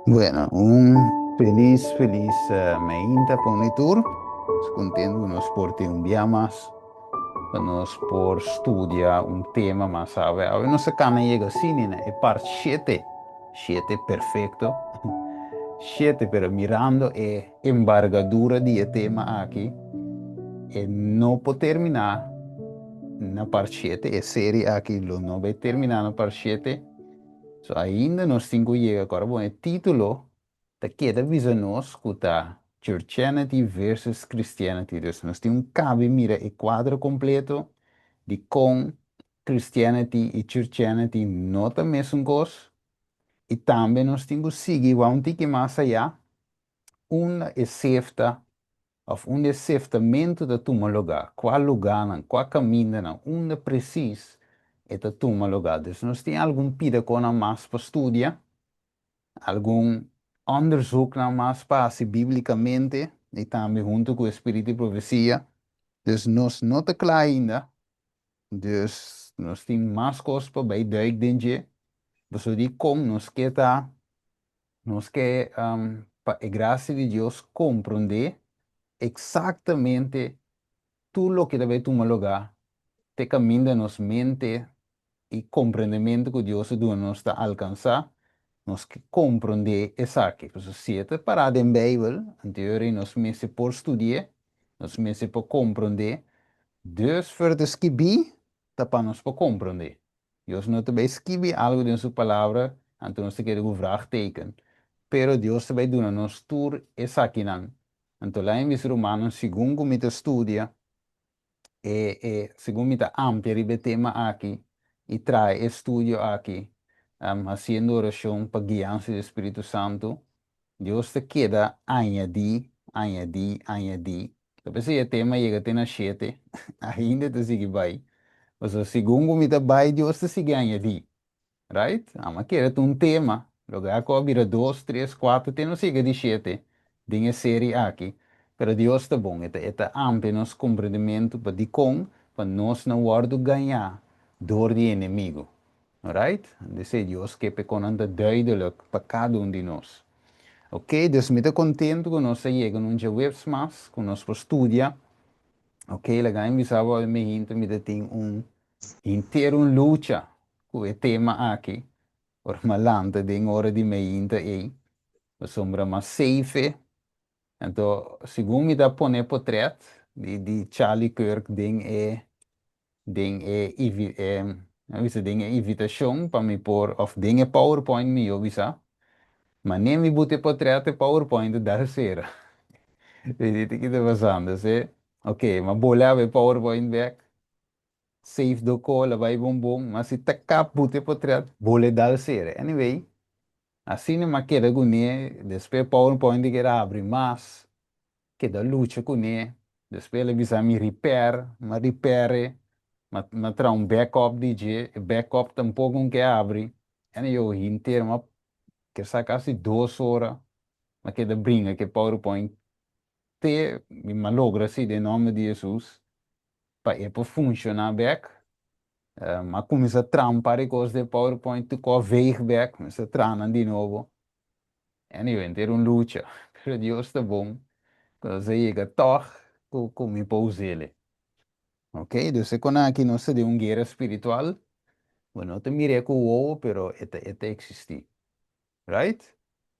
Bueno, un felis, felis mainta pa un i tur. Nos contento cu nos por tin un bia mas pa nos por studia un tema mas awe. Awe nos a cana yega asina na e part shete, shete perfecto, shete, pero mirando e embargadura di e tema aki, e no por termina na part shete, e serie aki lo no bay termina na part shete. So ainda nos tin ku yega ku ora bon e título ta keda bisa nos ku ta Churchianity versus Christianity. Dus nos tin un kabe mira e kuadro kompleto di kon Christianity i Churchianity no ta mesun kos i tambe nos tin ku sigui wou un tiki mas ayá unda e sefta òf unda e seftamentu ta tuma lugá, kua lugánan, kua kamindanan, unda presis e ta tuma lugá. Dus nos tin algun pidakonan mas pa studia, algun ònderzoeknan mas pa hasi bíblikamente i tambe huntu ku e spiritu di profesia. Dus nos no ta kla ainda, dus nos tin mas kos pa bai duik den dje, pasobra dikon nos ke ta Nos ke pa e grasia di Dios komprondé eksaktamente tur loke ta bai tuma lugá te kaminda nos mente i komprendementu ku Dios a duna nos ta alkansá, nos ke komprondé esaki. Pasobra si e ta pará den Beibel, anteori nos mester por studi'é, nos mester por komprondé. Dus for ta skibí ta pa nos por komprondé. Dios no ta bai skibi algu den su Palabra, anto nos ta keda ku vraagteken. Pero Dios ta bai duna nos tur esakinan. Anto laña mis rumannan, segun ku mi ta studia e e segun mi ta amplia riba e tema aki i traha e studio aki, hasiendo orashon pa guiansa di e Spiritu Santu, Dios ta keda añadí, añadí, añadí. Ta p'esei e tema yega te na shete, ainda e ta sigui bai. Pasobra segun ku mi ta bai, Dios ta sigui añadí. Right? Amo a kere ta un tema, loke a kò bira dos, tres, kuater, te nos yega di shete den e seri aki. Pero Dios ta bon, e ta e ta amplia nos komprendementu pa dikon pa nos no wòrdu gañá dor di e enemigu. Alright? Desei Dios ke p'e konan ta duidelijk pa kada un di nos. Ok, dus mi ta kontentu ku nos a yega na un djaweps mas ku nos por studia. Ok, laga mi bisa bo mi hinta mi ta tin un henter un lucha ku e tema aki. Ora mi a lanta den ora di meinta ei, pasobra mas safe. Anto, segun mi ta pone potret di di Charlie Kirk den e den e a bisa den e invitashon pa mi por of den e powerpoint mi yo bisa mane mi buta e potret e powerpoint ta dal sera mi di ki ta pasando se ok mi a bole awe e powerpoint bek save doko la bai bon bon ma si ta kap buta e potret bole dal sera anyway asina mi a keda kuné despues e powerpoint a keda abri mas. Keda lucha kuné, despues el a bisa mi repair, m'a repair e, m'a traha un backup di dje, e backup tampoko un ke abri, ene yo henter m'a ke sa kasi dos ora m'a keda bringa ku e powerpoint te mi m'a logra si den nomber di Jesus pa e por funciona bek, m'a cuminsa traha un par di cos den powerpoint tur cos veeg bek, cuminsa traha nan di nobo. Anyway, henter un lucha, pero Dios ta bon ku nos a yega tòg ku ku mi por us'el. Ok, dus e konan aki nos ta den un guera spiritual, bo no ta mir'é ku wowo, pero e ta e ta eksistí. Right?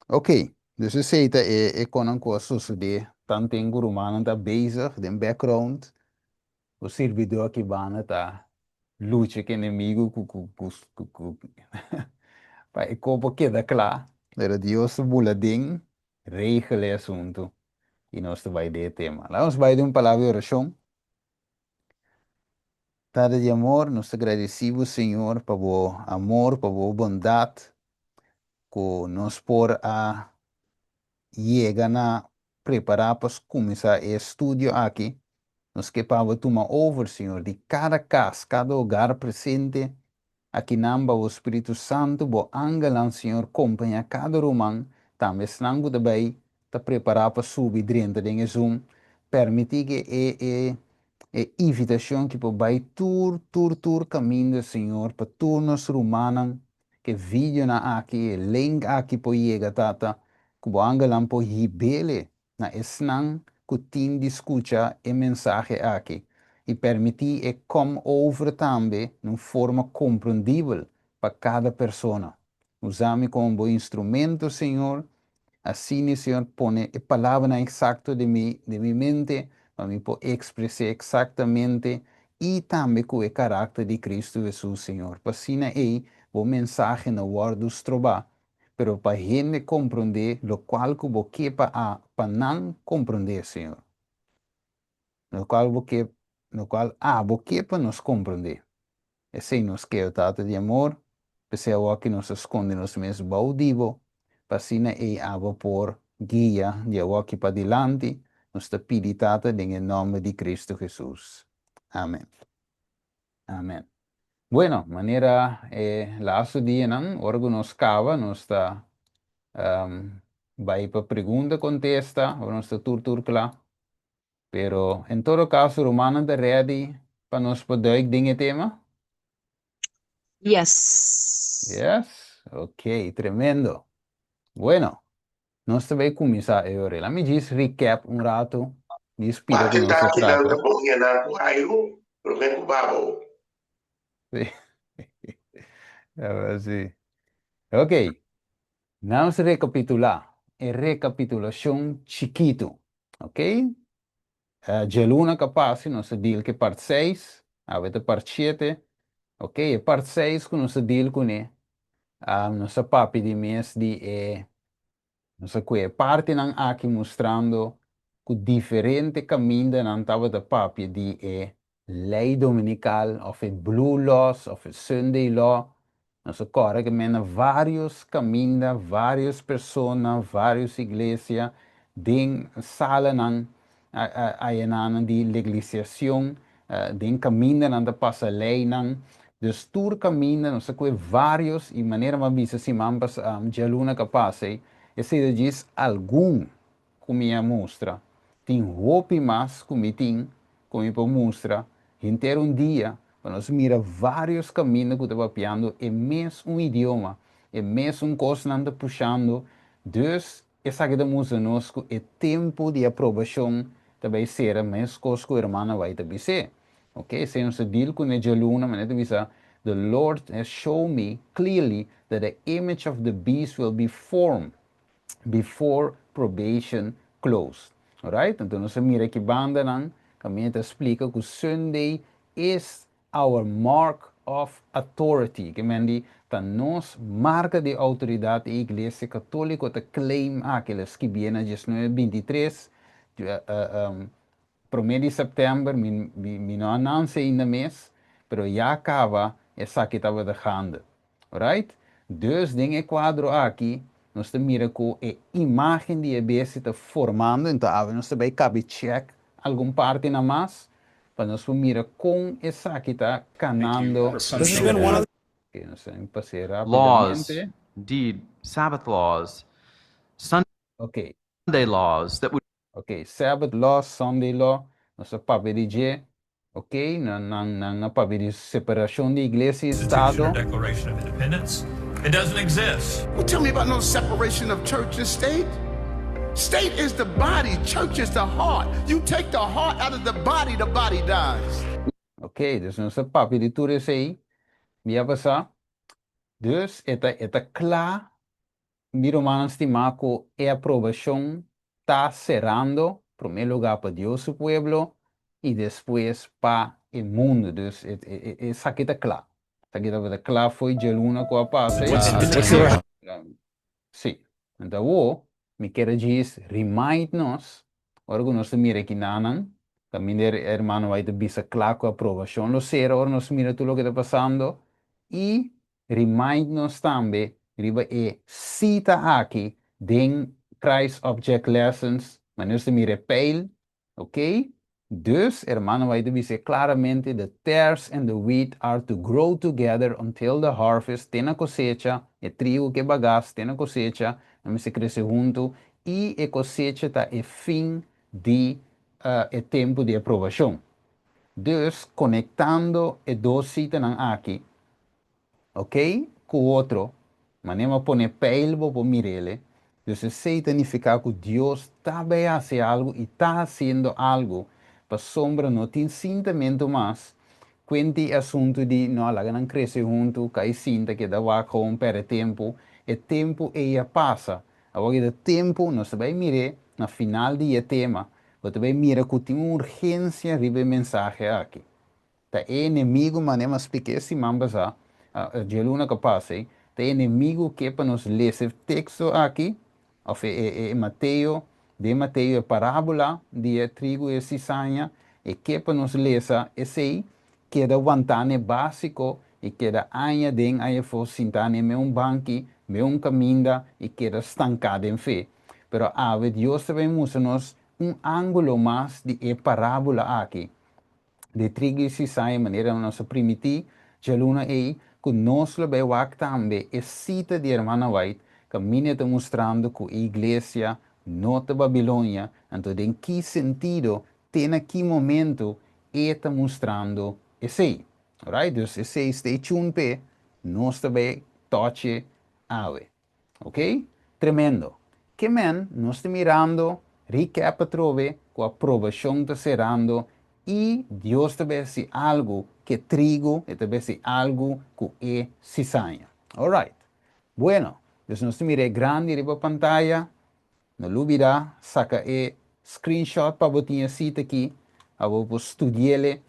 Ok, dus esei ta e e konan ku a sosodé tanten ku rumannan ta bezig den background. Bo sirbidó aki banda ta lucha ku enemigu ku ku ku ku pa e kopo keda kla. Pero Dios ta bula den regel e asuntu i nos ta bai den e tema. Laga nos bai den un palabra di orashon. Tata di amor, nos ta gradisí bo Señor pa bo amor, pa bo bondat ku nos por a yega na prepará pa kuminsá e estudio aki, nos ke pa bo tuma over, Señor, di kada kas, kada hogar presente akinan ba bo Spiritu Santu, bo angelnan, Señor, kompañá kada ruman, tambe esnan ku ta bai ta prepará pa subi drenta den e Zoom. Permití ku e invitashon ku por bai tur, tur, tur kaminda, Señor, pa tur nos rumannan, ku e videonan aki, e link aki por yega, Tata, ku bo angelnan por hib'é na esnan ku tin di skucha e mensahe aki. I permití e come over tambe den forma komprendibel pa kada persona. Usa mi komo un instrumento, Señor. Asina, Señor, pone e palabra eksakto di mi mente, pa mi por ekspresá eksaktamente i tambe ku e karakter di Kristu Hesus, Señor. Pa asina e mensahe no wòrdu strobá, pero pa hende komprendé lokual ku bo ke pa nan komprendé, Señor. Lokual bo ke, lokual abo ke pa nos komprendé. Esei nos ke, Tata di amor, p'esei ku nos skonde nos mes bou di bo, pa asina e abo por guia di aki pa dilanti, nos ta pidi, Tata, den nòmber di Kristu Hesus. Amèn. Amèn. Bueno, manera laatste dianan, ora ku nos kaba, nos ta bai pa pregunta kontesta, ora nos ta tur tur kla. Pero en todo kaso, rumannan ta ready pa nos por duik den e tema? Yes. Yes? Ok, tremendo. Bueno, nos ta bai kuminsá awor. Laga mi djis recap un ratu di spira ku Pati nos a taki nan trata. ta bon yená ku airu, promé ku babo. Sí. Sí. Ok, nos rekapitulá. E rekapitulashon chikitu. Ok? Djaluna ku a pasa, nos a deal ku part 6, awe ta part 7. Ok, e part 6 ku nos a deal kuné, nos a papia di mes di e, nos a kue partinan aki mustrando ku diferente kamindanan tabata papia di e lei dominikal, òf e blue laws, òf e Sunday law. Nos a kòrda ku mena vários kaminda, vários persona, vários iglesia, den salanan ayanan di legalisashon, den kamindanan ta pasa leinan. Dus tur kaminda, nos a kue vários, i manera m'a bisa siman pasá, djaluna ku a pasa, esei djis algun ku mi a mustra. Tin hopi mas ku mi tin, ku mi por mustra, henter un dia, pa nos mira vários kaminda ku ta papiando e mesun idioma, e mesun kosnan ta pushando. Dus, esaki ta mustra nos ku e tempu di aprobashon ta bai sera meskos ku ruman White ta bisa. Ok, si nos deal ku e djaluna, ma ta bisa, "The Lord has shown me clearly that the image of the beast will be formed before probation closed." Alright? Anto nos a mira ku bandanan, kaminda ta splika ku Sunday is our mark of authority. Ke men di, ta nos marka di outoridat. E Iglesia Katóliko ta claim aki, el a skibi na 1923, promé di sèptèmber, mi no a nase ainda mes, pero ya kaba esaki tabata gaande. Right? Dus den e kuadro aki, nos ta mira ku e imágen di e bestia ta formando, anto nos ta bai kabi check algun partinan mas, pa nos mira kon esaki ta kanando. This has been one of Ok, nos ta pasa Laws, rápidamente. Indeed, Sabbath laws, Sunday laws that would Ok, Sabbath law, Sunday law, nos a papia di dje, ok, nan papia di separashon di iglesia i Constitution Estado. Or Declaration of Independence. It doesn't exist. Well, tell me about no separation of church and state. State is the body, church is the heart. You take the heart out of the body dies. Ok, dus nos a papia di tur esei, biaha pasá. Dus e ta kla, mi rumannan stimá, ku e aprobashon ta serando, promé lugá pa Dios su pueblo i despues pa e mundu. Dus esaki ta kla. Esaki ta kla for di djaluna ku a pasa. Sí. Anto, mi ke djis remind nos, ora ku nos mira akinan, tambe ruman White bisa kla ku aprobashon lo sera, ora nos mira tur loke ta pasando, i remind nos tambe, riba e sita aki, den Christ Object Lessons, ma nos mira pijl, ok? Dus, ruman White bisa klaramente, "The tares and the wheat are to grow together until the harvest," te na kosecha, e trigo ku bagas, te na kosecha, nan mester krese huntu, i e kosecha ta e fin di E tempu di aprobashon. Dus, konektando e dos sitanan aki, ok, ku otro, manera mi a pone pijl bo por mir'ele, dus esei ta nifiká ku Dios ta bai hasi algu i ta hasiendo algu, pasobra no tin sintamentu mas kuenti e asuntu di no a laga nan krese huntu, kai sinta keda wak gewoon pèrdè tempu, e tempu ei a pasa. Awor e ta tempu, nos ta bai mir'é na final di e tema, bo ta bai mira ku tin un urgensia riba e mensahe aki. Ta e enemigu, manera mi a splika e siman pasá, djaluna ku a pasa ei, ta e enemigu ke pa nos lesa e teksto aki, òf e Mateo, den Mateo e parábola di e trigu i e sisaña, e ke pa nos lesa esei, keda wantá n'e básiko i keda aña den aña afó sintá n'e meun banki, meun kaminda i keda stanká den fe. Pero awe Dios ta bai mustra nos un ángulo mas di e parábola aki di trigu i sisaña manera nos a primití djaluna ei ku nos lo bai wak tambe e sita di Hermana White kaminda e ta mustrando ku e iglesia no ta Babilonia, anto den ki sentido Te na ki momento e ta mustrando esey? Alright, dus esey stay tuned p'e, nos ta bay toche awe. Ok? Tremendo. Ke men, nos ta mirando recap atrobe cu aprobacion ta cerando y Dios ta bay haci algo ke trigo, e ta bay haci algo cu e cizaña. Alright. Bueno, dus nos ta mira e grandi riba pantaya. No lubida saca e screenshot pa bo tin e sita aki, pa bo por studiele,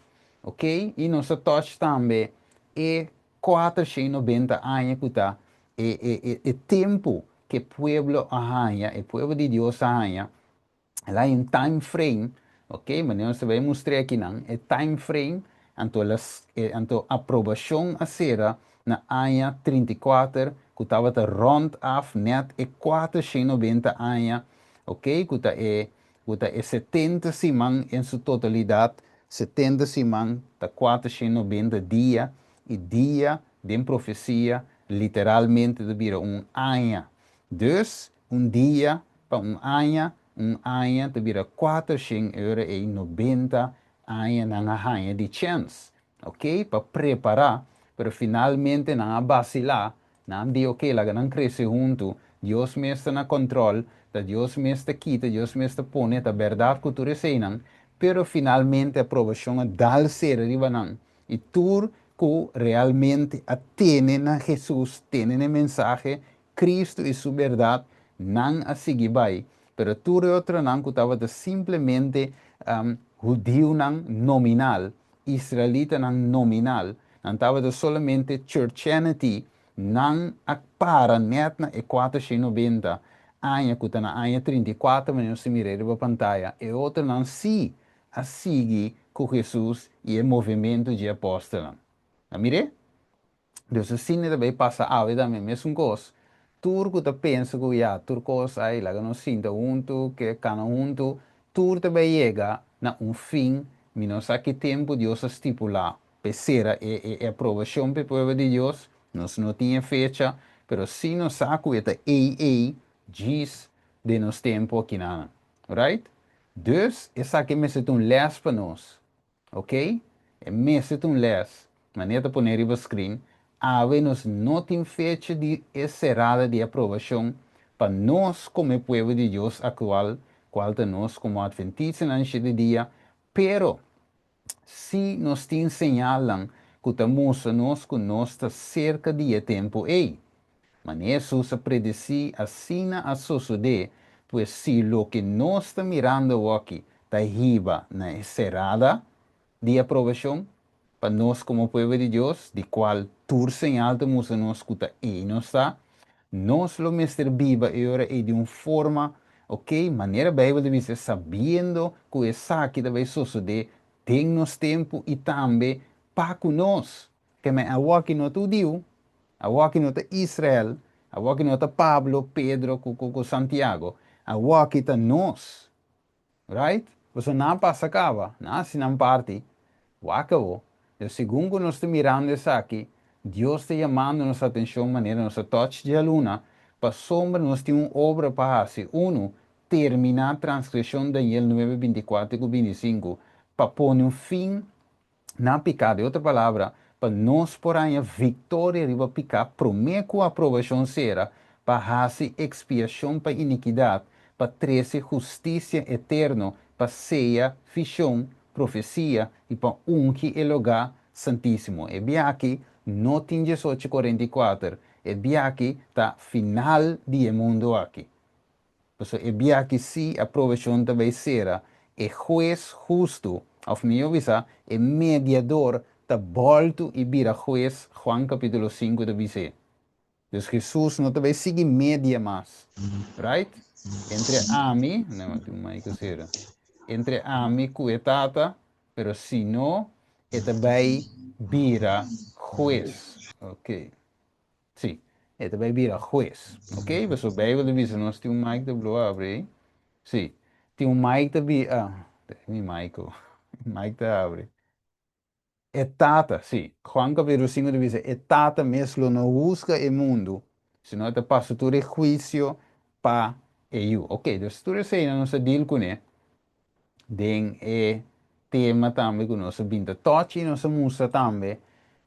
ok? Y nos a touch tambe e 490 aña cu ta e e e e tempo cu e pueblo a haña, e pueblo di Dios a haña, el a haña un time frame, ok? Manera nos ta bay mustr'e akinan, e time frame, anto el a anto aprobacion a cera na aña 34 ku tabata rònt af nèt e 490 aña, ok, ku ta e ku ta e 70 siman en su totalidat, 70 siman ta 490 dia, i dia den profesia literalmente ta bira un aña. Dus, un dia pa un aña, un aña ta bira kuatershen ora ei 90 aña nan a haña di chèns. Ok, pa prepará, pero finalmente nan a basilá, nan a di ok, laga nan krese huntu, Dios mes ta na kòntròl, ta Dios mes ta kita, Dios mes ta pone, ta bèrdat ku tur eseinan, pero finalmente aprobashon a dal sera riba nan, i tur ku realmente a tene na Hesus, tene na e mensahe, Kristu i su bèrdat, nan a sigui bai, pero tur e otronan ku tabata simplemente hudiunan nominal, israelitanan nominal, nan tabata solamente churchianity, nan a para nèt na e 490 aña ku ta na aña 34 manera nos ta mira riba pantaya, e otronan sí a sigui ku Hesus i e movementu dje apòstelnan. A mir'é? Dus asina ta bay pasa awe tambe mesun cos. Tur cu ta pensa cu ya tur cos ay laga nos sinta hunto, ke cana hunto, tur ta bay yega na un fin, mi no sa ki tempo Dios a stipula p'e cera e e aprobacion p'e pueblo di Dios, nos no tin e fecha, pero si nos sa cu e ta ey ey djis den nos tempo akinanan. Right? Dus esaki mester ta un les pa nos. Ok, e mester ta un les, manera ta pone riba screen, awe nos no tin fecha di e cerada di aprobacion pa nos como e pueblo di Dios actual, cual ta nos como Adventistanan shete dia, pero si nos tin señalnan cu ta mustra nos cu nos ta cerca di e tempo ey. Manera Hesus a predesí, asina a sosodé, pues si loke nos ta mirando awoki ta hiba na e serada di aprobashon pa nos komo pueblo di Dios, di kual tur señal ta mustra nos ku ta ei nos ta, nos lo mester biba e ora ei di un forma, oke, manera Beibel ta bisa, sabiendo ku esaki ta bai sosodé den nos tempu i tambe pa ku nos. Keme awoki no ta hudiu, awoki no ta Israel, awoki no ta Pablo, Pedro ku ku Santiago, awoki ta nos. Right? Pasobra nan a pasa kaba, nan a hasi nan parti. Wak awo. Pero segun ku nos ta mirando esaki, Dios ta yamando nos atenshon manera nos a touch djaluna, pasobra nos tin un obra pa hasi. Unu, terminá transgreshon Daniel nuebe bintikuater ku bintisinku, pa pone un fin na piká, den otro palabra, pa nos por haña viktoria riba piká promé ku aprobashon sera, pa hasi ekspiashon pa inikidat, pa trese hustisia eterno, pa seya vishon, profesia, i pa ungi e lugá santísimo. E bia aki no tin diesocho 44, e bia aki ta final di e mundu aki. Pasobra e bia aki sí aprobashon ta bai sera, e hues hustu, òf mihó bisá, e mediador ta bòltu i bira hues, Juan kapítulo sinku ta bis'é. Dus Hesus no ta bai sigui media mas. Right? Entre ami, no, tin un mic sera. Entre ami ku e Tata, pero si no, e ta bai bira hues. Ok. Sí, e ta bai bira hues. Ok, pasobra Bijbel ta bisa nos tin un mic ta blo abri ei. Sí, tin un mic ta bi, ah, mi mic, mic ta abri. E Tata, sí, Juan capítulo 5 ta bisa, e Tata mes lo no husga e mundu, sino e ta pasa tur e huisio pa e Yu. Ok, dus tur eseinan nos a deal kuné den e tema tambe ku nos a bin ta touch i nos a mustra tambe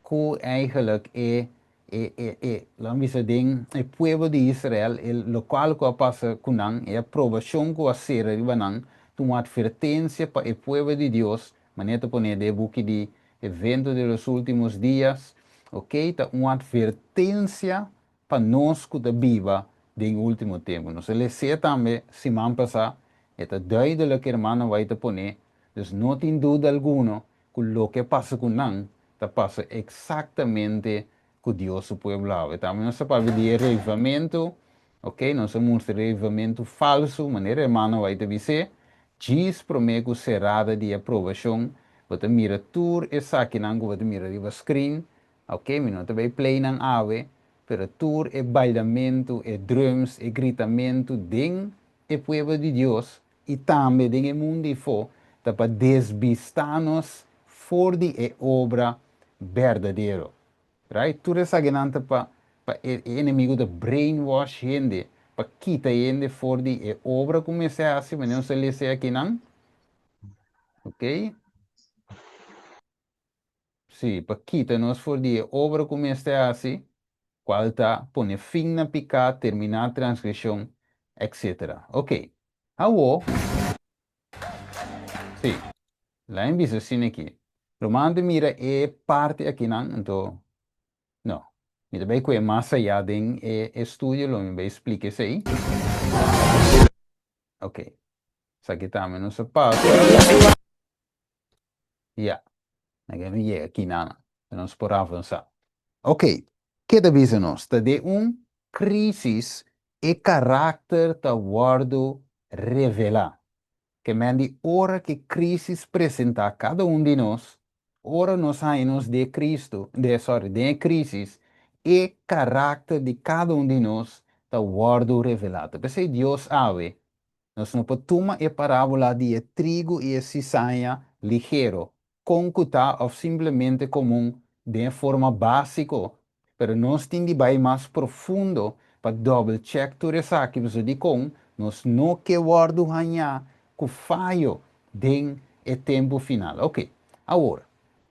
ku eigenlijk e e e e laat bisa den e pueblo di Israel e lokual ku a pasa ku nan, e aprobashon ku a sera riba nan ta un atvertensia pa e pueblo di Dios. Manera ta pone den e buki di Evento de los Últimos Días, ok, ta un atvertensia pa nos ku ta biba den último tempu. Nos a les'é tambe siman pasá, e ta duidelik hermano White ta pone, dus no tin duda alguno ku loke a pasa ku nan ta pasa eksaktamente ku Dios su pueblo awe. Tambe nos ta papia di e revivamentu, ok, nos a mustra revivamentu falsu, manera hermano White ta bis'é, djis promé ku serada di aprobashon, bo ta mira tur esakinan ku bo ta mira riba screen, ok, mi no ta bai play nan awe, pero tur e bailamentu, e drums, e gritamentu den e pueblo di Dios i tambe den e mundu ifó ta pa desbistá nos for di e obra berdadero. Right? Tur esakinan ta pa pa e enemigo ta brainwash hende, pa kita hende for di e obra ku mester hasi, manera nos a lesa akinan. Ok? Sí, pa kita nos for di e obra ku mester hasi, kual ta pone fin na piká, terminá transgreshon, etcetera. Ok. Awor, sí, la'a mi bisa asina aki. Ruman ta mira e parti akinan, anto, no, mi ta bai ku e mas ayá den e estudio, lo mi bai splika esei. Ok, esaki tambe nos a pasa. Ya, na ke mi yega kinan, nos por avansa. Ok, ke ta bisa nos? Ta den un crisis e karakter ta wòrdu revelá. Ke men di ora ke crisis presentá kada un di nos, ora nos haña nos den Cristo, den sorry, den e crisis, e karakter di kada un di nos ta wòrdu revelá. Ta p'esei Dios awe Nos no por tuma e parábola di e trigu i e sisaña ligero, kon ku ta òf simplemente komun den e forma básiko, pero nos tin di bai mas profundo pa dòbel chèk tur esaki pasobra dikon nos no ke wòrdu hañá ku fayo den e tempu final. Oke, awor,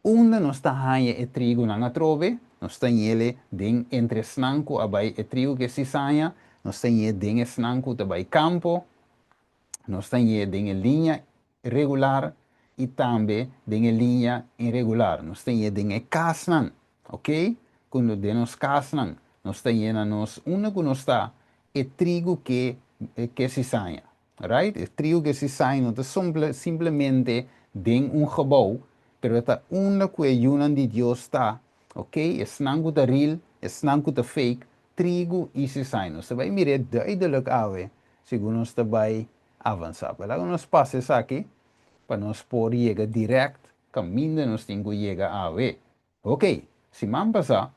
unda nos ta haña e trigunan atrobe? Nos ta ñele den entre esnan ku a bai e trigu ku e sisaña, nos ta ñe den esnan ku ta bai kampo, nos ta ñe den e liña regular i tambe den e liña inregular. Nos ta ñe den e kasnan, oke? Ku den nos kasnan, nos ta ñe na nos unda ku nos ta e trigu ke ke sisaña. Right? E trigo ke sisaña no ta simplemente den un gebou, pero e ta unda ku e yunan di Dios ta, ok? Esnan ku ta real, esnan ku ta fake, trigo i sisaña. Nos ta bai mir'é duidelijk awe segun nos ta bai avansá. Pero laga nos pasa esaki pa nos por yega dirèkt kaminda nos tin ku yega awe. Ok, siman pasá,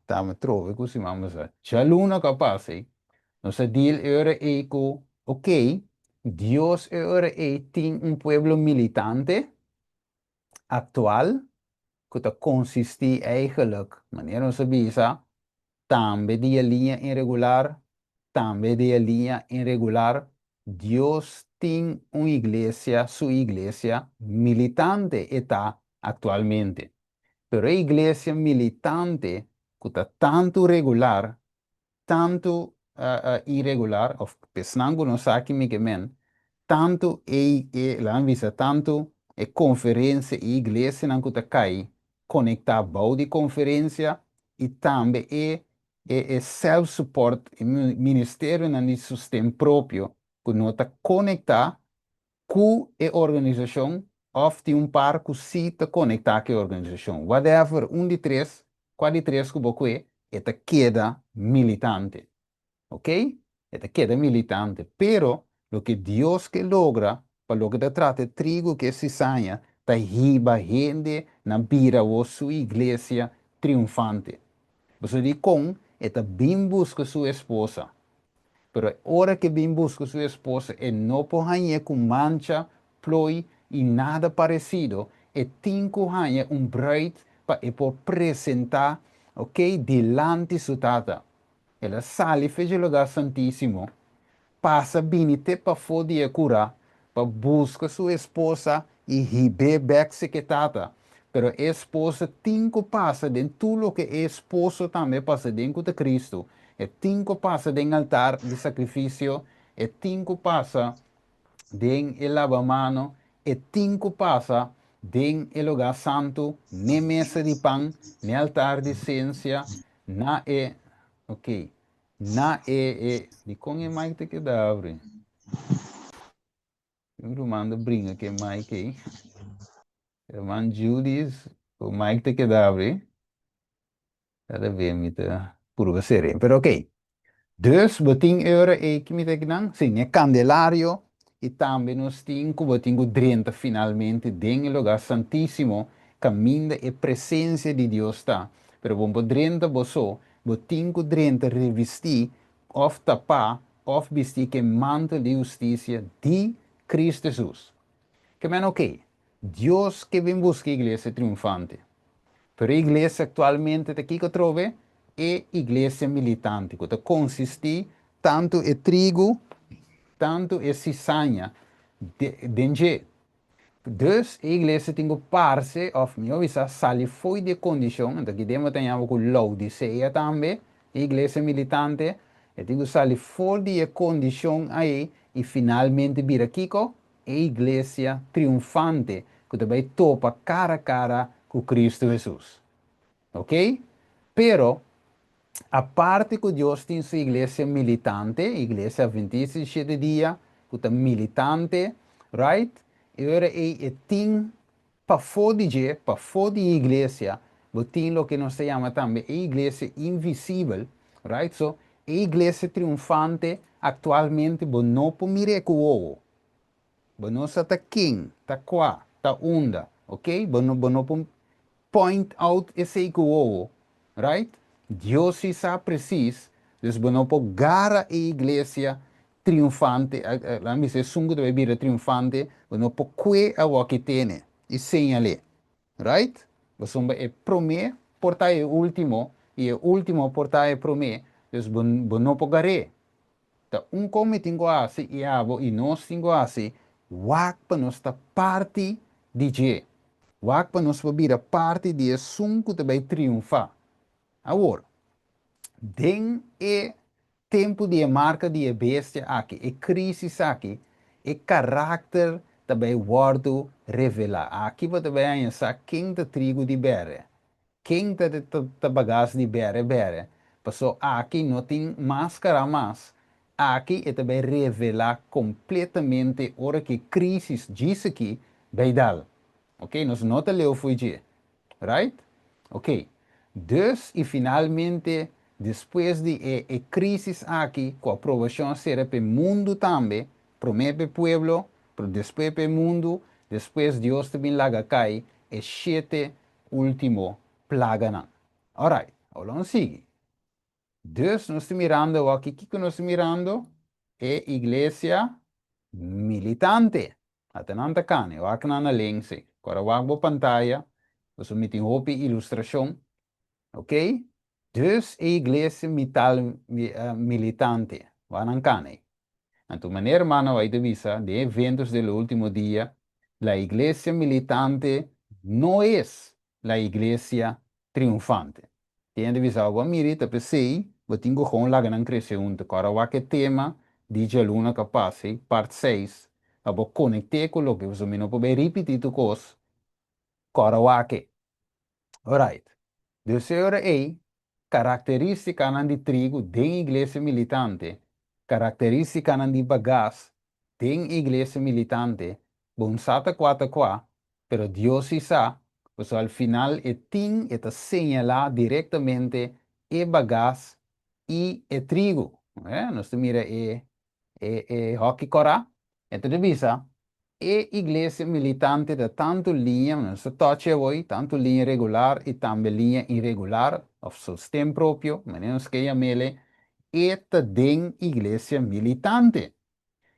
ta mi trobe ku siman pasá, djaluna ku a pasa ei, Nos a deal e ora ei ku, ok, Dios e ora ei tin un pueblo militante aktual ku ta konsistí eigenlijk, manera nos a bisa, tambe di e liña inregular, tambe di e liña inregular. Dios tin un iglesia, su iglesia militante e ta aktualmente. Pero e iglesia militante ku ta tantu regular, tantu iregular, òf p'esnan ku no sa ki mi ke men, tantu e, e, laga mi bisa, tantu e konferensia i iglesianan ku ta kai konektá bou di konferensia i tambe e e e self-support, e ministerionan di sosten propio ku no ta konektá ku e organisashon òf tin un par ku sí ta konektá ku e organisashon. Whatever, un di tres, kua di tres ku bo kue, e ta keda militante. Ok? E ta keda militante. Pero loke Dios ke logra pa loke ta trata e trigo ku e sisaña ta hiba hende na bira awor su iglesia triunfante. Pasobra dikon e ta bin buska su esposa? Pero e ora ku e bin buska su esposa e no por hañ'é ku mancha, ploi i nada paresido, e tin ku haña un bruid pa e por presentá, ok, dilanti su tata. El a sali fe dje lugá santísimo, pasa bini te pafó di e kurá pa buska su esposa i hib'é bèk seke tata. Pero e esposa tin ku pasa den tur loke e esposo tambe a pasa den ku ta Kristu. E tin ku pasa den altar di sakrifisio, e tin ku pasa den e labamano, e tin ku pasa den e lugá santu, n'e mesa di pan, n'e altar di sensia, na e, ok, na e, e, dikon e mic ta keda abri? Un ruman ta bringa ku e mic ei. Ruman Judis, bo mic ta keda abri. Cada vez mi ta purba ser'e. Pero ok. Dus bo tin e ora ei ki mi ta kinan? Si, n'e kandelario i tambe nos tin ku bo tin ku drenta finalmente den e lugá santísimo kaminda e presensia di Dios ta. Pero bo no por drenta bo so, bo tin ku drenta revistí òf tapá òf bistí ku e mantel di hustisia di Kristu Hesus. Ke men ok, Dios ke bin buska iglesia triunfante. Pero e iglesia aktualmente ta kiko atrobe? E iglesia militante ku ta konsistí tantu e trigu tantu e sisaña den dje. Dus e iglesia tin ku parse òf mihó bisa sali fo'i di e kondishon, anto aki den bo ta yama ku Laodisea tambe, e iglesia militante, e tin ku sali for di e kondishon ei i finalmente bira kiko? E iglesia triunfante ku ta bai topa kara kara ku Kristu Hesus. Ok? Pero, aparte ku Dios tin su iglesia militante, iglesia Adventista di Shete Dia, ku ta militante, right? E ora ei e tin pafó di dje, pafó di e iglesia, bo tin loke nos ta yama tambe e iglesia invisibel, right? So, e iglesia triunfante aktualmente bo no por mir'é ku wowo. Bo no sa ta ken, ta kua, ta unda, ok? Bo no, bo no por point out esei ku wowo, right? Dios si sa presis, dus bo no por gara e iglesia triunfante, laga mi bisa esun ku ta bai bira triunfante, bo no por kue awoki tene i señal'é, right? Pasobra e promé por ta e último i e último por ta e promé, dus bo, bo no por gar'é. Ta un kon mi tin ku hasi i abo i nos tin ku hasi, wak pa nos ta parti di dje. Wak pa nos por bira parti di esun ku ta bai triunfá. Awor, den e tempu di e marka di e bestia aki, e krísis aki, e karakter ta bai wòrdu revelá. Aki bo ta bai haña sa ken ta trigu di bèrè. Ken ta ta bagas di bere bere? Paso aki no tin maskara mas, aki e ta bay revela completamente ora ki crisis djis aki bay dal. Ok, nos no ta leu fo'i dje. Right? Ok. Dus y finalmente despues di e e crisis aki cu aprobacion a sera p'e mundo tambe, prome p'e pueblo, pero despues p'e mundo, despues Dios ta bin laga cay e shete ultimo plaganan. Alright, awor lo nos sigui. Dus nos ta mirando awor aki, kiko nos ta mirando? E iglesia militante. Ata nan ta kane, wak nan na lense. Ku ora wak bo pantaya, pasobra mi tin hopi ilustrashon. Ok? Dus e iglesia mital, militante, wak nan kane. Anto manera hermana White a bisa, den eventos del ultimo dia, la iglesia militante no es la iglesia triunfante. Tin hende bisa, bo a mira ta p'esei bo tin ku gewoon laga nan krese huntu. Kòrda wak e tema di djaluna ku a pasa, part seis, pa bo konekt'é ku loke pasobra mi no por bai ripití tur kos. Kòrda wak e. Alright. Dus e ora ei, karakterístikanan di trigu den iglesia militante, karakterístikanan di bagas den iglesia militante, bo un sa ta kua ta kua, pero Dios si sa, pasobra al final e tin, e ta señalá direktamente e bagas i e trigu. Nos ta mira e e hòki kòrá. E ta bisa, E iglesia militante ta tantu liña, nos ta tòchi awoi, tantu liña regular i tambe liña iregular, òf sosten propio, manera nos ke yam'ele, e ta den iglesia militante.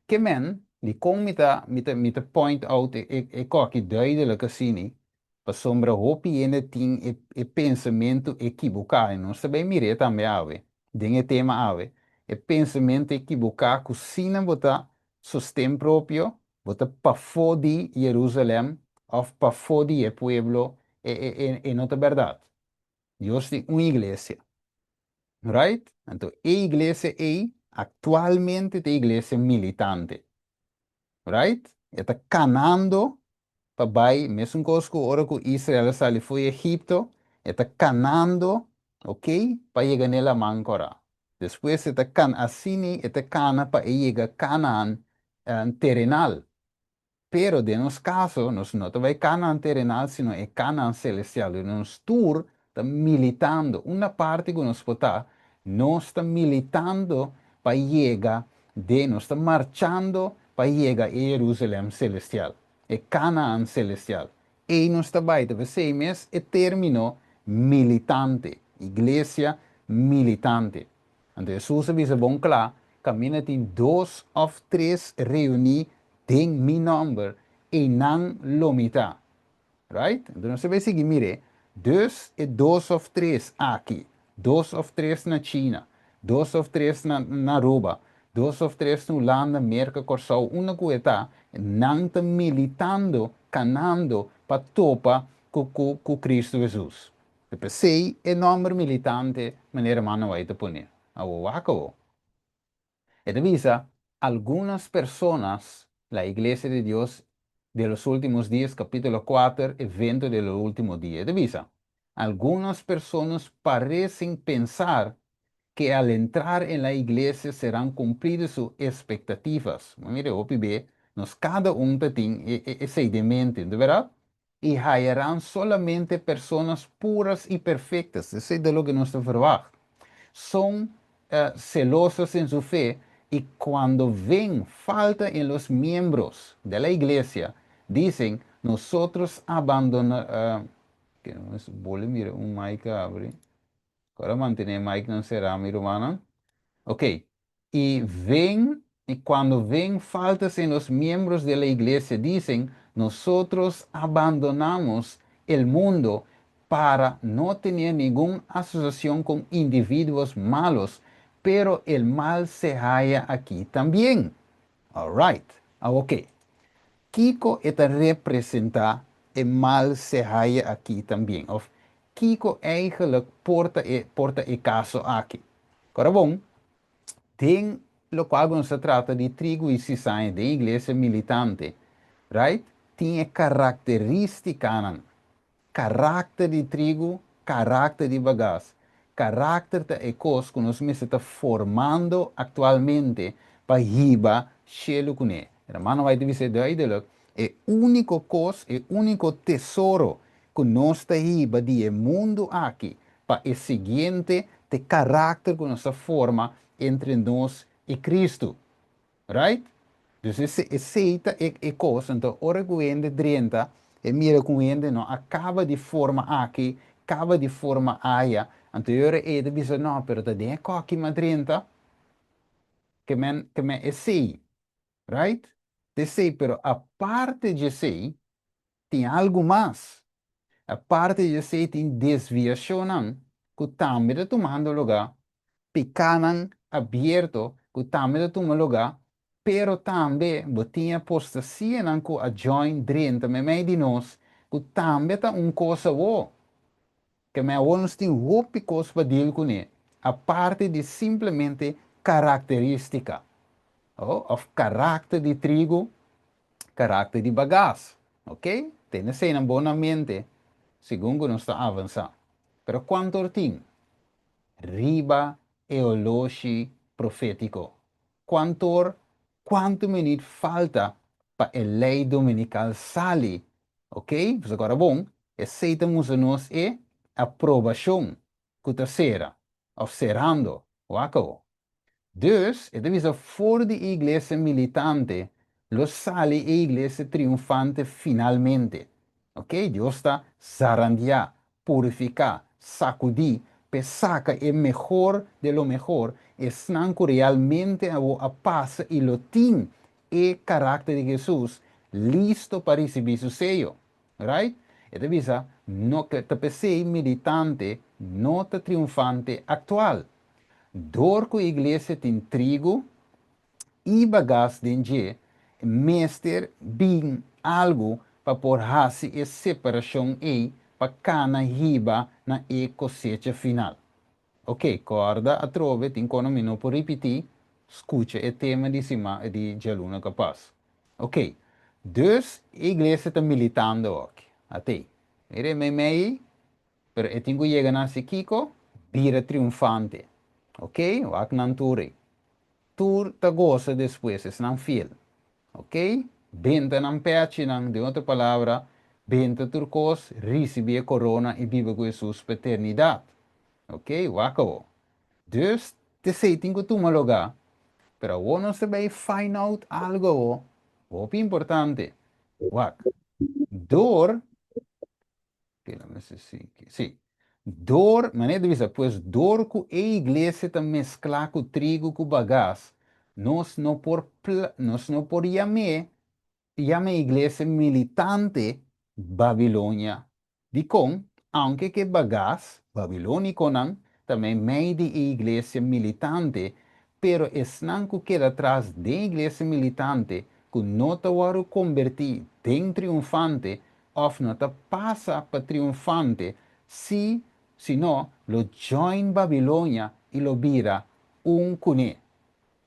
Ke men, dikon mi ta mi ta mi ta point out e e e kòki duidelijk asini? Pasobra hopi hende tin e e pensamentu ekiboká, i nos ta bai mir'é tambe awe, den e tema awe, e pensamentu ekiboká ku si nan bo ta sosten propio, bo ta pafó di Jerusalèm òf pafó di e pueblo, e e e e no ta bèrdat. Dios tin un iglesia. Right? Anto e iglesia ei aktualmente ta e iglesia militante. Right? E ta kanando pa bai, mesun kos ku ora ku Israel a sali for di Egipto, e ta kanando, ok, pa yega n'e Laman Kòrá. Despues e ta kan asini e ta kana pa e yega Kanaan terenal. Pero den nos kaso, nos no ta bai Kanaan terenal, sino e Kanaan selestial. Dor nos tur ta militando, unda parti ku nos por ta, nos ta militando pa yega den, nos ta marchando pa yega e Jerusalem selestial, e Kanaan selestial. Ei nos ta bai, ta p'esei mes e término militante, iglesia militante. Anto Hesus a bisa bon kla, Kaminda tin dos òf tres reuní den mi nòmber, einan lo mi ta. Right? Anto nos ta bai sigui mir'é. Dus e dos òf tres aki, dos òf tres na China, dos òf tres na na Aruba, dos òf tres na Hulanda, Merka, Kòrsou, unda ku e ta, nan ta militando, kanando pa topa ku ku ku Kristu Hesus. Ta p'esei e nòmber militante manera Mano White ta pone. Awor wak awor. E ta bisa, Algunas personas, la Iglesia de Dios de los Últimos Días, capítulo kuater, Evento de lo Último Dia. E ta bisa, Algunas personas parecen pensar que al entrar en la iglesia serán cumplidas sus expectativas. Bo mira hopi be, nos cada un ta tin esei den mente, no ta berdad? Y hallarán solamente personas puras y perfectas. Esei ta loke nos ta verwagt. Son celosas en su fe y cuando ven falta en los miembros de la iglesia, dicen, nosotros abandona, Bolbe mira un mic a abri. Ora mantené micnan será, mi rumannan. Ok. Y ven, y cuando ven faltas en los miembros de la iglesia, dicen, nosotros abandonamos el mundo para no tener ningun asociación con individuos malos, pero el mal se haya aquí también. Alright. Awor Kiko e ta representá e mal se haya aki tambien? Of kiko eigenlijk por ta e por ta e kaso aki? Kora bon, den lokual ku nos ta trata di trigu i sisaña den iglesia militante, right, tin e karakterístikanan Karakter di trigu, karakter di bagas. Karakter ta e kos ku nos mester ta formando aktualmente pa hiba shelu kuné. Hermano White ta bisa duidelijk, e úniko kos, e úniko tesoro ku nos ta hiba di e mundu aki pa e siguiente ta e karakter ku nos ta forma entre nos i Kristu. Right? Dus esei ta e kos. Anto ora ku hende drenta, e mira ku hende no a kaba di forma aki, kaba di forma aya, anto e ora ei ta bisa, no, pero ta den e kòki mi a drenta. Ke men, ke men esei. Right? Ta esei, pero aparte di esei, tin algu mas. Aparte di esei tin desviashonnan ku tambe ta tumando lugá, pikánan abierto ku tambe ta tuma lugá, Pero tambe bo tin apostasianan ku a join drenta meimei di nos ku tambe ta un kos awor. Ke men awor nos tin hopi kos pa deal kuné, aparte di simplemente karakterístika, oh, òf karakter di trigu, karakter di bagas. Ok? Tene eseinan bon na mente segun ku nos ta avansá. Pero kuantu or tin riba e oloshi profétiko? Kuantu or, kuantu minüt falta pa e lei dominikal sali? Ok, pues agora bon, esei ta mustra nos e aprobashon ku ta sera, òf serando, wak awo. Dus, e ta bisa for di e iglesia militante lo sali e iglesia triunfante finalmente. Ok, Dios ta zarandiá, purifiká, sakudí, p'e saka e mehor de lo mehor, esnan ku realmente awo a pasa i lo tin e karakter di Hesus listo pa risibí su seyo. Right? E ta bisa, no ke ta p'esei militante no ta triunfante aktual. Dor ku iglesia tin trigu i bagas den dje, mester bin algu pa por hasi e separashon ei pa kana hiba na e kosecha final. Ok, kòrda atrobe tin kono mi no por ripití, skucha e tema di sima di djaluna kapas. Ok, dus e iglesia ta militando oki. Atei. Mira e meimei ei, pero e tin ku yega na hasi kiko? Bira triunfante. Ok, wak nan tur ei. Tur ta gosa despues, esnan fiel. Ok, benta nan pechinan, den otro palabra, benta tur kos, risibí e korona i biba ku Hesus pa eternidat. Ok, wak awor. Dus, t'esei tin ku tuma lugá. Pero awor nos ta bai find out algu awor, hopi importante. Wak. Dor, sí, dor, manera di bisa, pues dor ku e iglesia ta mesklá ku trigu ku bagas, nos no por nos no por yam'é, yama e iglesia militante Babilonia. Dikon? Aunke ku e bagas, babilónikonan, ta meimei di e iglesia militante, pero esnan ku keda tras den iglesia militante ku no ta wòrdu kombertí den triunfante òf no ta pasa pa triunfante, sí, sino lo join Babilonia i lo bira un kuné.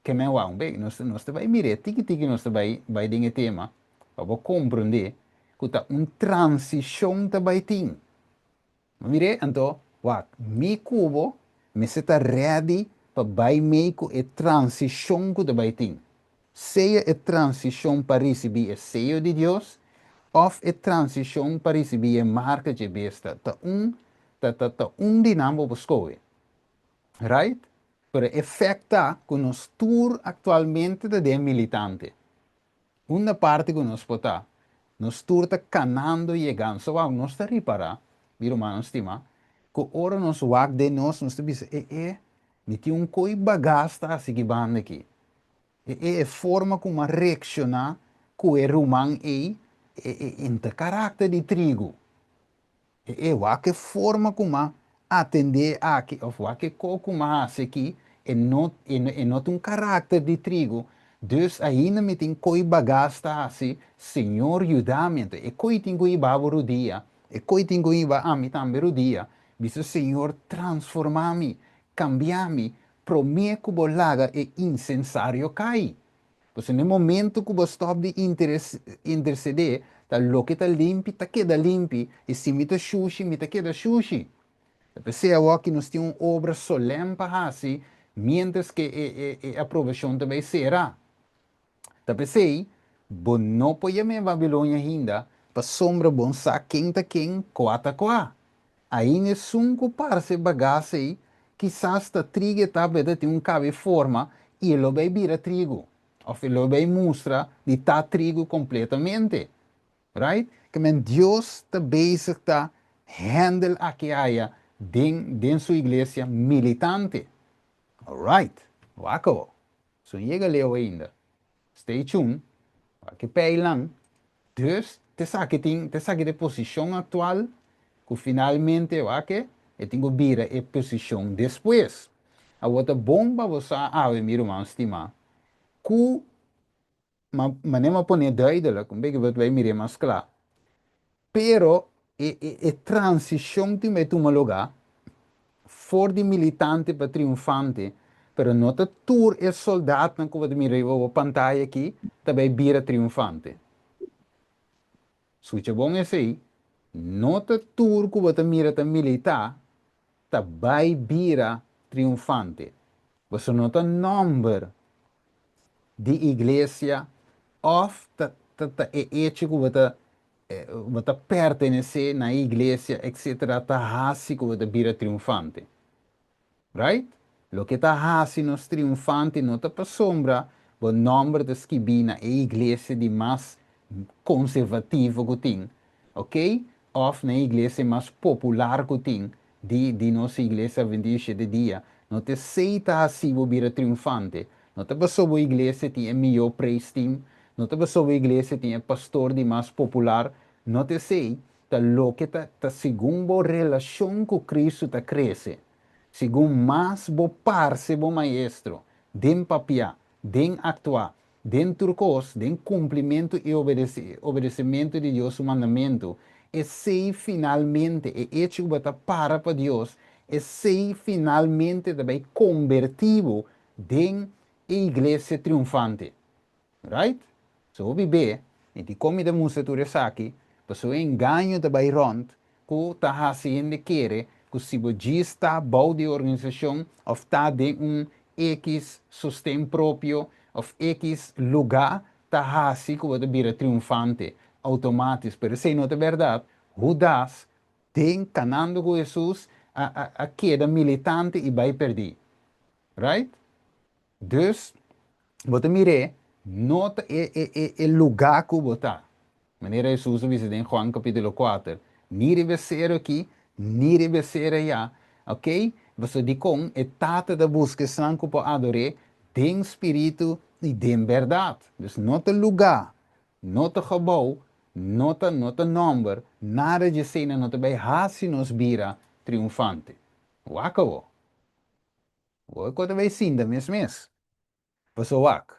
Ke men wak un bek, nos nos ta bai mir'é tiki tiki nos ta bai bai den e tema pa bo komprondé ku ta un transishon ta bai tin. Bo mir'é? Anto wak, mi ku bo mester ta ready pa bai mei ku e transishon ku ta bai tin. Sea e transishon pa risibí e seyo di Dios òf e transishon pa risibí e marka dje besta. Ta un ta ta ta un di nan bo por skohe. Right? Pero e fèkt ta ku nos tur aktualmente ta den militante. Unda parti ku nos por ta, nos tur ta kanando yegando. So wou nos ta ripará, mi rumannan stimá, ku ora nos wak den nos, nos ta bisa, E e, mi tin un koi bagas ta hasi ki banda aki. E e, e forma ku mi a reakshoná ku e ruman ei, e e, e no ta karakter di trigu. E e wak e forma ku m'a atendé aki òf wak e ko ku m'a hasi aki, e no e no e no ta un karakter di trigu, dus ainda mi tin koi bagas ta hasi, Señor yuda mi. Anto e koi tin ku hiba bo rudia, e koi tin ku hiba ami tambe rudia, bisa Señor transformá mi, kambia mi, promé ku bo laga e insensario kai. Pasobra na e momento ku bo stòp di intersedé, ta loke ta limpi ta keda limpi, i si mi ta shushi, mi ta keda shushi. Ta p'esei awor ki nos tin un obra solèm pa hasi miéntras ke e aprobashon ta bai sera. Ta p'esei bo no por yam'é Babilonia ainda, pasobra bo no sa ken ta ken, kua ta kua. Ainda esun ku parse bagas ei, kisas ta trigu e ta beta tin un kabe forma i e lo bai bira trigu, òf e lo bai mustra di ta trigu kompletamente. Right? Ke men Dios ta bezig ta handle aki aya den den su iglesia militante. Alright. Wak awo. Su yega leu ainda. Stay tuned. Wak e peilan. Dus, t'esaki tin, t'esaki ta e posishon aktual ku finalmente wak e tin ku bira e posishon despues. Awor ta bon pa bo sa awe, mi ruman stimá, ku Ma manera mi a pone duidelijk, un beke bo ta bai mir'é mas kla. Pero e e e transishon tin bai tuma lugá for di militante pa triunfante, pero no ta tur e soldatnan ku bo ta mira riba bo pantaya aki ta bai bira triunfante. Skucha bon esei, no ta tur ku bo ta mira ta militá ta bai bira triunfante. Boso no ta nòmber di iglesia òf ta ta ta e echo ku bo ta bo ta pertenesé na e iglesia etcetera ta hasi ku bo ta bira triunfante. Right? Loke ta hasi nos triunfante no ta pasobra bo nòmber ta skibí na e iglesia di mas konservativo ku tin, ok? Òf na e iglesia mas popular ku tin di di nos iglesia Adventista Shete Dia. No ta esei ta hasi bo bira triunfante. No ta pasobra bo iglesia tin e mihó praise team, no ta pasobra bo iglesia tin e pastor di mas popular, no ta esei. Ta loke ta ta segun bo relashon ku Kristu ta krese. Segun mas bo parse bo Maestro, den papiá, den aktuá, den tur kos, den kumplimentu i obedesementu di Dios su mandamentu, esei finalmente, e echo ku bo ta para pa Dios, esei finalmente ta bai kombertí bo den e iglesia triunfante. Right? So hopi be, i dikon mi ta mustra tur esaki? Pasobra e engaño ta bai rònt ku ta hasi hende kere ku si bo djis ta bou di e organisashon òf ta den un ekis sosten propio òf ekis lugá ta hasi ku bo ta bira triunfante outomatis. Pero esei no ta bèrdat. Hudas den kanando ku Hesus a a a keda militante i bai pèrdí. Right? Dus, bo ta mir'é, no ta e, e, e, e lugá ku bo ta. Manera Hesus a bisa den Juan kapítulo kuater, Ni riba e seru akí, ni riba e seru ayá. Oké? Pasobra dikon e Tata ta buska esnan ku por ador'é den spiritu i den bèrdat. Dus no ta lugá, no ta gebou, no ta, no ta nòmber, nada dje eseinan no ta bai hasi nos bira triunfante. Wak awor. Bo ku ta bai sinta mes mes. Paso wak.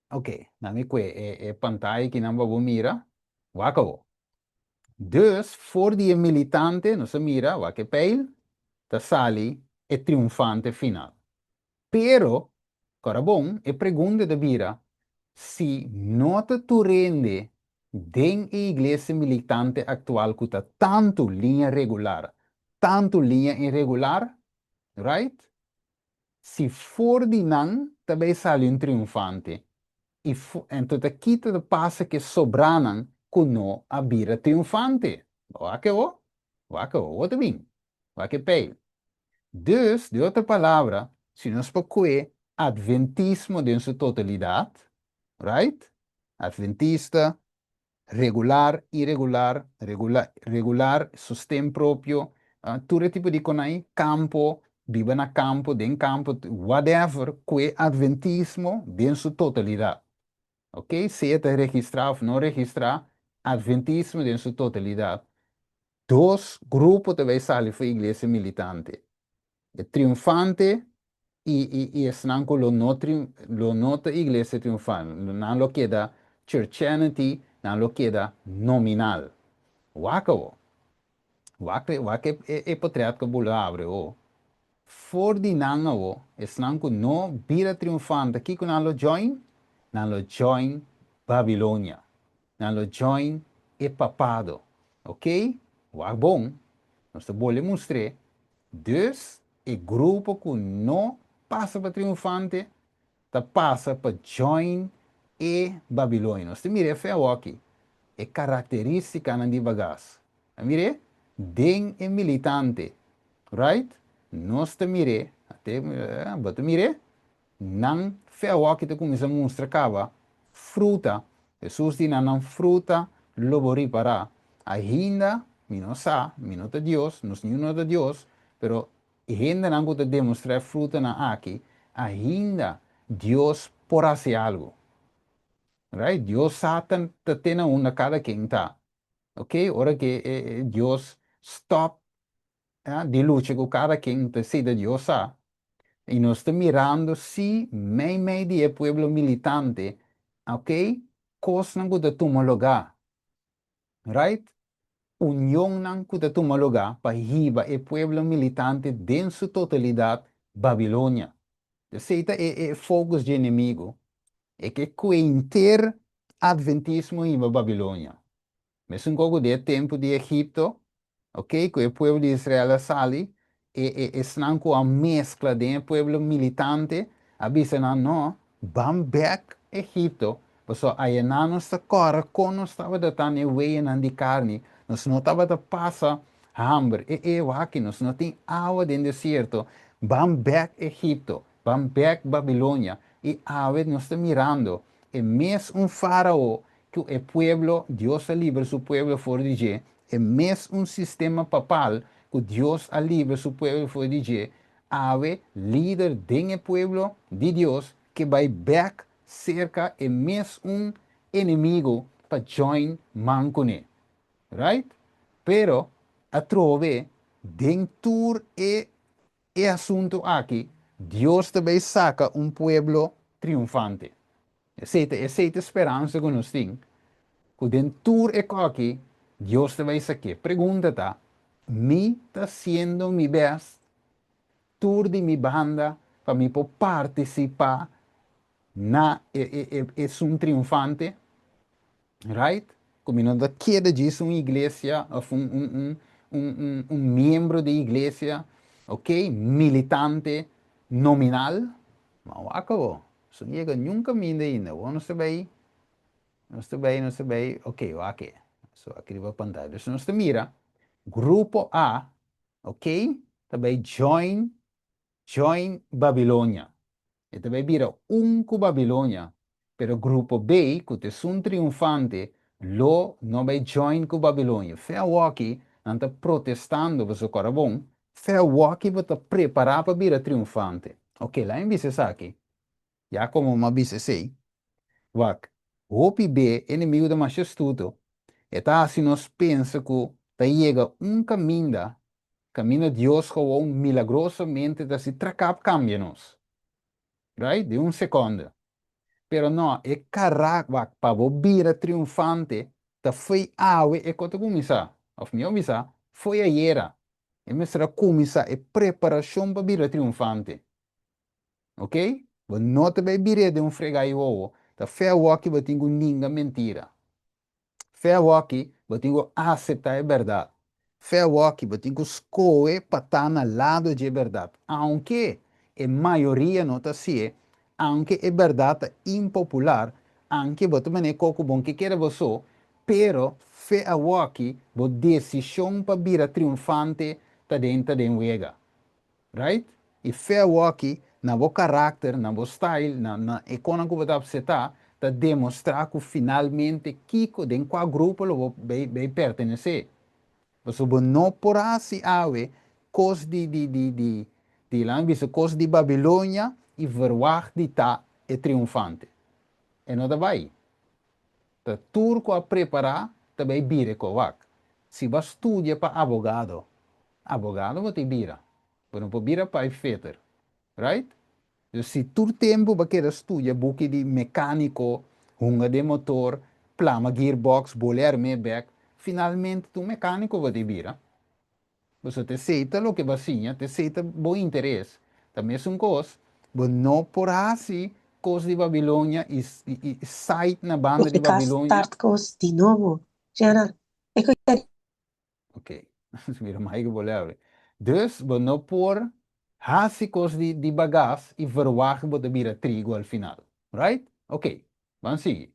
Ok, na mi kue e e pantaya kinan pa bo mira. Wak awo. Dus for di e militante nos a mira, wak e pijl, ta sali e triunfante final. Pero, kòrda bon, e pregunta ta bira, si no ta tur hende den e iglesia militante aktual ku ta tantu liña regular, tantu liña irregular, right? Si for di nan ta bay sali un triunfante, i anto ta kita ta pasa ku e sobranan ku no a bira triunfante? Wak e ho? Wak e ho? Wou ta bin? Wak e peil. Dus, di otro palabra, si nos por kue Adventismo den su totalidat, right? Adventista, regular, iregular, regular, regular, sosten propio, tur e tipo di konai, kampo, biba na kampo, den kampo, whatever, kue Adventismo den su totalidat. Ok, sea ta registrá òf no registrá, Adventismo den su totalidat. Dos grupo ta bay sali for iglesia militante, e triunfante i i i esnan ku lo no triun lo no ta iglesia triunfante, nan lo keda churchianity, nan lo keda nominal. Wak awo. Wak wak e e e potret ku bo lo abri awo. For di nan awo, esnan ku no bira triunfante, kiko nan lo join? Nan lo join Babilonia. Nan lo join e papado. Ok? Wak bon. Nos ta bolbe mustr'é. Dus, e grupo ku no pasa pa triunfante ta pasa pa join e Babilonia. Nos ta mira e fe awoki. E karakterístikanan di bagas. A mir'é? Den e militante. Right? Nos ta mir'é. Ate, bo ta mir'é? Nan fe awoki ta kuminsá mustra kaba fruta. Hesus di nan, Nan fruta lo bo ripará. Ainda mi no sa, mi no ta Dios, nos niun no ta Dios, pero e hendenan ku ta demostrá e frutanan aki, ainda Dios por hasi algu. Right? Dios sa ta te na unda kada ken ta. Ok? Ora ku e Dios stòp di lucha ku kada ken, ta esei ta Dios sa. I nos ta mirando si mei mei di e pueblo militante, ok, kosnan ku ta tuma lugá. Right? Unionnan ku ta tuma lugá pa hiba e pueblo militante den su totalidat Babilonia. Esei ta e e focus dje enemigu. E ke kue henter Adventismo hiba Babilonia. Mesun kos ku den e tempu di Egipto, ok, ku e pueblo di Israel a sali, e e esnan ku a meskla den e pueblo militante a bisa nan, No, ban bèk Egipto, pasobra ayanan nos ta kòrda kon nos tabata ta na e weyanan di karni, nos no tabata pasa hamber, e e wak-ki, nos no tin awa den desierto, ban bèk Egipto, ban bèk Babilonia. I awe nos ta mirando e mes un Fárao ku e pueblo, Dios a libra su pueblo for di dje, e mes un sistema papal ku Dios a libra su pueblo for di dje, awe lider den e pueblo di Dios ke bai bek serka e mes un enemigu pa join man kuné. Right? Pero atrobe den tur e e asuntu aki, Dios ta bai saka un pueblo triunfante. Esei ta esei ta e speransa ku nos tin, ku den tur e koki Dios ta bai sak'é. Pregunta ta, Mi ta hasiendo mi bèst tur di mi banda pa mi por partisipá na e e e esun triunfante? Right? Ku mi no ta keda djis un iglesia òf un un un un un un miembro di iglesia, ok, militante nominal. Ma wak awor, nos no yega niun kaminda ainda. Awor nos ta bai, nos ta bai, nos ta bai, ok, wak e. So aki riba pantaya. Dus nos ta mira grupo A, ok, ta bai join Join Babilonia. E ta bai bira un ku Babilonia, pero grupo B, ku ta esun triunfante, lo no bai join ku Babilonia. Fe awoki nan ta protestando pasobra kòrda bon, fe awoki bo ta prepará pa bira triunfante. Oke, laga mi bisa esaki. Ya komo mi a bisa esei, wak, hopi be enemigu ta masha astuto. E ta hasi nos pensa ku ta yega un kaminda, kaminda Dios gewoon milagrosamente ta hasi trakap kambia nos. Right? Den un sekònde. Pero no, e karak, wak, pa bo bira triunfante, ta fo'i awe e ko ta kuminsá. Òf mihó bisa, fo'i ayera. E mester a kuminsá e preparashon pa bira triunfante. Ok? Bo no ta bay bir'é den un fregá i wowo. Ta fe awoki bo tin ku ninga mentira. Fe awoki bo tin ku aseptá e bèrdat. Fe awoki bo tin ku skohe pa ta na lado dje bèrdat. Aunke e mayoria no ta hasié, aunke e bèrdat ta impopular, anke bo ta manera koko bon ke kere bo so, pero fe awoki bo desishon pa bira triunfante ta den ta den wega. Right? I fe awoki na bo karakter, na bo style, na na e konan ku bo ta apseta, ta demostrá ku finalmente kiko, den kua grupo lo bo bay bay pertenesé. Pasobra bo no por hasi awe kos di di di di di laga mi bisa kos di Babilonia i verwagt di ta e triunfante. E no ta bai. Ta tur ku a prepará ta bai bira e kowak. Si bo a studia pa abogado, abogado bo ta bira. Bo no por bira pipefitter. Right? Dus si tur tempu bo a keda studia buki di mekániko, hunga den motor, plama gearbox, bole arm'é bèk, finalmente ta un mekániko bo ta bira. Pasobra ta esei ta loke bo a siña, ta esei ta bo interes. Ta mesun kos, bo no por hasi kos di Babilonia i site na banda di Nifiká Babilonia. start kos di nobo. Jana, e ku ta. Ok, mira Mike bo lève. Dus bo no por hasi kos di di bagas i verwagt bo ta bira trigo al final. Right? Ok, ban sigui.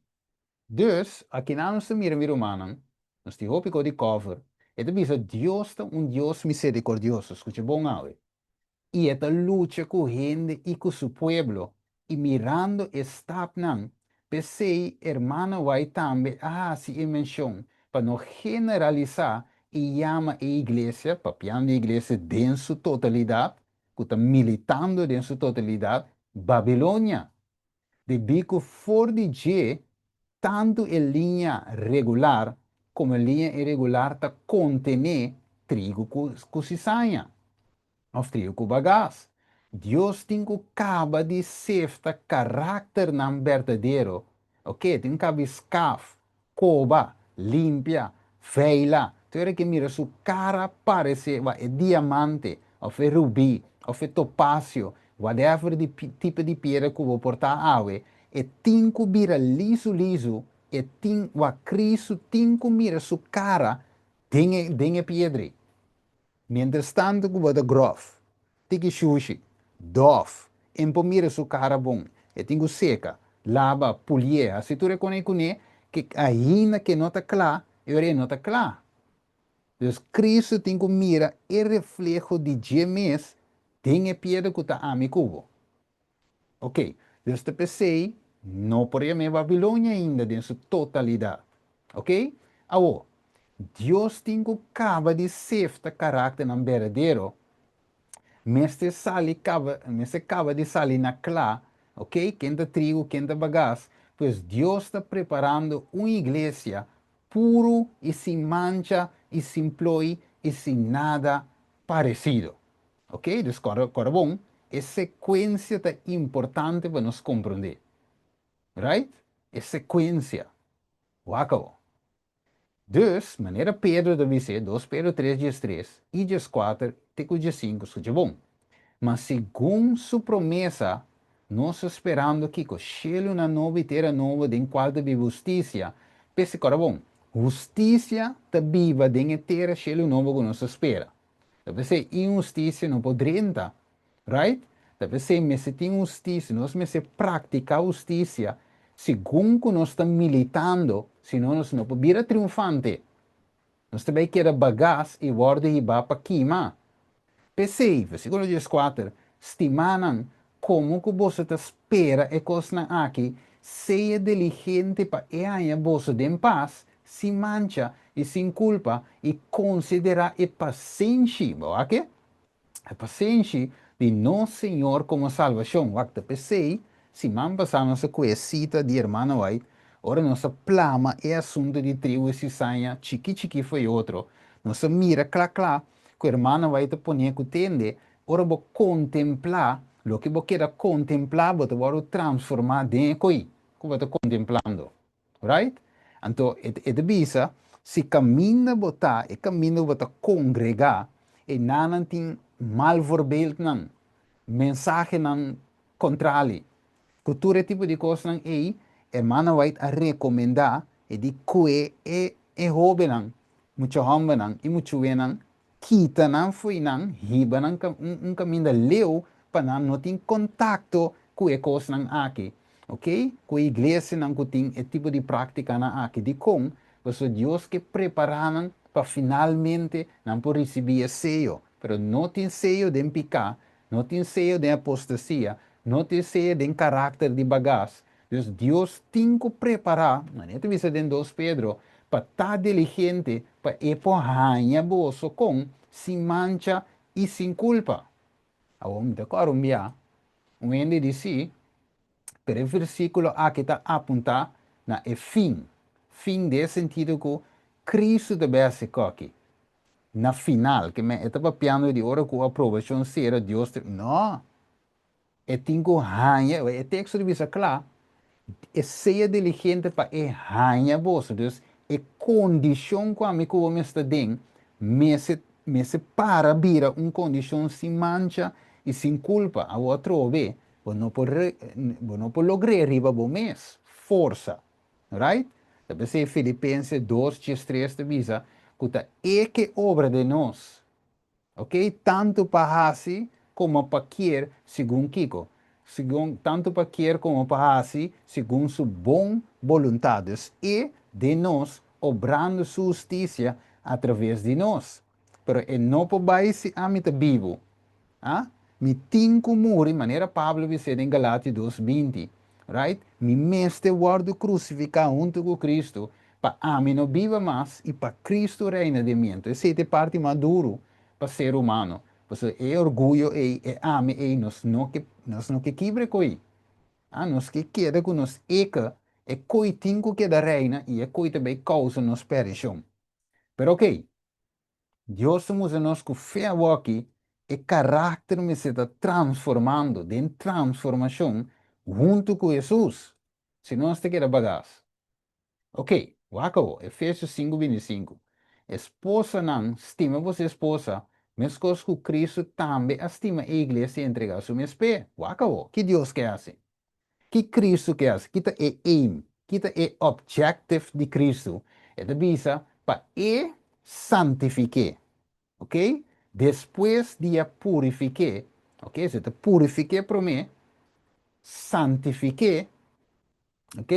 Dus, akinan nos ta mira mi rumannan, nos tin hopi kos di cover, e ta bisa Dios ta un Dios misericordioso, scucha bon awe, y e ta lucha cu hende y cu su pueblo, y mirando e stapnan, p'esey hermana White tambe a haci e mencion pa no generalisa y yama e iglesia, papiando e iglesia den su totalidad, cu ta militando den su totalidad, Babilonia. Debí ku for di dje tantu e liña regular komo e liña iregular ta kontené trigu ku sisaña òf trigu ku bagas. Dios tin ku kaba di sefta karakternan berdadero, ok, tin ku kaba di skaf, koba, limpia, veila, te ora ke mira su kara parese wa e diamante, òf e rubí, òf e topasio, whatever di tipo di piedra ku bo por ta awe, e tin ku bira lizu lizu, e tin wa Kristu tin ku mira su kara den e den e piedra ei. Mientras tanto ku bo ta gròf, tiki shushi, dòf, en por mira su kara bon, e tin ku seka, laba, pulié, hasi tur e kos ei kuné, ke ainda ke no ta kla, e ora ei no ta kla. Dus Kristu tin ku mira e refleho di dje mes den e piedra ku ta ami ku bo. Ok, dus ta p'esei no por yam'é Babilonia ainda den su totalidat. Ok? Awor, Dios tin ku kaba di sefta karakternan berdadero, mester sali kaba, mester kaba di sali na kla, ok, ken ta trigu, ken ta bagas, pues Dios ta preparando un iglesia puru i sin mancha i sin ploi i sin nada paresido. Ok, dus kòrda, kòrda bon, e sekuensia ta importante pa nos komprondé. Right? E sekuensia. Wak awor. Dus, manera Pedro ta bis'é, dos Pedro tres diestres i dieskuater te ku diesinku, skucha bon, Ma segun su promesa, nos ta sperando kiko? Shelunan nobo i tera nobo den kual ta biba hustisia. P'esei, kòrda bon, hustisia ta biba den e tera shelu nobo ku nos ta spera. Ta p'esei inhustisia no por drenta, right? Ta p'esei mester tin hustisia, nos mester praktiká hustisia segun ku nos ta militando, sino nos no por bira triunfante. Nos ta bai keda bagas i wòrdu hibá pa kima. P'esei, versíkulo dieskuater, Stimánan, komo ku boso ta spera e kosnan aki, sea diligente pa e haña boso den pas, sin mancha i sin kulpa, i konsiderá e pasenshi, bo wak e? E pasenshi di nos Señor komo salbashon. Wak, ta p'esei, siman pasá nos a kohe e sita di Hermana White, ora nos a plama e asuntu di tribu i sisaña chikí chikí fo'i otro, nos a mira kla kla ku Hermana White ta pon'é ku tende, ora bo kontemplá loke bo keda kontemplá, bo ta wòrdu transformá den e koi ku bo ta kontemplando. Right? Anto e e ta bisa, si kaminda bo ta, e kaminda ku bo ta kongregá, enanan tin mal voorbeeldnan, mensahenan kontrali. Ku tur e tipo di kosnan ei, Hermana White a rekomendá e di kue e e hóbennan, mucha hòmbernan i muchuenan, kita nan fo'i nan, hiba nan un un kaminda leu pa nan no tin kontakto ku e kosnan aki, ok, ku e iglesianan ku tin e tipo di práktikanan aki. Dikon? Pasobra Dios ke prepará nan pa finalmente nan por risibí e seyo. Pero no tin seyo den piká, no tin seyo den apostasia, no tin seyo den karakter di bagas. Dus Dios tin ku prepará, manera ta bisa den dos Pedro, pa ta diligente pa e por haña boso kon sin mancha i sin kulpa. Awor mi ta kòrda un bia, un hende di si, pero e versíkulo aki ta apuntá na e fin, fin den e sentido ku Kristu ta bai hasi kòki. Na final, ke men e ta papiando di ora ku aprobashon sera, Dios ta, no! E tin ku haña, e teksto ta bisa kla, e sea diligente pa e haña boso. Dus, e kondishon ku ami ku bo mester den, mester mester para bira un kondishon sin mancha i sin kulpa. Awor atrobe, bo no por bo no por logr'é riba bo mes forsa. Right? Ta p'esei Filipense dos diestres ta bisa ku ta e ke obra den nos. Ok, tantu pa hasi komo pa kier segun kiko? Segun, tantu pa kier komo pa hasi segun su bon boluntat. Dus e den nos, obrando su hustisia atraves di nos. Pero e no por bai si ami ta bibu. A? Mi tin ku muri, manera Pablo bis'é den Galatio dos 20. Right? Mi mester wòrdu krusifiká huntu ku Kristu pa ami no biba mas i pa Kristu reina den mi. Anto esei ta e parti mas duru pa ser humano, pasobra e orguyo ei, e ami ei, nos no ke, nos no ke kibra e koi. Ah, nos ke keda ku nos eke, e koi tin ku keda reina i e koi ta bai kousa nos perishon. Pero okey, Dios ta mustra nos ku fe awoki. E karakter mester ta transformando, den transformashon huntu ku Hesus. Si no nos ta keda bagas. Ok, wak awo, Efesios 5:25. Esposanan, stima boso esposa, meskos ku Kristu tambe a stima e iglesia i entregá su mes p'e. Wak awo, ki Dios ke hasi? Ki Kristu ke hasi? Ki ta e aim? Ki ta e objective di Kristu? E ta bisa pa e santifik'é. Ok? Despues di a purifik'é, ok, so e ta purifik'é promé, santifik'é, ok?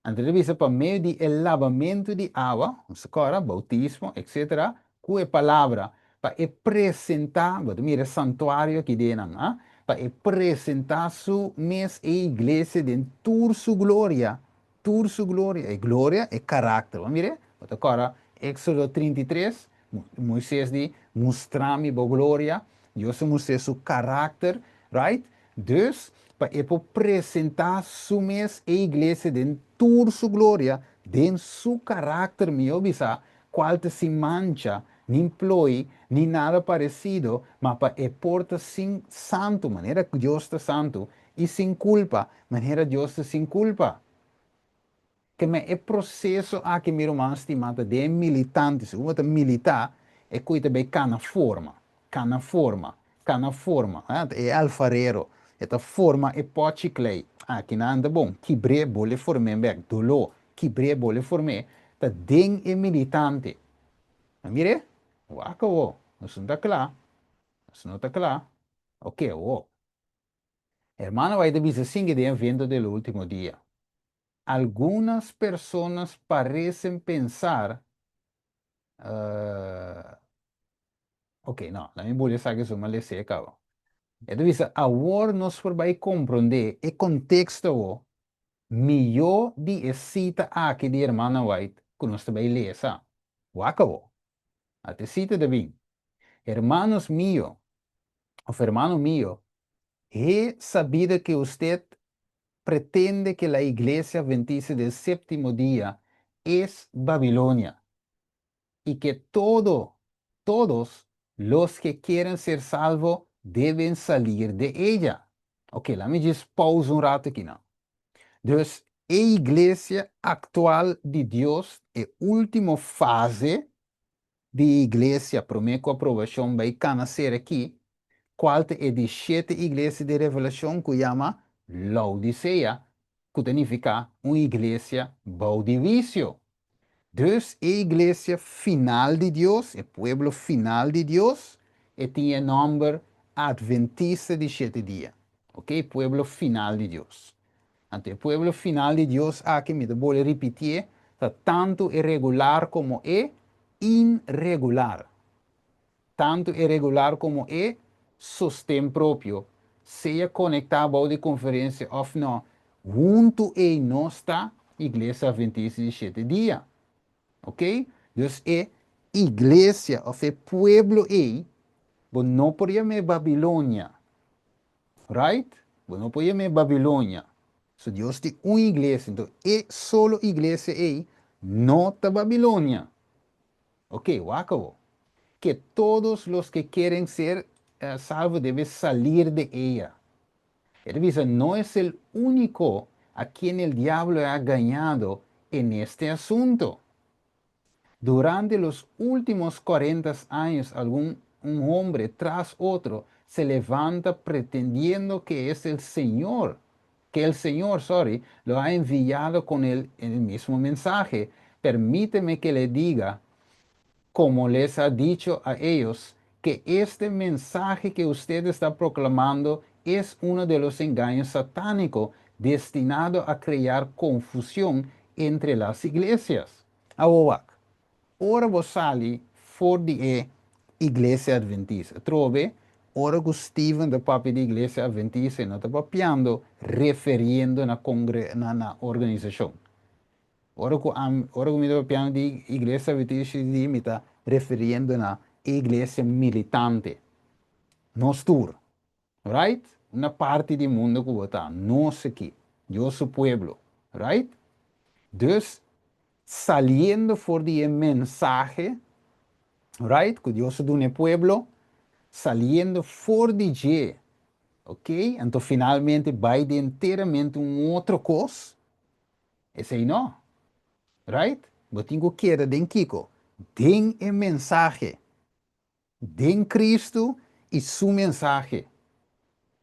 Anto ta bisa pa medio di e labamentu di awa, nos ta kòrda, boutismo, etsetera, ku e palabra, pa e presentá, bo ta mira e santuario aki den nan, ha? Pa e presentá su mes e iglesia den tur su gloria, tur su gloria, e gloria, e karakter. Bo a mir'é? Bo ta kòrda Éksodo 33, Moisés di, Mustra mi bo gloria. Dios a mustr'é su karakter, right? Dus, pa e por presentá su mes e iglesia den tur su gloria, den su karakter, mihó bisá, kual ta sin mancha, nin ploi, ni nada paresido, ma pa e por ta sin santu, manera Dios ta santu, i sin kulpa, manera Dios ta sin kulpa. Ke men e proseso aki mi ruman stimá ta den e militante, segun bo ta militá, e koe ta bay kana forma, kana forma, kana forma, ha, e alfarero, e ta forma e pòchi klei, aki nan ta bon, kibr'é bole form'é bèk, doló, kibr'é bole form'é, ta den e militante. A mir'é? Wak awo, nos no ta kla, nos no ta kla, oke awo. Hermano White ta bisa sin ke den evento del ultimo dia. Algunas personas parecen pensar, Ok, no, laat mi buli esaki su mi a lesa e caba. E ta bisa, Awor nos por bai comprende e contexto awo mihó di e cita aki di Hermana White cu nos ta bai lesa. Wak awo. Ata e cita ta bin, Hermanos mio, of hermano mio, he sabido que usted pretende que la Iglesia Adventista del Séptimo Día es Babilonia y que todo, todos los que quieren ser salvo deben salir de ella. Ok, laat mi djis pausa un rato aki nan. Dus, e iglesia actual di Dios, e ultimo fase di iglesia promé ku aprobashon bai kana ser aki, kual ta e di shete iglesia di Revelashon ku yama Laodisea, ku ta nifiká un iglesia bou di huisio. Dus e iglesia final di Dios, e pueblo final di Dios, e tin e nòmber Adventista di Shete Dia. Oke, pueblo final di Dios. Anto e pueblo final di Dios aki, mi ta bolbe ripitié, ta tantu e regular komo e inregular. Tantu e regular komo e sosten propio, sea konektá bou di konferensia òf nò, huntu ei nos ta Iglesia Adventista di Shete Dia. Oké? Dus e iglesia òf e pueblo ei, bo no por yam'é Babilonia. Right? Bo no por yam'é Babilonia. So Dios tin un iglesia, enton e solo iglesia ei no ta Babilonia. Ok, wak awo. Que todos los que quieren ser salvo debe salir de ella. E ta bisa, no es el único a quien el diablo ha gañado en este asunto. Durante los últimos cuarentas años algún un hombre tras otro se levanta pretendiendo que es el Señor, que el Señor, sorry, lo ha enviado con el, el mismo mensaje. Permíteme que le diga, como les ha dicho a ellos, que este mensaje que usted está proclamando es uno de los engaños satánicos destinado a crear confusión entre las iglesias. Awor wak, ora bo sali for di e Iglesia Adventista, atrobe, ora ku Steven ta papia di Iglesia Adventista e no ta papiando referiendo na kongre na na organisashon. Ora ku ami ora ku mi ta papiando di Iglesia Adventista di mi ta referiendo na e iglesia militante, nos tur. Right? Una parti di mundo ku bo ta, nos aki, Dios su pueblo. Right? Dus, saliendo for di e mensahe, right, ku Dios a duna e pueblo, Saliendo for di dje, ok, anto finalmente bai den enteramente un otro kos, esei no. Right? Bo tin ku keda den kiko? Den e mensahe. Den Cristo y su mensahe.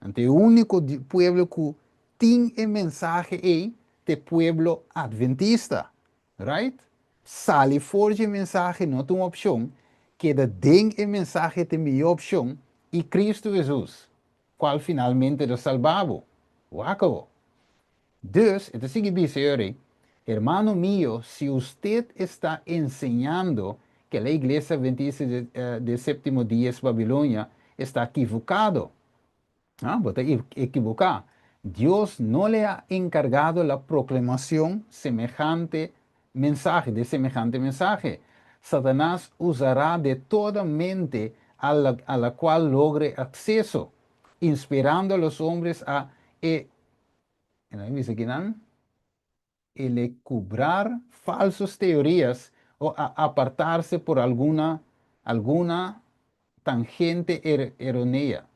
Anto e unico pueblo cu tin e mensahe ey ta e pueblo Adventista. Right? Sali for dje mensahe no ta un opcion, keda den e mensahe ta e mihor opcion y Cristo Jesus, cual finalmente ta salba bo. Wak awo. Dus, e ta sigui bisa e rei, Hermano mio, si usted está enseñando que la Iglesia Adventista de Séptimo Día es Babilonia, está equivocado. Ah, bo ta equivocá. Dios no le ha encargado la proclamación semejante mensahe, de semejante mensahe. Satanás usará de toda mente a la, a la cual logre acceso, inspirando a los hombres a e En a bisa kinan elecubrar falsos teorías o a apartarse por alguna alguna tangente er erronea,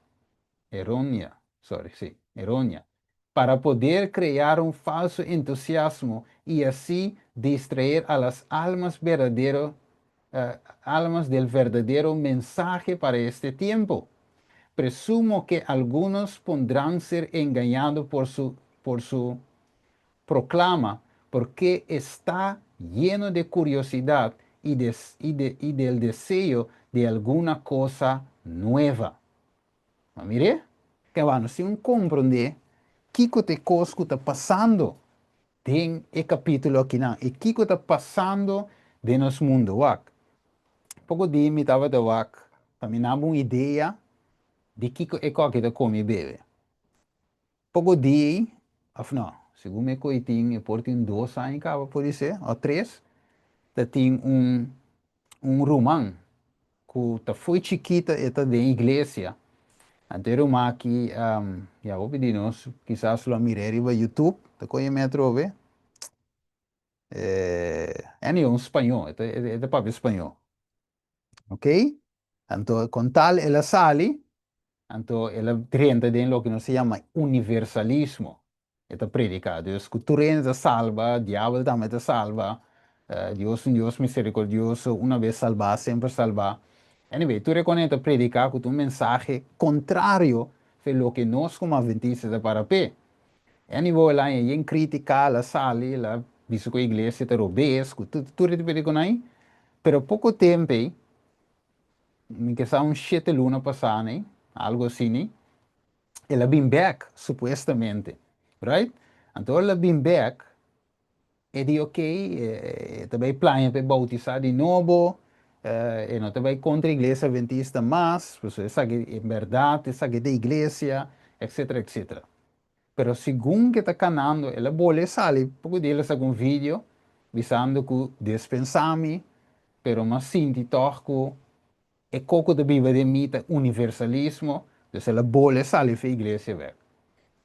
errónea, sorry, sí, errónea, para poder crear un falso entusiasmo y así distraer a las almas verdadero, almas del verdadero mensaje para este tiempo. Presumo que algunos pondrán ser engañados por su, por su proclama, porque está lleno de curiosidad y, de, y, de, y del deseo de alguna cosa nueva. Ma mire, ke bueno, si un comprende kiko te kos ku ta pasando den e capítulo akinan i kiko ta pasando den nos mundo wak. Poko di mi tabata wak pa mi naba un idea di kiko e koki ta come i bebe. Poko di, of no, segun mi koe tin e por tin dos aña kaba podisé, o tres, ta tin un un ruman ku ta fo'i chikito e ta den iglesia. Anto e ruman aki, ya hopi di nos kisas lo a mir'é riba YouTube, ta koe mi atrobe. Anyway, un spañó, e ta e ta papia spañó. Ok? Anto kon tal el a sali, anto el a drenta den loke nos ta yama universalismo. E ta prediká dus ku tur hende ta salba, diabel tambe ta salba, Dios un Dios miserikordioso, una bes salbá semper salbá. Anyway, tur e kos e ta prediká ku ta un mensahe kontrario fe loke nos komo atventista ta para p'e. Anyway, el a haña yen krítika, el a sali, el a bisa ku e iglesia ta robes, ku tur e tipo di kos ei. Pero poko tempu ei, mi ke sa un shete luna pasá nei, algu asina, el a bin bek, supuestamente, right? Anto ora el a bin bek, e di ok, e ta bai plania pa e bautisá di nobo, e no ta bai kontra iglesia adventista mas, pasobra esaki en bèrdat esaki ta iglesia, etcetera, etcetera. Pero segun ke ta kanando, el a bole sali, poko di el a saka un video bisando ku despensá mi, pero m'a sinti tòg ku E koko ta biba den mi ta universalismo, dus el a bole sali for iglesia bek.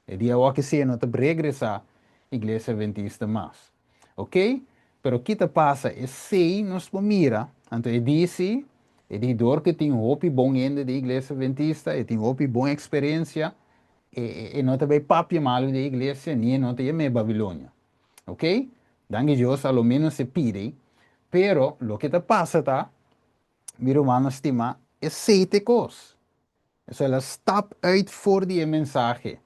E dia awor ki si e no ta regresá iglesia adventista mas. Ok, pero ki ta pasa? Esei nos por mira, anto e di si, e di dor ku tin hopi bon hende den iglesia adventista, e tin hopi bon eksperensia, e e no ta bai papia malu den iglesia ni e no ta yam'é Babilonia. Ok, danki Dios a lo menos e pidi, pero loke ta pasa ta, Mi rumannan stimá, esei ta e kos. Eso el a stap uit for di e mensahe.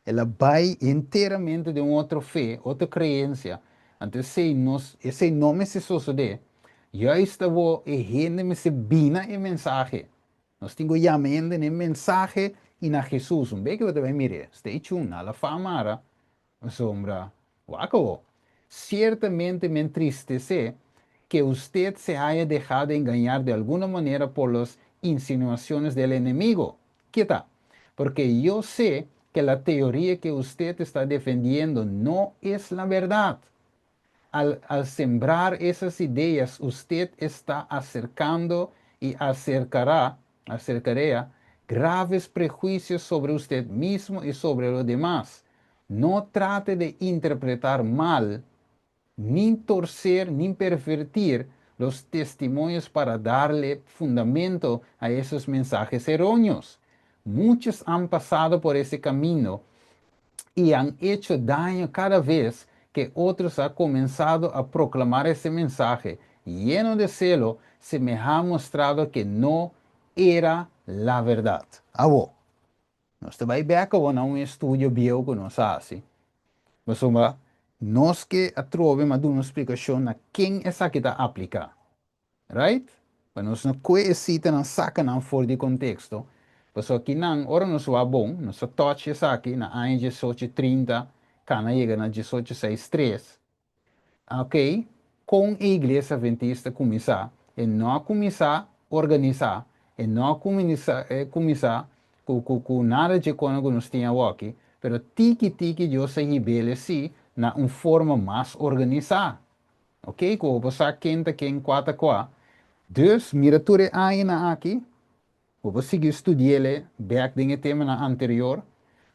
El a bai enteramente den un otro fe, otro kreensia. Anto esei nos, esei no mester sosodé. Juist awor e hende mester bina e mensahe. Nos tin ku yama e hende na e mensahe i na Hesus. Un bes ku bo ta bai mir'é, stay tuned, na la fama ara. Pasobra, wak awor, ciertamente me entristece que usted se haya dejado engañar de alguna manera por los insinuaciones del enemigo. Ke ta? Porque yo sé que la teoría que usted está defendiendo no es la verdad. Al, al sembrar esas ideas, usted está acercando y acercará, acercaría graves prejuicios sobre usted mismo y sobre los demás. No trate de interpretar mal, ni torcer, ni pervertir los testimonios para darle fundamento a esos mensajes erróneos. Muchos han pasado por ese camino y han hecho daño cada vez que otros han comenzado a proclamar ese mensaje. Lleno de celo, se me ha mostrado que no era la verdad. Awor, nos ta bai bèk na un estudio bieu ku nos a hasi. Pasobra, nos ke atrobe m'a duna un splikashon na ken esaki ta apliká. Right? Pa nos no kue e sitanan saka nan for di konteksto. Pasobra akinan, ora nos wak bon, nos a touch esaki na aña 1830, kana yega na 1863. Ok, kon e iglesia adventista kuminsá? E no a kuminsá organisá, e no a kuminsá kuminsá ku ku ku nada dje kona ku nos tin awoki, pero tiki tiki Dios a hib'el sí na un forma mas organisá. Ok, ku bo por sa ken ta ken, kua ta kua. Dus, mira tur e añanan aki, bo por sigui studi'el bèk den e temanan anterior,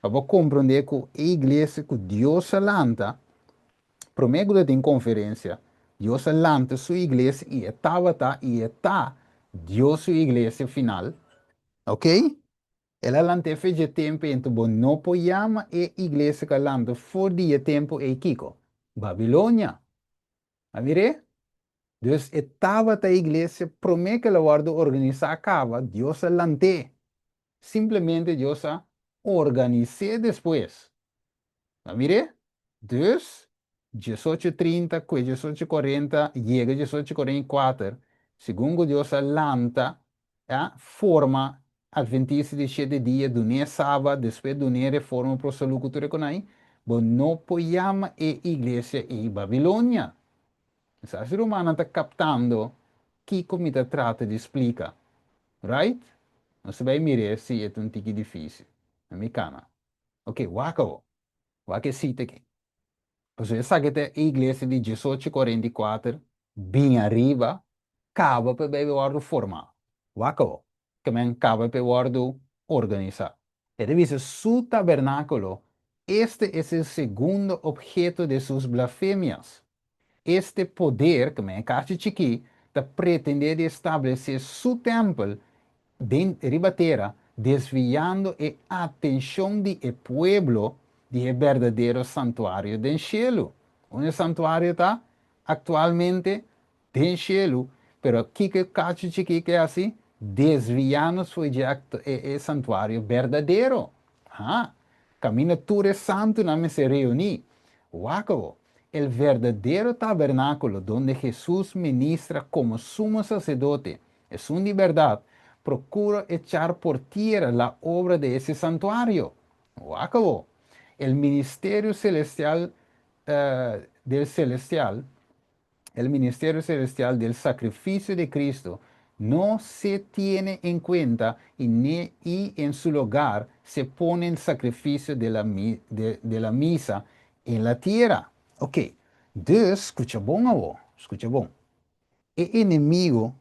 pa bo komprondé ku e iglesia ku Dios a lanta, promé ku ta tin konferensia, Dios a lanta su iglesia i e tabata i e ta Dios su iglesia final. Ok? El a lant'é fe dje tempu ei, anto bo no por yama e iglesia ku a lanta for di e tempu ei kiko? Babilonia. A mir'é? Dus e tabata e iglesia promé ku el a wòrdu organisá kaba, Dios a lant'é. Simplemente Dios a organis'é despues. A mir'é? Dus, 1830 ku e 1840 yega 1844, segun ku Dios a lanta, a forma Adventista di Shete Dia, dun'é Sabat, despues dun'é Reforma pro Salú ku tur e konai, bo no por yama e iglesia ei Babilonia. Sa si rumannan ta kaptando kiko mi ta trata di splika. Right? Nos ta bai mir'é si e ta un tiki difísil. Na mi kana. Ok, wak awo. Wak e sita aki. Pasobra esaki ta e iglesia di 1844 bin ariba, kaba pa e bai wòrdu formá. Wak awo. Ke men kaba pa e wòrdu organisá. E ta bisa su tabernákulo, Este es el segundo objeto de sus blasfemias. Este poder, ke men e kachi chikí, ta pretendé di establesé su tèmpel den riba tera, desviando e atenshon di e pueblo di e berdadero santuario den shelu. Unda e santuario ta aktualmente? Den shelu. Pero kiko e kachi chikí ke hasi? Desviá nos fo'i dje e santuario berdadero. Ha! Kaminda tur e santunan mester reuní. Wak awor, el verdadero tabernákulo donde Hesus ministra komo Sumo Saserdote, esun di bèrdat, prokura echar por tiera la obra de ese santuario. Wak awor, el ministerio celestial del celestial, el ministerio celestial del sacrificio de Cristo no se tiene en cuenta y ne y en su lugar se pone el sacrificio de la de, de la misa en la tierra. Ok, dus, skucha bon awor, skucha bon. E enemigo,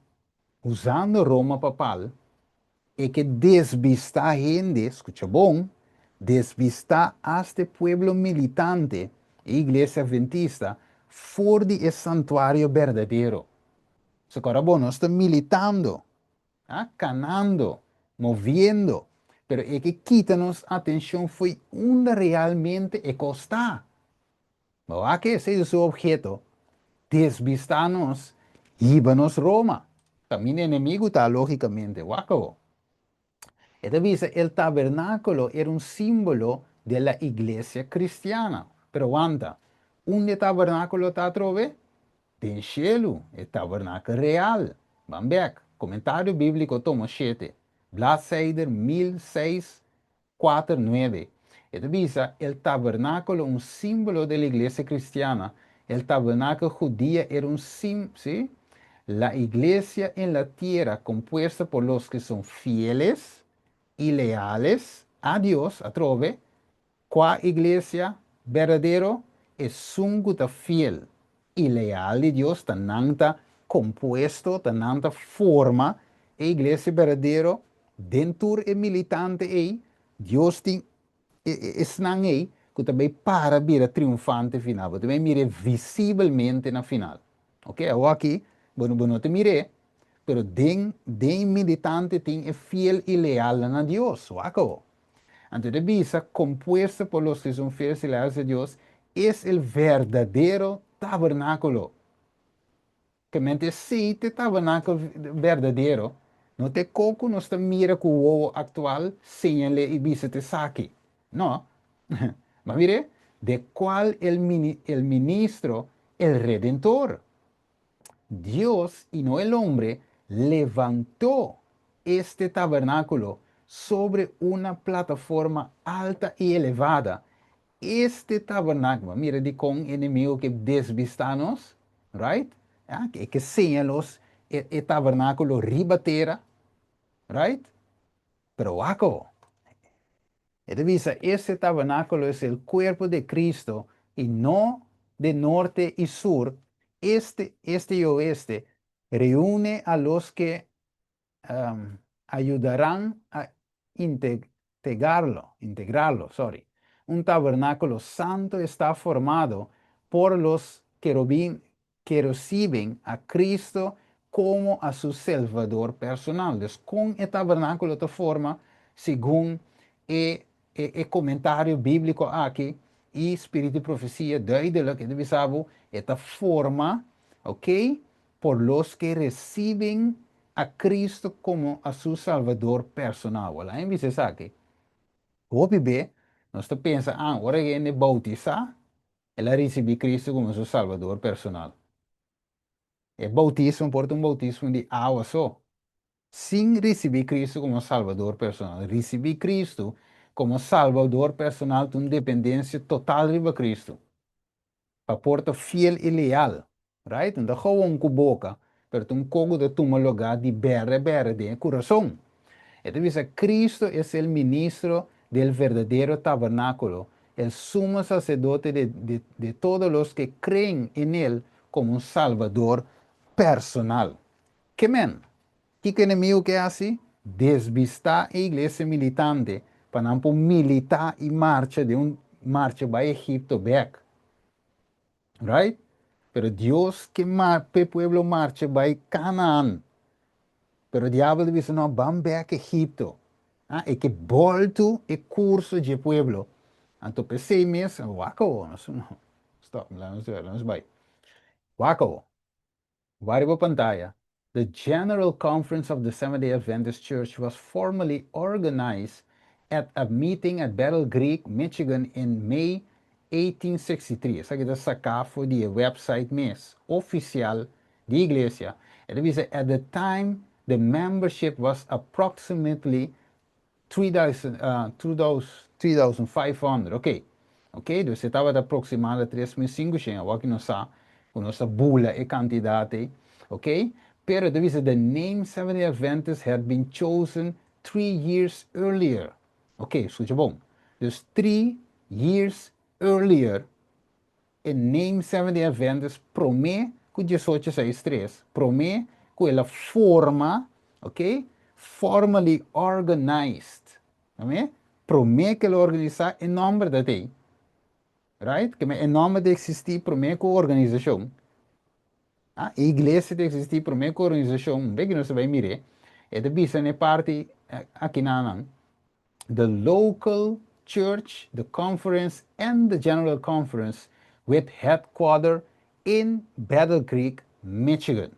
usando Roma papal, E ke desbistá hende, skucha bon, desbistá asta e pueblo militante, e Iglesia Adventista, for di e santuario berdadero. So kòrda bon, nos ta militando, a, kanando, moviendo, pero e ke kita nos atenshon fo'i unda realmente e kos ta. Bo wak esei ta su obheto, desbistá nos, hiba nos Roma. Kaminda enemigu ta, lógikamente. Wak awor. E ta bisa, El tabernákulo era un símbolo de la iglesia kristiana. Pero wanta, unda e tabernákulo ta atrobe? Den shelu, e tabernakel real. Ban bèk, Komentario Bíbliko tomo shete, bladzijde 1006 Kuater nuebe. E ta bisa, El tabernáculo, un símbolo de la iglesia cristiana, el tabernáculo judía era un sim, sí? La iglesia en la tierra compuesta por los que son fieles y leales a Dios, atrobe, kua iglesia berdadero? Esun ku ta fiel i leal di Dios, ta nan ta kompuesto, ta nan ta forma e iglesia berdadero. Den tur e militante ei, Dios tin esnan ei ku ta bai para bira triunfante final. Bo ta bai mir'é visibelmente na final. Ok, awor aki. Bo no, bo no ta mir'é, pero den, den militante tin e fiel i lealnan na Dios. Wak awo. Anto e ta bisa, Compuesto por los que son fieles y leales a Dios, es el verdadero tabernáculo. Ke mente esei ta e tabernáculo berdadero, no ta e ko ku nos ta mira ku wowo aktual, señal'é i bisa ta esaki. No. Ma mir'é, de cual el el ministro, el Redentor. Dios, y no el hombre, levantó este tabernáculo sobre una plataforma alta y elevada. Este tabernáculo, mira dikon enemigo ke desbistá nos, right? Ya, e ke seña nos e, e tabernáculo riba tera, right? Pero wak awo. E ta bisa, Este tabernáculo es el cuerpo de Cristo y no de norte y sur, este, este y oeste, reúne a los que ayudarán a integrarlo, integrarlo, sorry. Un tabernáculo santo está formado por los querubín, que reciben a Cristo como a su Salvador personal. Dus kon e tabernáculo ta forma segun e e e komentario bíbliko aki i Spiritu di Profesia duidelijk e ta bisa bo e ta forma, ok, por los que reciben a Cristo como a su Salvador personal. Wala a bisa esaki. Hopi be nos ta pensa, ah, ora hende bautisá, El a risibí Cristo komo su Salbador personal. E boutismo por ta un boutismo di awa so, sin risibí Cristo komo Salbador personal. Risibí Cristo komo Salbador personal ta un dependensia total riba Cristo, pa por ta fiel i leal. Right? No ta gewoon ku boka, pero ta un kos ku ta tuma lugá di bèrè bèrè den e kurason. E ta bisa, Cristo es el ministro del verdadero tabernáculo, el sumo sacerdote de de de todos los que creen en él como un Salvador personal. Ke men? Kiko enemigu ke hasi? Desbistá e iglesia militante pa nan por militá i marcha den un marcha bai Egipto bèk. Right? Pero Dios ke p'e pueblo marcha bai Canaan. Pero diabel ta bisa, no, ban bek Egipto. Ah, e ke boltu e curso dje pueblo. Anto p'esei mes, wak awo, nos, stop, laga nos laga nos bai. Wak awo. Wak riba pantaya. The General Conference of the Seventh-day Adventist Church was formally organized at a meeting at Battle Creek, Michigan in May 1863. Esaki ta saká for di e website mes ofisial di iglesia. E ta bisa, At the time, the membership was approximately 3,500, ok. Ok, dus e tabata aproximado 3,500, awor ki nos sa ku nos ta bula e kantidat ei, ok. Pero e ta bisa the name Seventh-day Adventist had been chosen 3 years earlier. Ok, skucha bon. Dus 3 years earlier e name Seventh-day Adventist promé ku 1863, promé ku el a forma, ok, formally organized, amé? Promé ku el a organisá e nòmber ta tei, right? Ke men e nòmber ta eksistí promé ku organisashon. Ah, e iglesia ta eksistí promé ku organisashon, un bek nos ta bai mir'é, e ta bisa na e parti akinanan, the local church, the conference and the general conference with headquarter in Battle Creek, Michigan.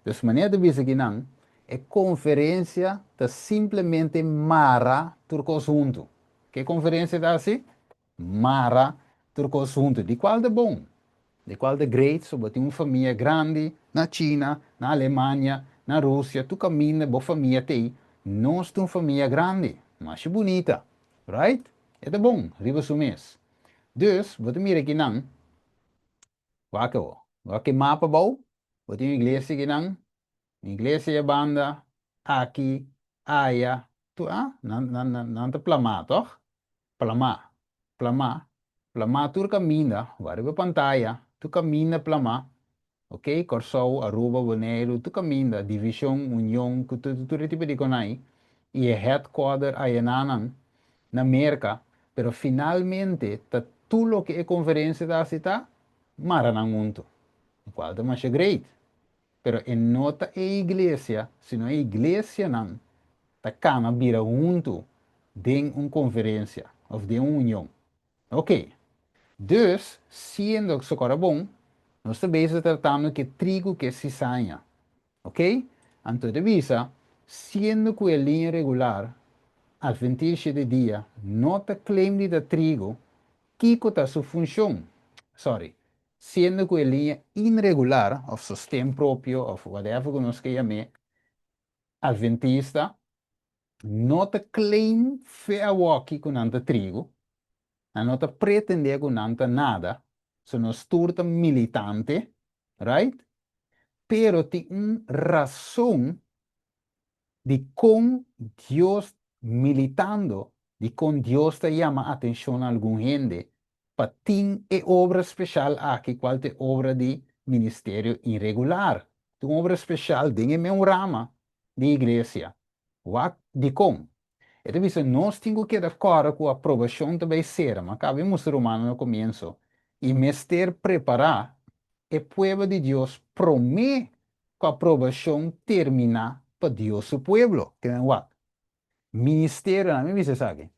Dus manera ta bisa kinan, e konferensia ta simplemente mara tur kos huntu. Ke konferensia ta hasi? Mara tur kos huntu. Di kual ta bon? Di kual ta great? So bo tin un famia grandi na China, na Alemania, na Rusia, tur kaminda bo famia t'ei. Nos ta un famia grandi, masha bunita, right? E ta bon riba su mes. Dus, bo ta mira kinan, wak awo, wak e mapa abou, bo tin un iglesia kinan, un iglesia e banda, aki, aya, tur, ah, nan, nan, nan, nan ta plamá, tòg? Plamá, plamá, plamá tur kaminda, wak riba pantaya, tur kaminda plamá, ok, Kòrsou, Aruba, Boneiru, tur kaminda, Divishon, Union, ku tur tur e tipo di konai, i e headquarter ayanan na Merka, pero finalmente ta tur loke e konferensia ta hasi ta mara nan huntu, lokual ta masha great. Pero e no ta e iglesia, sino e iglesianan ta kana bira huntu den un konferensia òf den un union. Ok. Dus, siendo ku kòrda bon, nos ta bezig tratando ku e trigu ku e sisaña. Ok? Anto e ta bisa, siendo ku e liña regular, Adventista Shete Dia, no ta claim di ta trigu, kiko ta su funshon? Sorry. Siendo ku e liña inregular, òf sosten propio, òf whatever ku nos ke yam'é, Adventista, no ta claim fe awoki ku nan ta trigu, nan no ta pretendé ku nan ta nada, so nos tur ta militante, right? Pero tin un rason di kon Dios militando, di kon Dios ta yama atenshon na algun hende pa tin e obra speshal aki kual ta e obra di ministerio inregular. Ta un obra speshal den e meun rama di iglesia. Wak dikon. E ta bisa nos tin ku keda kòrda ku aprobashon ta bai sera, ma kaba e mustra rumannan na komienso, i mester prepará e pueblo di Dios promé ku aprobashon terminá pa Dios su pueblo. Ke men wak. Ministerionan, mi bisa esaki.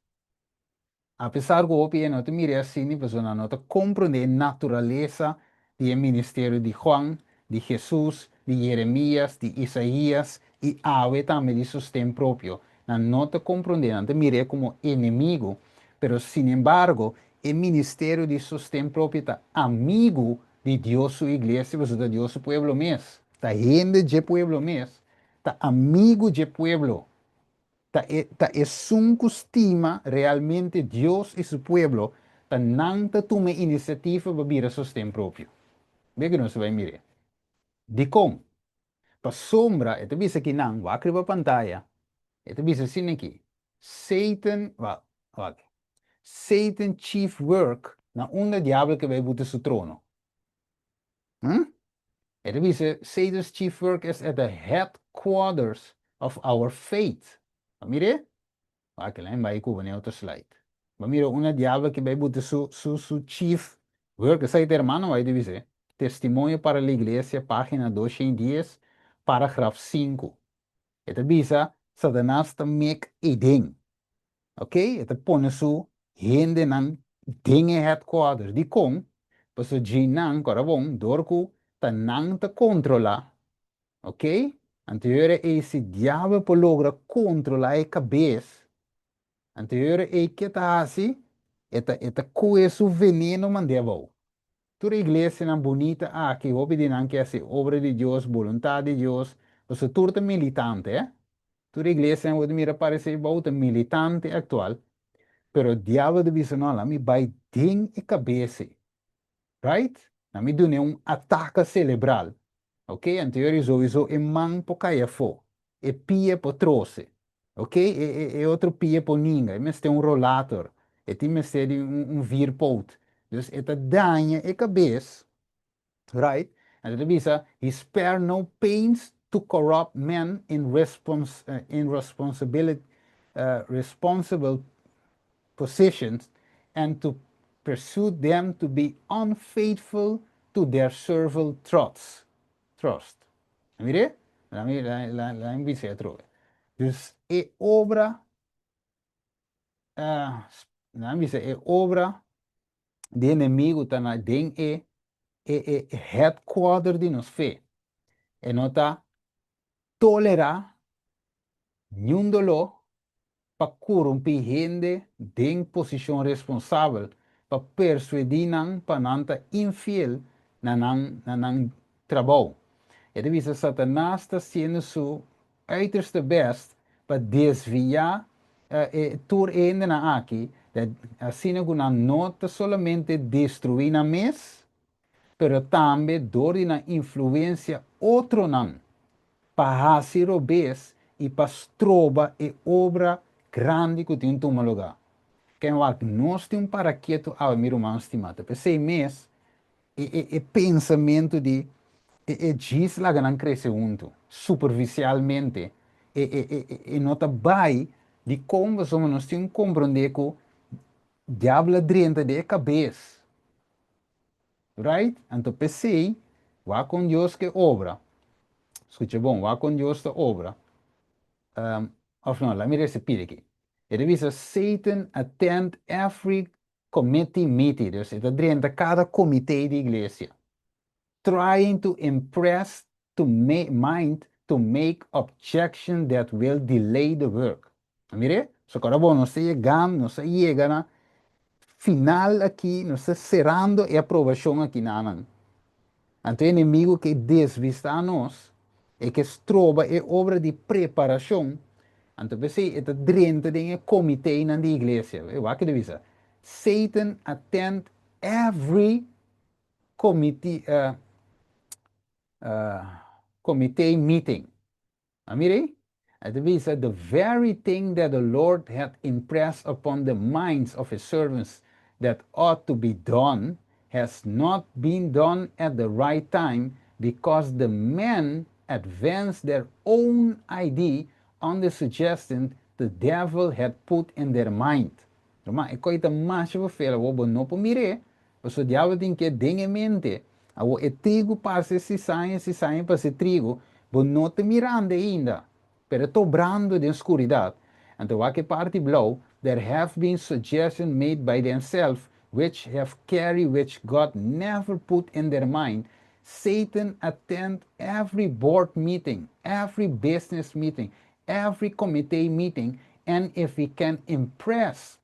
Apesar ku hopi e no ta mira e asina, pasobra nan no ta komprondé e naturalesa di e ministerio di Juan, di Hesus, di Jeremias, di Isaías i awe tambe di sosten propio. Nan no ta komprondé, nan ta mir'é komo enemigu. Pero sinembargo, e ministerio di sosten propio ta amigu di Dios su iglesia, pasobra ta Dios su pueblo mes. Ta hende dje pueblo mes, ta amigu dje pueblo. Ta e ta esun ku stima realmente Dios i su pueblo, ta nan ta tuma e inisiativa pa bira sosten propio. Bia ku nos ta bai mir'é. Dikon? Pasobra e ta bisa ki nan, wak riba pantaya, e ta bisa asina aki, Satan, wak, wak, Satan chief work, na unda diabel ke bai buta su trono? Hm? E ta bisa, Satan's chief work is at the headquarters of our faith. Bo mira e? Wak, lain bai ku bo n'e otro slide. Bo mira unda diabel ke bai buta su, su, su chief work. Esaki ta hermano White ta bisa e. Testimonio para la Iglesia, pagina 210, paragraf 5. E ta bisa, Satanas ta mek eden. Ok, e ta pone su hendenan den e headquarters. Dikon? Pasobra djinan, kòrda bon, dor ku ta nan ta kontrolá, ok, anto e ora ei si diabel por logra kontrolá e kabes, anto e ora ei ke ta hasi? E ta e ta kohe su veneno mand'é abou. Tur e iglesianan bunita aki, hopi di nan ke hasi obra di Dios, boluntat di Dios, pasobra tur ta militante, eh. Tur e iglesianan ku bo ta mira aparesé bou ta militante aktual, pero diabel ta bisa no, laat mi bai den e kabes ei, right? Laat mi dun'é un ataka selebral, Ok, anto yori souiso e man por kai afó, e pia por trose, ok, e e e otro pia por ninga, e mester un rolator, e tin mester di un un vierpoot. Dus e ta daña e kabes, right? Anto ta bisa, he spare no pains to corrupt men in respons in responsibility responsible positions and to persuade them to be unfaithful to their servile trust. Trust. Mir'é? Laat mi, laat, laat mi bisa atrobe. Dus e obra, uh, laat mi bisa, e obra di enemigo ta na den e, e, e headquarter di nos fe. E no ta tolerá niun doló pa korumpí hende den posishon responsabel, pa persuedí nan pa nan ta infiel na nan na nan trabou. E ta bisa Satanas ta hasiendo su uiterste best pa desviá e tur e hendenan aki, asina ku nan no ta solamente destruí nan mes, pero tambe dor di nan influencia otronan pa haci robes y pa stroba e obra grandi cu tin tuma lugar. Ken wak nos tin un para ketu awe mi ruman stima, ta p'esey mes e e e pensamento di e e djis laga nan crece hunto, superficialmente, e e e e no ta bay di con pasobra nos tin comprende cu diablo a drenta den e cabes. Right? Anto p'esei, wak kon Dios ke obra. Skucha bon, wak kon Dios ta obra. Òf no, laat mi lesa pida aki. E ta bisa, Satan attend every committee meeting. Dus e ta drenta kada komité di iglesia. Trying to impress to mind to make objection that will delay the work. Mire, so kora bon, nos ta yegando, nos a yega na final aki, nos ta serando e aprobashon aki nanan. Anto e enemigu ke desvistá nos, e ke stroba e obra di preparashon, anto p'esei e ta drenta den e komiténan di iglesia. Wak ke ta bisa, Satan attend every committee, committee meeting. A mira ei? E ta bisa, The very thing that the Lord had impressed upon the minds of his servants that ought to be done has not been done at the right time because the men advanced their own idea on the suggestion the devil had put in their mind. Ruman, e koi ta masha vervel, awor bo no por mir'é, Pasobra diabel tin ke den e mente. Awor e trigu parse sisaña, sisaña parse trigu, bo no ta mirando ainda, pero e ta obrando den skuridat. Anto wak e parti blou, There have been suggestions made by themselves which have carried which God never put in their mind, Satan attend every board meeting, every business meeting, every committee meeting, and if he can impress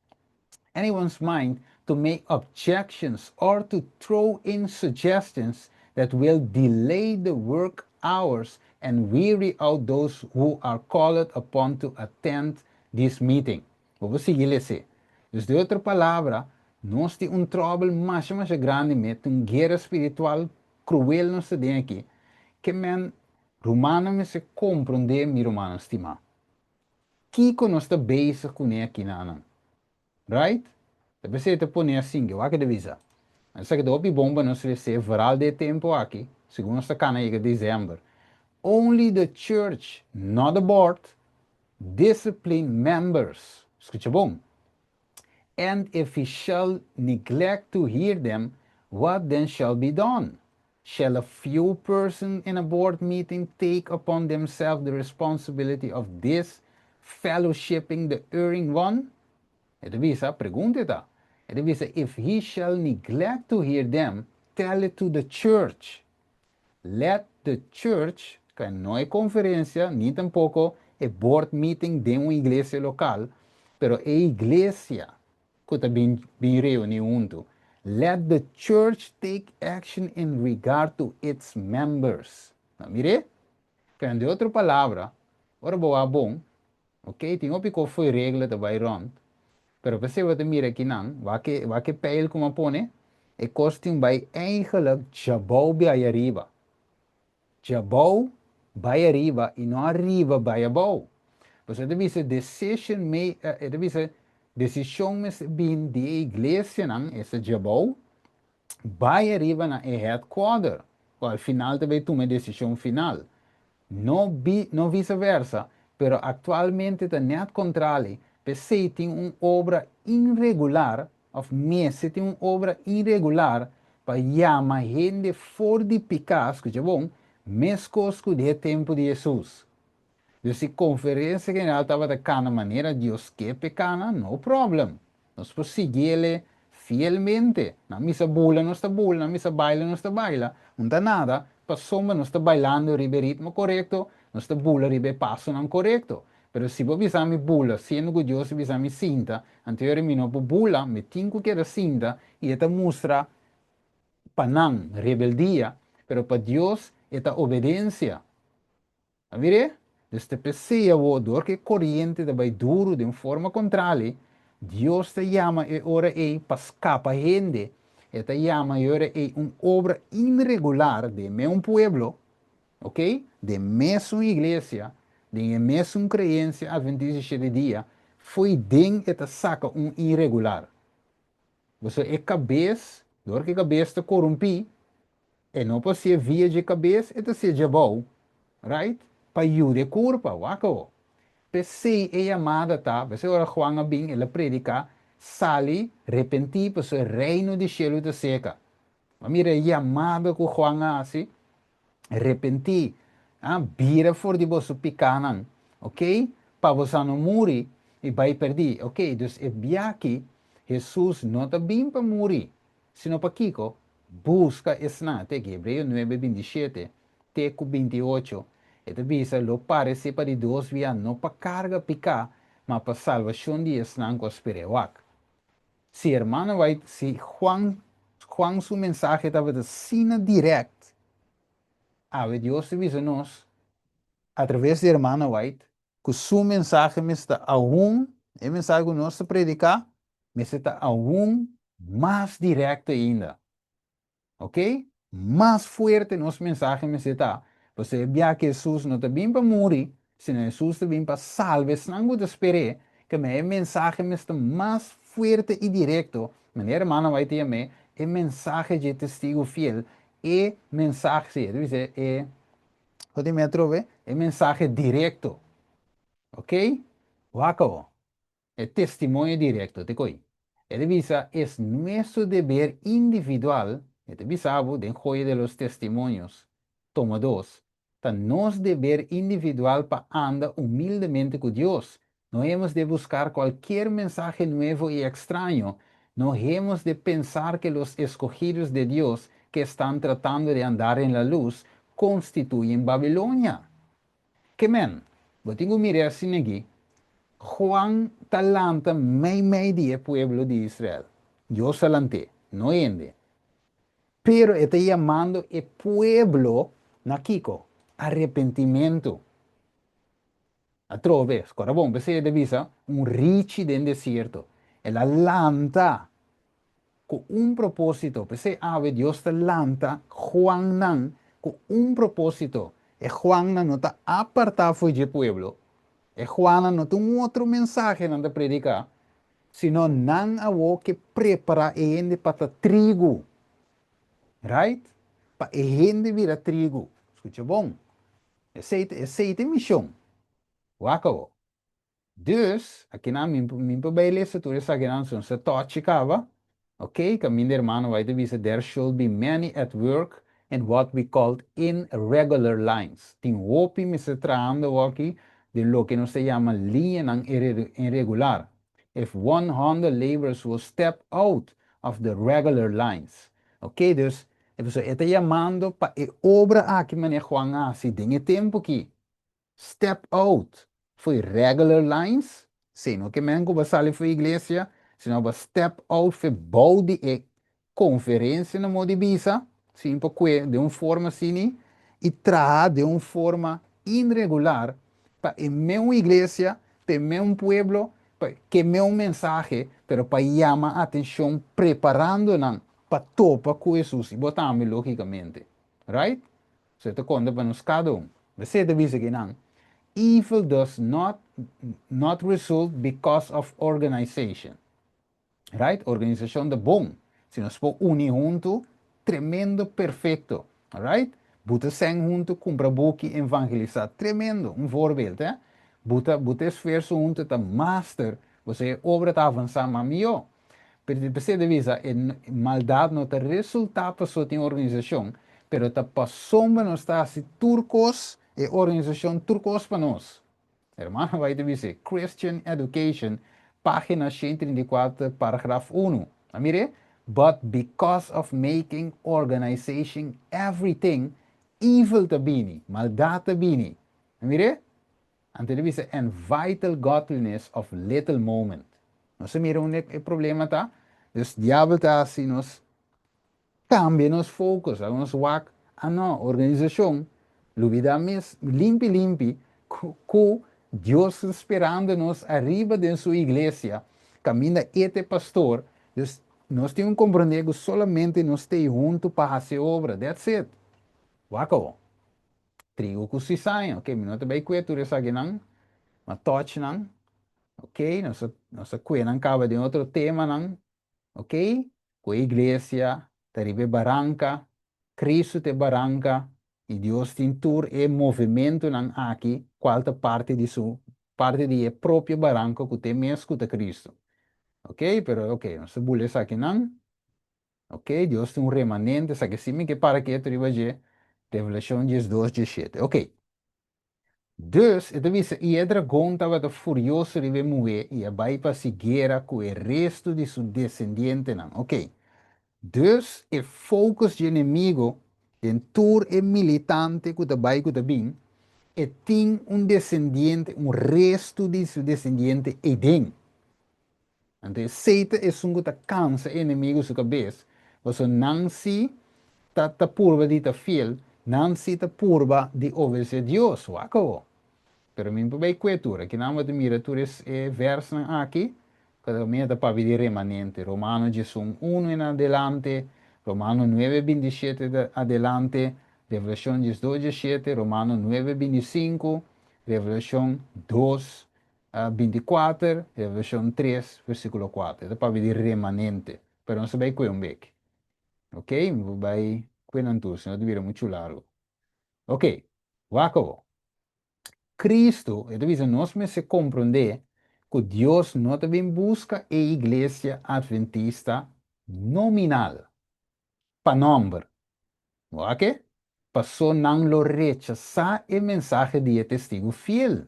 anyone's mind to make objections or to throw in suggestions that will delay the work hours and weary out those who are called upon to attend this meeting. Bo por sigui lese. Dus den otro palabra, nos tin un tròbel masha masha grandi met un guera spiritual kruel nos ta den aki. Ke men rumannan mester komprondé, mi rumannan stimá. Kiko nos ta bezig kuné akinanan? Right? Ta p'esei ta pone asin, wak e ta bisa. Esaki ta hopi bon pa nos lese vooral den e tempu aki, segun nos ta kana yega december. Only the church, not the board, discipline members. Skucha bon. And if he shall neglect to hear them, what then shall be done? Shall a few person in a board meeting take upon themselves the responsibility of disfellowshipping the erring one? E ta bisa, pregunta ta. E ta bisa, if he shall neglect to hear them, tell it to the church. Let the church, ku no e konferensia, ni tampoko e board meeting den un iglesia lokal, pero e iglesia ku ta bin bin reuní huntu. Let the church take action in regard to its members. Nou, mire, ku den otro palabra, ora bo a bon, ok, tin hopi kos fo'i regla ta bai rònt, pero p'esei bo ta mira akinan, wak e wak e pijl ku mi a pone, e kos tin bai eigenlijk djabou bai ariba. Djabou bai ariba i no ariba bai abou. Pasobra e ta bisa decision ma e ta bisa desishon mester bin di e iglesianan, esta djabou, bai ariba na e headquarter, ku al final ta bai tuma e desishon final. No bi no vise versa, pero aktualmente ta nèt kontrali, p'esei tin un obra inregular Of mester tin un obra iregular pa yama hende for di piká, skucha bon, meskos ku di e tempu di Hesus. Dus si konferensia general tabata kana manera Dios ke p'e kana, no problem. Nos por siguiele fielmente. Nan misa bula, nos ta bula, nan misa baila, nos ta baila. Un ta nada, pasobra nos ta bailando riba e ritmo korekto, nos ta bula riba e pasonan korekto. Pero si bo bisa mi bula, siendo ku Dios a bisa mi sinta, anto yora mi no por bula, mi tin ku keda sinta, i e ta mustra pa nan rebeldia, pero pa Dios e ta obedensia. A mir'é? Dus ta p'esei awor, dor ku e koriente ta bai duru den forma kontrali, Dios ta yama e ora ei pa skapa hende, e ta yama e ora ei un obra inregular den meun pueblo, Ok? Den mesun iglesia, den e mesun creencia Adventista di Shete Dia, fo'i den e ta saca un irregular. Boso e cabes, dor cu e cabes ta corumpi, e no por hacié via dje cabes, e ta hacié dje abou, right? Pa yuda e curpa, wak awo. P'esei e yamada ta, p'esei ora Juan a bin, el a predica, Sali, repentí, pasobra e reino di shelu ta seca. Bo a mira e yamada cu Juan a haci? Repentí. Ah, bira for di boso pikánan, ok? Pa boso no muri i bai pèrdí. Ok, dus e bia aki, Hesus no ta bin pa muri, sino pa kiko? Buska esnan, te Hebreo 9, 27 te ku 28, e ta bisa lo paresé pa di dos bia no pa karga piká, ma pa salbashon di esnan ku a sper'é. Wak. Si hermano White, si Juan, Juan su mensahe tabata asina dirèkt, awe Dios ta bisa nos, atraves di hermano White, ku su mensahe mester ta aun, e mensahe ku nos ta prediká, mester ta aun mas dirèkto ainda. Ok? Mas fuerte nos mensahe mester ta. Pasobra e bia ku Hesus no ta bin pa muri, sino Hesus ta bin pa salba esnan ku ta sper'é, ke men e mensahe mester ta mas fuerte i direkto, manera hermano White ta yam'é, e mensahe dje testigu fiel, e mensahe, si, e ta bisa e, kote mi atrobe? E mensahe direkto. Ok? Wak awo. E testimonio direkto te koe. E ta bisa, Es nuestro deber individual, e ta bisa bo den Joya de los Testimonios, tomo dos, ta nos deber individual pa anda humildemente ku Dios. No hemos de buscar cualkier mensahe nuevo y extraño, no hemos de pensar que los escogidos de Dios que están tratando de andar en la luz constituyen Babilonia. Ke men, bo tin ku mira asina aki, Juan ta lanta meimei di e pueblo di Israel. Dios a lant'é, no hende. Pero e ta yamando e pueblo na kiko? Arepentimentu. Atrobe, skora bon, p'esei e ta bisa, un richi den desierto. El a lanta ku un propósito. P'esei awe Dios ta lanta Juannan ku un propósito. E Juannan no ta apartá fo'i dje pueblo. E Juannan no ta un otro mensahe nan ta prediká, sino nan awor ke prepará e hende pa ta trigu. Right? Pa e hende bira trigu. Skucha bon. Esei ta esei ta e mishon. Wak awor. Dus, akinan mi mi por bai lesa tur esakinan so nos a tochi kaba, ok, kaminda hermano White ta bisa there should be many at work in what we called irregular lines. Tin hopi mester trahando awoki den loke nos ta yama liñanan irregular. If 100 laborers will step out of the regular lines. Ok, dus, e pasobra e ta yamando pa e obra aki manera Juan a hasi den e tempu aki. Step out fo'i regular lines, si no ke men ku bo a sali fo'i iglesia, sino bo a step out fo'i bou di e konferensia na modo di bisa, sin por kue den un forma asini i traha den un forma inregular pa e meun iglesia, pa e meun pueblo, pa ke meun mensahe, pero pa yama atenshon preparando nan pa topa ku Hesus i bo tambe logikamente. Right? So e ta konta pa nos kada un. Besei ta bisa kinan, Evil does not not result because of organization. Right? Organisashon ta bon. Si nos por uni huntu, tremendo perfekto. Right? Buta sèn huntu, kumpra buki, evangelisá. Tremendo. Un voorbeeld, hè? Buta buta esfuerso huntu ta master. Bo e obra ta avansá mas mihó. Pero di pesei ta bisa e maldat no ta resultá paso tin organisashon, pero ta pasobra nos ta hasi tur kos, e organisashon tur kos pa nos. Hermano White ta bisa, Christian Education, página 134, paragraf 1. A mir'é? But because of making organization everything, evil ta bini, maldat ta bini. A mir'é? Anto e bisa and vital godliness of little moment. Nos a mira unda e problema ta? Dus diabel ta hasi nos kambia nos focus, laga nos wak, ah no, organisashon, lubida mes limpi limpi ku Dios ta sperando nos ariba den su iglesia, kaminda e ta e pastor, dus nos tin ku komprende ku solamente nos ta ei huntu pa hasi e obra, that's it. Wak awor. Trigo ku sisaña, ok, mi no ta bai kue tur esakinan, ma touch nan, ok, nos a nos a kue nan kaba den otro temanan, ok, ku e iglesia ta riba e baranka, Cristo ta e baranka, i Dios tin tur e movementunan aki kual ta parti di su parti di e propio baranka ku ta e mes ku ta Cristo. Ok, pero ok, nos ta bula esakinan. Ok, Dios tin un remanente, esaki si mi ke para ketu riba dje, Revelashon 12, 17. Ok. Dus, e ta bisa, i e dragon tabata furioso riba e muhé i a bai pa hasi guera ku e restu di su desendientenan. Oké. Dus, e focus dje enemigo den tur e militante ku ta bai ku ta bin, e tin un desendiente, un restu di su desendiente eiden. Anto esei ta esun ku ta kansa e enemigo su kabes, pasobra nan si ta ta purba di ta fiel, nan si ta purba di obedesé Dios. Wak awo. Pero mi no por bai kue tur. Aki nan bo ta mira tur e vèrsnan aki, ku ta mira ta papia di remanente. Romano 11, unu en adelante, Romano 9, 27 adelante, Revelashon 12, 17, Romano 9, 25, Revelashon 2, 24, Revelashon 3, versíkulo 4. E ta papia di remanente. Pero nos ta bai kue un bek. Ok, mi por bai kue nan tur, sino ta bira muchu largu. Ok, wak awo. Kristu, e ta bisa nos mester komprondé ku Dios no ta bin buska e iglesia adventista nominal, pa nòmber. Wak e? Pasó nan lo rechasá e mensahe di e testigu fiel.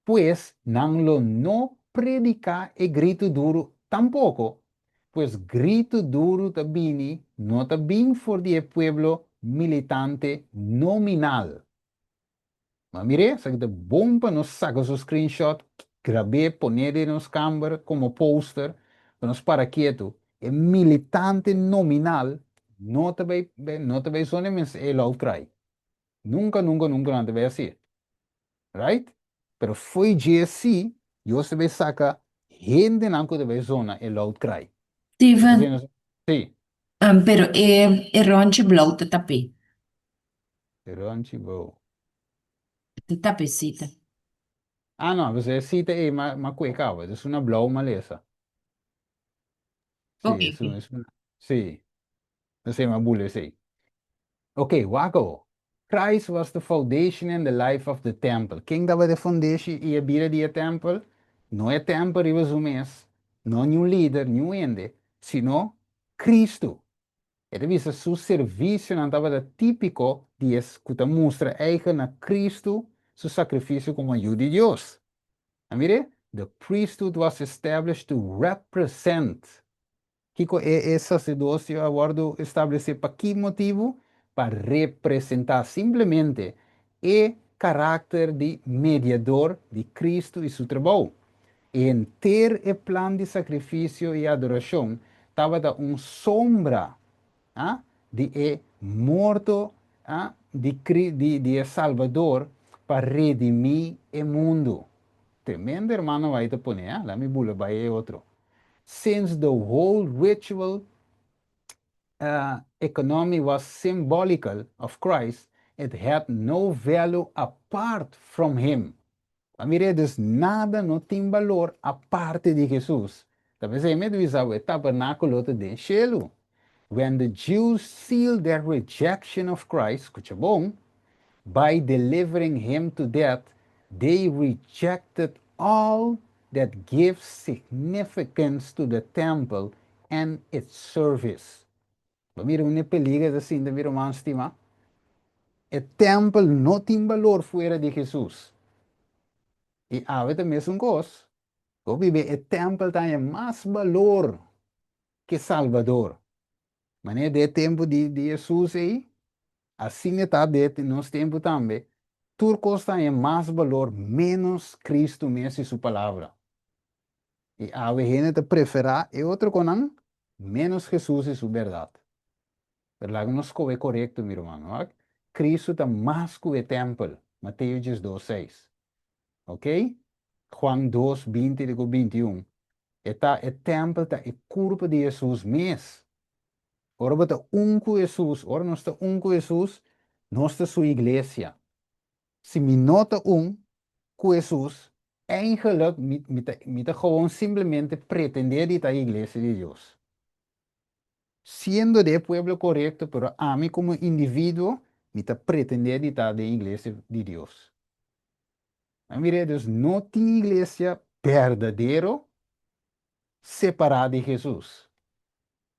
Pues nan lo no prediká e gritu duru tampoko, pues gritu duru ta bini no ta bin for di e pueblo militante nominal. Ma mir'é, esaki ta bon pa nos saka su screenshot, grab'é, pon'é den nos kamber komo poster pa nos para ketu. E militante nominal no ta bai no ta bai zona e loud cry. Nunka, nunka, nunka nan ta bai hasié. Right? Pero fo'i dje sí, Dios ta bai saka hendenan ku ta bai zona e loud cry. Steven, Sí. Pero e ròntje blou ta tap'é. E ròntje blou. Ta tap'é sita. Ah, no, pues e sita ei m'a kue kaba. Es una blou m'a lesa. Sí, es un, es una, sí. Esei m'a bula esei. Ok, wak awo. Christ was the foundation and the life of the temple. Ken tabata e fundeshi i e bida di e tempel? No e tempel riba su mes, no niun lider, niun hende, sino Cristo. E ta bisa su servisionan tabata típiko di es ku ta mustra eigen na Cristo su sakrifisio komo Yu di Dios. A mir'é? The priesthood was established to represent. Kiko e e saserdosio a wòrdu establesé pa ki motibu? Pa representá simplemente e karakter di mediador di Kristu i su trabou. E henter e plan di sakrifisio i adorashon tabata un sombra di e morto di di e Salbador pa redimí e mundu. Tremendo hermano bai ta pone, la mi bula bai e otro. Since the whole ritual economy was symbolical of Christ, it had no value apart from him. Pa mira, dus nada no tin balor aparte di Jesus. Ta p'esei mi a bisa bo e tabernáculo ta den shelu. When the Jews sealed their rejection of Christ, scucha bon, by delivering him to death, they rejected all that gives significance to the temple and its service. Bo mira un e peliger ta sinta mi ruman stima? E tempel no tin balor fuera di Jesus. I awe ta mesun kos. Bo bibe e tempel ta haña mas balor ke Salbador. Manera den e tempu di di Hesus ei, asina e ta den nos tempu tambe, tur kos ta haña mas balor ménos Kristu mes i su Palabra. I awe hende ta preferá e otro konan ménos Hesus i su bèrdat. Pero laga nos skohe korekto, mi ruman, wak. Kristu ta mas ku e tèmpel, Mateo 12, 6. Ok? Juan 2, 20 te ku 21. E ta, e tèmpel ta e kurpo di Hesus mes. Ora bo ta un ku Hesus, ora nos ta un ku Hesus, nos ta su iglesia. Si mi no ta un ku Hesus, eigenlijk mi, mi ta, mi ta gewoon simplemente pretendé di ta iglesia di Dios. Siendo di e pueblo korekto, pero ami komo individuo, mi ta pretendé di ta den iglesia di Dios. A mira, dus no tin iglesia berdadero separá di Hesus.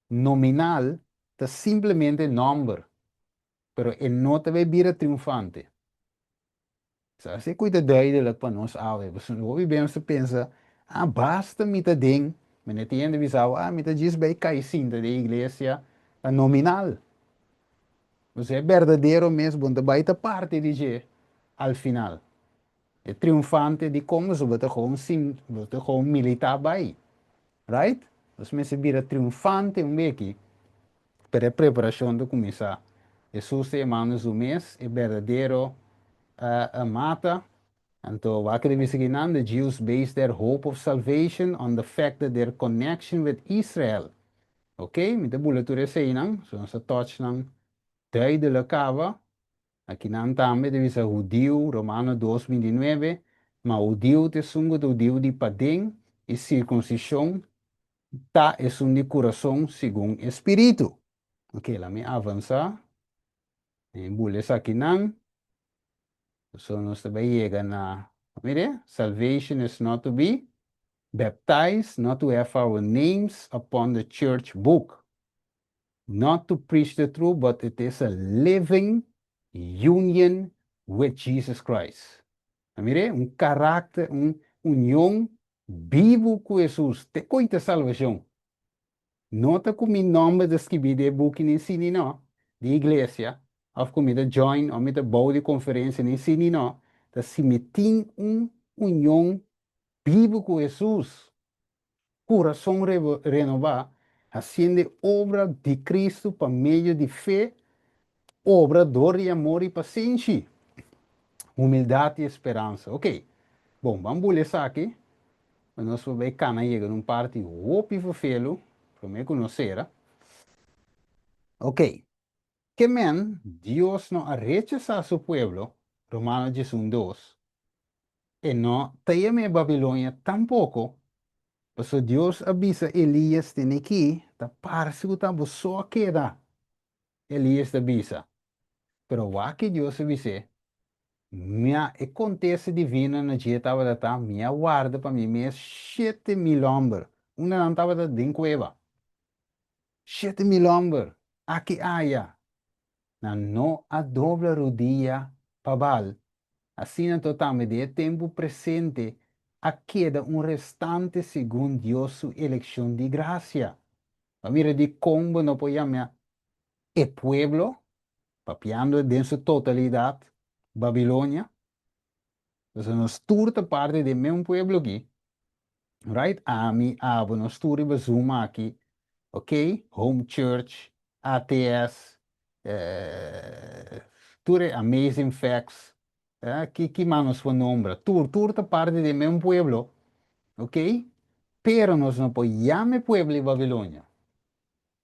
Nominal ta simplemente nòmber, pero e no ta bai bira triunfante. Sa si ku ta duidelijk pa nos awe. Pasobra hopi bes nos ta pensa, ah, basta mi ta den. Mi no tin hende bisa bo, ah, mi ta djis bai kai sinta den iglesia, ta nominal. Pasobra e berdadero mes bo no ta bai ta parti di dje al final. E triunfante dikon pasobra bo ta gewoon sin, bo ta gewoon militá bai. Right? Nos mester bira triunfante un beki, pero e preparashon ta kuminsá. Hesus ta yamando su mes e berdadero mata. Anto wak ta bisa kinan, The Jews based their hope of salvation on the fact that their connection with Israel. Ok, mi ta bula tur eseinan, so nos ta touch nan duidelijk kaba. Akinan tambe ta bisa hudiu, Romano dos 29, Ma hudiu ta esun ku ta hudiu di paden, i sirkunsishon ta esun di kurason segun e spiritu. Ok, laat mi avansá. Mi bula esakinan. So nos ta bai yega na, mire, salvation is not to be baptized, not to have our names upon the church book. Not to preach the truth, but it is a living union with Jesus Christ. A mire, un karakter, un union bibu ku Hesus, te koi ta salvashon. No ta ku mi nòmber ta skibí den e buki ni si ni no, di iglesia, òf ku mi ta join òf mi ta bou di konferensia ni si ni no, ta si mi tin un union bibu ku Hesus. Kurason renobá, hasiendo e obra di Kristu pa medio di fe, obra dor di amor i pasenshi, humildat i speransa. Ok, bon, ban bula esaki, pa nos por bai kana yega na un parti hopi verfelu, promé ku nos sera. Ok, ke men Dios no a rechasá su pueblo, Romano 11:2, E no ta yam'é Babilonia tampoko, pasobra Dios a bisa Elías tene ki ta parse ku ta bo so a keda. Elías ta bisa, Pero wak Dios a bis'é, Mi a e kontesta divino na dje tabata ta, Mi a warda pa mi mes 7000 hòmber, unda nan tabata den kueba. 7000 hòmber, aki aya. Nan no a dobla rudia pa Baal. Asina anto tambe den e tempu presente a keda un restante segun Dios su elekshon di grasia. Bo a mira dikon bo no por yama e pueblo, papiando den su totalidat, Babilonia? Pasobra nos tur ta parti di e mesun pueblo aki. Right? Ami, abo, nos tur riba Zoom aki, ok? Home Church, ATS, tur e Amazing Facts, ki ki mas nos por nombra? Tur, tur ta parti di e mesun pueblo, ok? Pero nos no por yama e pueblo di Babilonia.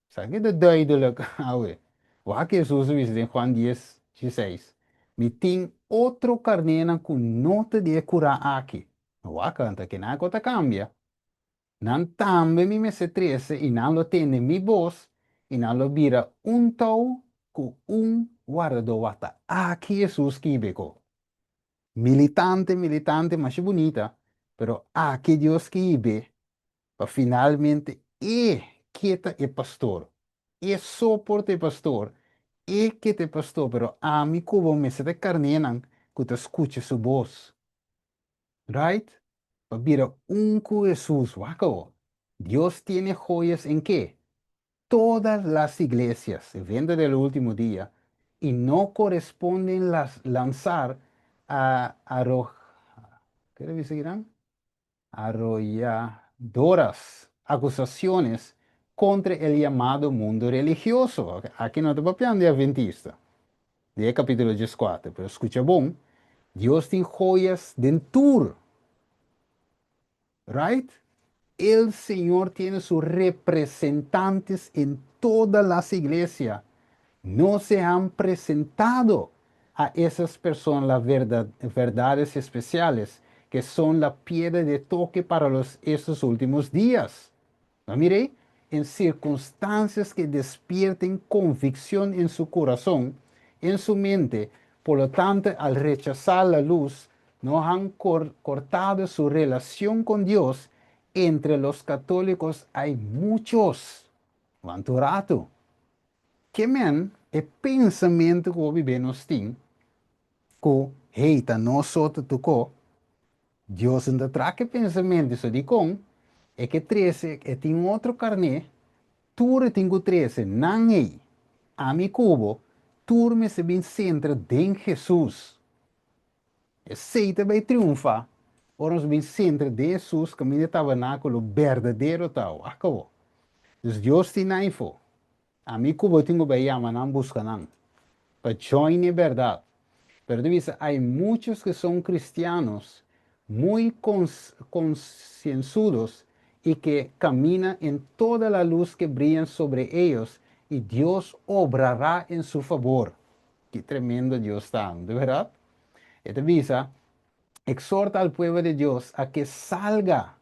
Sa ki ta duidelijk awe. Wak Hesus a bisa den Juan dies, dieseis, Mi tin otro karnénan ku no ta di e kurá aki. Wak, anto kinan ku ta kambia? Nan tambe mi mester trese i nan lo tende mi bos i nan lo bira un tou ku un wardadó. Wak ta aki Hesus kibe ko. Militante, militante masha bunita, pero aki Dios kibe pa finalmente e ke ta e pastor. E so por ta e pastor, e ke ta e pastor, pero ami ku bo mester ta e karnénan ku ta skucha su bos. Right? Pa bira un ku Hesus. Wak awo. Dios tiene joyas en ke? Todas las iglesias, evento del ultimo dia, y no corresponden las lanzar a arroj, ke ta bisa kinan? Arrolladoras acusaciones contra el llamado mundo religioso. Aki no ta papiando di adventista, di e capítulo 14, pero scucha bon, Dios tin joyas den tur. Right? El Señor tiene sus representantes en todas las iglesias. No se han presentado a esas personas las verdad, verdades especiales que son la piedra de toque para los, estos últimos días. No mire, en circunstancias que despierten convicción en su corazón, en su mente, por lo tanto, al rechazar la luz, no han cortado su relación con Dios. Entre los católicos hay muchos. Kuantu ratu? Ke men e pensamentu ku hopi be nos tin ku Hey, ta nos so ta tokó. Dios no ta traha e pensamentu so dikon e ke trese, e tin un otro karné, tur e tin ku trese, nan ei, ami ku bo, tur mester bin sentra den Hesus. Esei ta bai triunfá ora nos bin sentra den Hesus kaminda e tabernákulo berdadero ta. Wak awor. Dus Dios tin nan ifo. Ami ku bo tin ku bai yama nan buska nan pa join e bèrdat. Pero ta bisa hay muchos ke son cristianos muy concienzudos y ke camina en toda la luz ke brillan sobre ellos y Dios obrará en su favor. Ki tremendo Dios ta, no ta bèrdat? E ta bisa, Exhorta al pueblo de Dios a que salga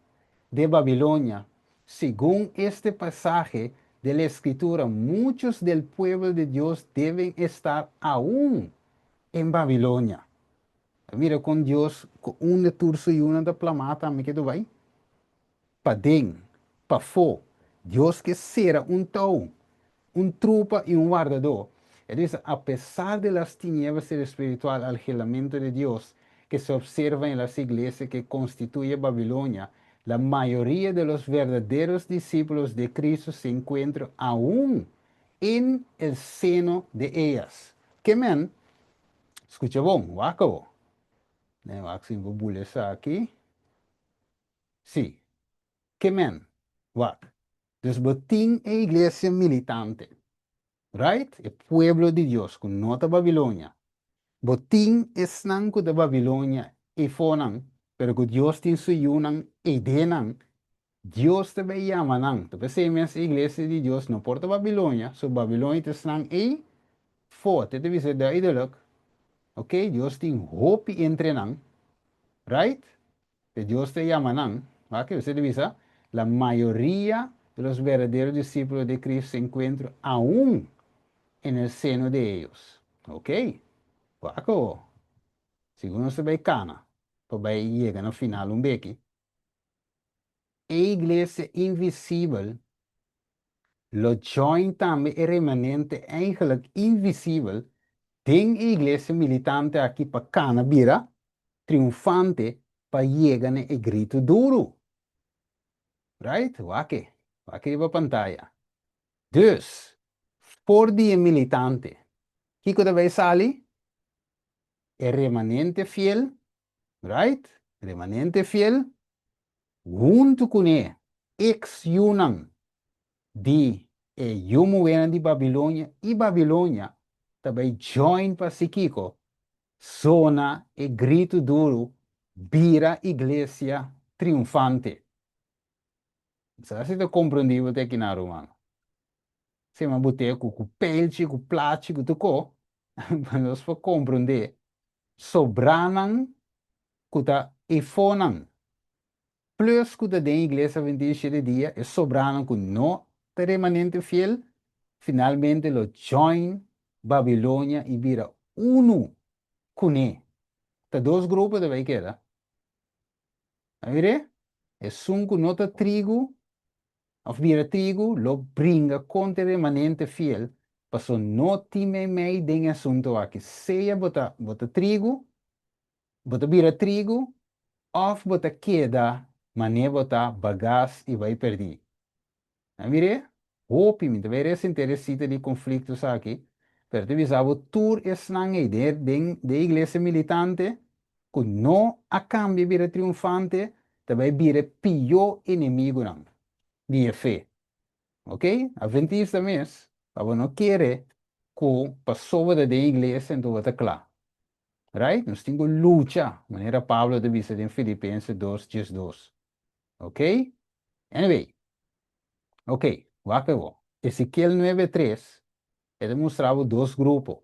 de Babilonia. Segun este pasahe de la Escritura, muchos del pueblo de Dios deben estar aún en Babilonia. Mira kon Dios ku unda tur su yunan ta plamá tambe ke ta bai. Paden, pafó, Dios ke sera un tou, un trupa i un wardadó. E ta bisa, Apesar de las tinieblas del espiritual alhelamento de Dios que se observa en las iglesias que constituye Babilonia, la mayoria de los verdaderos discípulos de Cristo se encuentran aún en el seno de ellas. Ke men? Skucha bon, wak awor. Wak si mi por bula esaki. Sí. Ke men? Wak. Dus bo tin e iglesia militante, right? E pueblo di Dios ku no ta Babilonia. Bo tin esnan ku ta Babilonia eifonan, pero ku Dios tin su yunan eidenan. Dios ta bai yama nan. Ta p'esei mes e iglesia di Dios no por ta Babilonia, so Babilonia ta esnan ei fo. Te ta bisa duidelijk, ok? Dios tin hopi entre nan, right? Pe Dios ta yama nan, wak ke usted ta bisa, la mayoria de los verdaderos discípulos de Cristo se encuentran aún en el seno de ellos. Ok, wak awo. Segun nos ta bai kana pa bai yega na final un beki, e iglesia invisibel lo join tambe e remanente eigenlijk invisibel den e iglesia militante aki pa kana bira triunfante pa yega na e gritu duru. Right? Wak e. Wak e riba pantaya. Dus, for di e militante, kiko ta bai sali? E remanente fiel, right? Remanente fiel, huntu kuné eks yunan di e yu muhénan di Babilonia i Babilonia ta bai join pa hasi kiko? Zona e gritu duru bira iglesia triunfante. Sa si ta komprendibel te akinan, ruman. Sima bo te ku ku peilchi, ku plachi, ku tur ko, pa nos por komprendé sobranan ku ta efonan Plus ku ta den Iglesia Adventista Shete Dia, e sobranan ku no ta remanente fiel, finalmente lo join Babilonia i bira unu kuné. Ta dos grupo ta bai keda. A mir'é? Esun ku no ta trigu òf bira trigu lo bringa kontra e remanente fiel, pasobra no tin meimei den e asuntu aki. Sea bo ta bo ta trigu Bo ta bira trigu òf bo ta keda manera bo ta bagas i bai pèrdí? A mir'é, hopi mi ta bai resentí e sita di konfliktos aki, pero ta bisa bo tur esnan ei den den den iglesia militante ku no a kambia bira triunfante ta bai bira e pió enemigunan di e fe. Ok, adventista mes, pa bo no kere ku pasobra ta den iglesia enton bo ta kla. Right? Nos tin ku lucha, manera Pablo ta bisa den Filipense dos 12. Ok? Anyway, ok, wak awor. Ezekiel nuebe tres, e ta mustra bo dos grupo.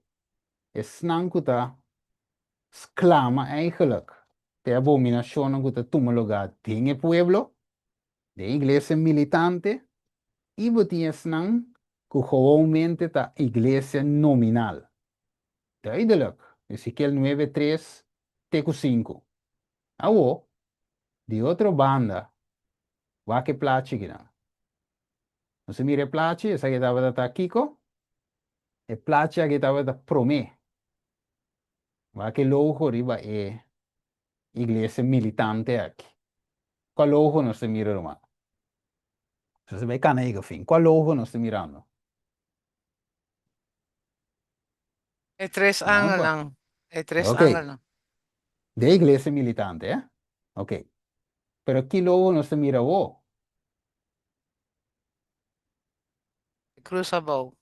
Esnan ku ta sklama eigenlijk pa e abominashonnan ku ta tuma lugá den e pueblo, den iglesia militante, i bo tin esnan ku gewoonmente ta iglesia nominal. Duidelijk, Ezekiel nuebe tres te ku sinku. Awo, di otro banda, wak e plachi kinan. Nos a mira e plachi, esaki tabata ta kiko? E plachi aki tabata promé. Wak e logo riba e iglesia militante aki. Kua logo nos ta mira, ruman? Nos ta bai kana yega fin. Kua logo nos ta mirando? E tres angelnan. E tres angelnan. De iglesia militante, eh? Ok. Pero ki logo nos ta mira awo? E krus abou.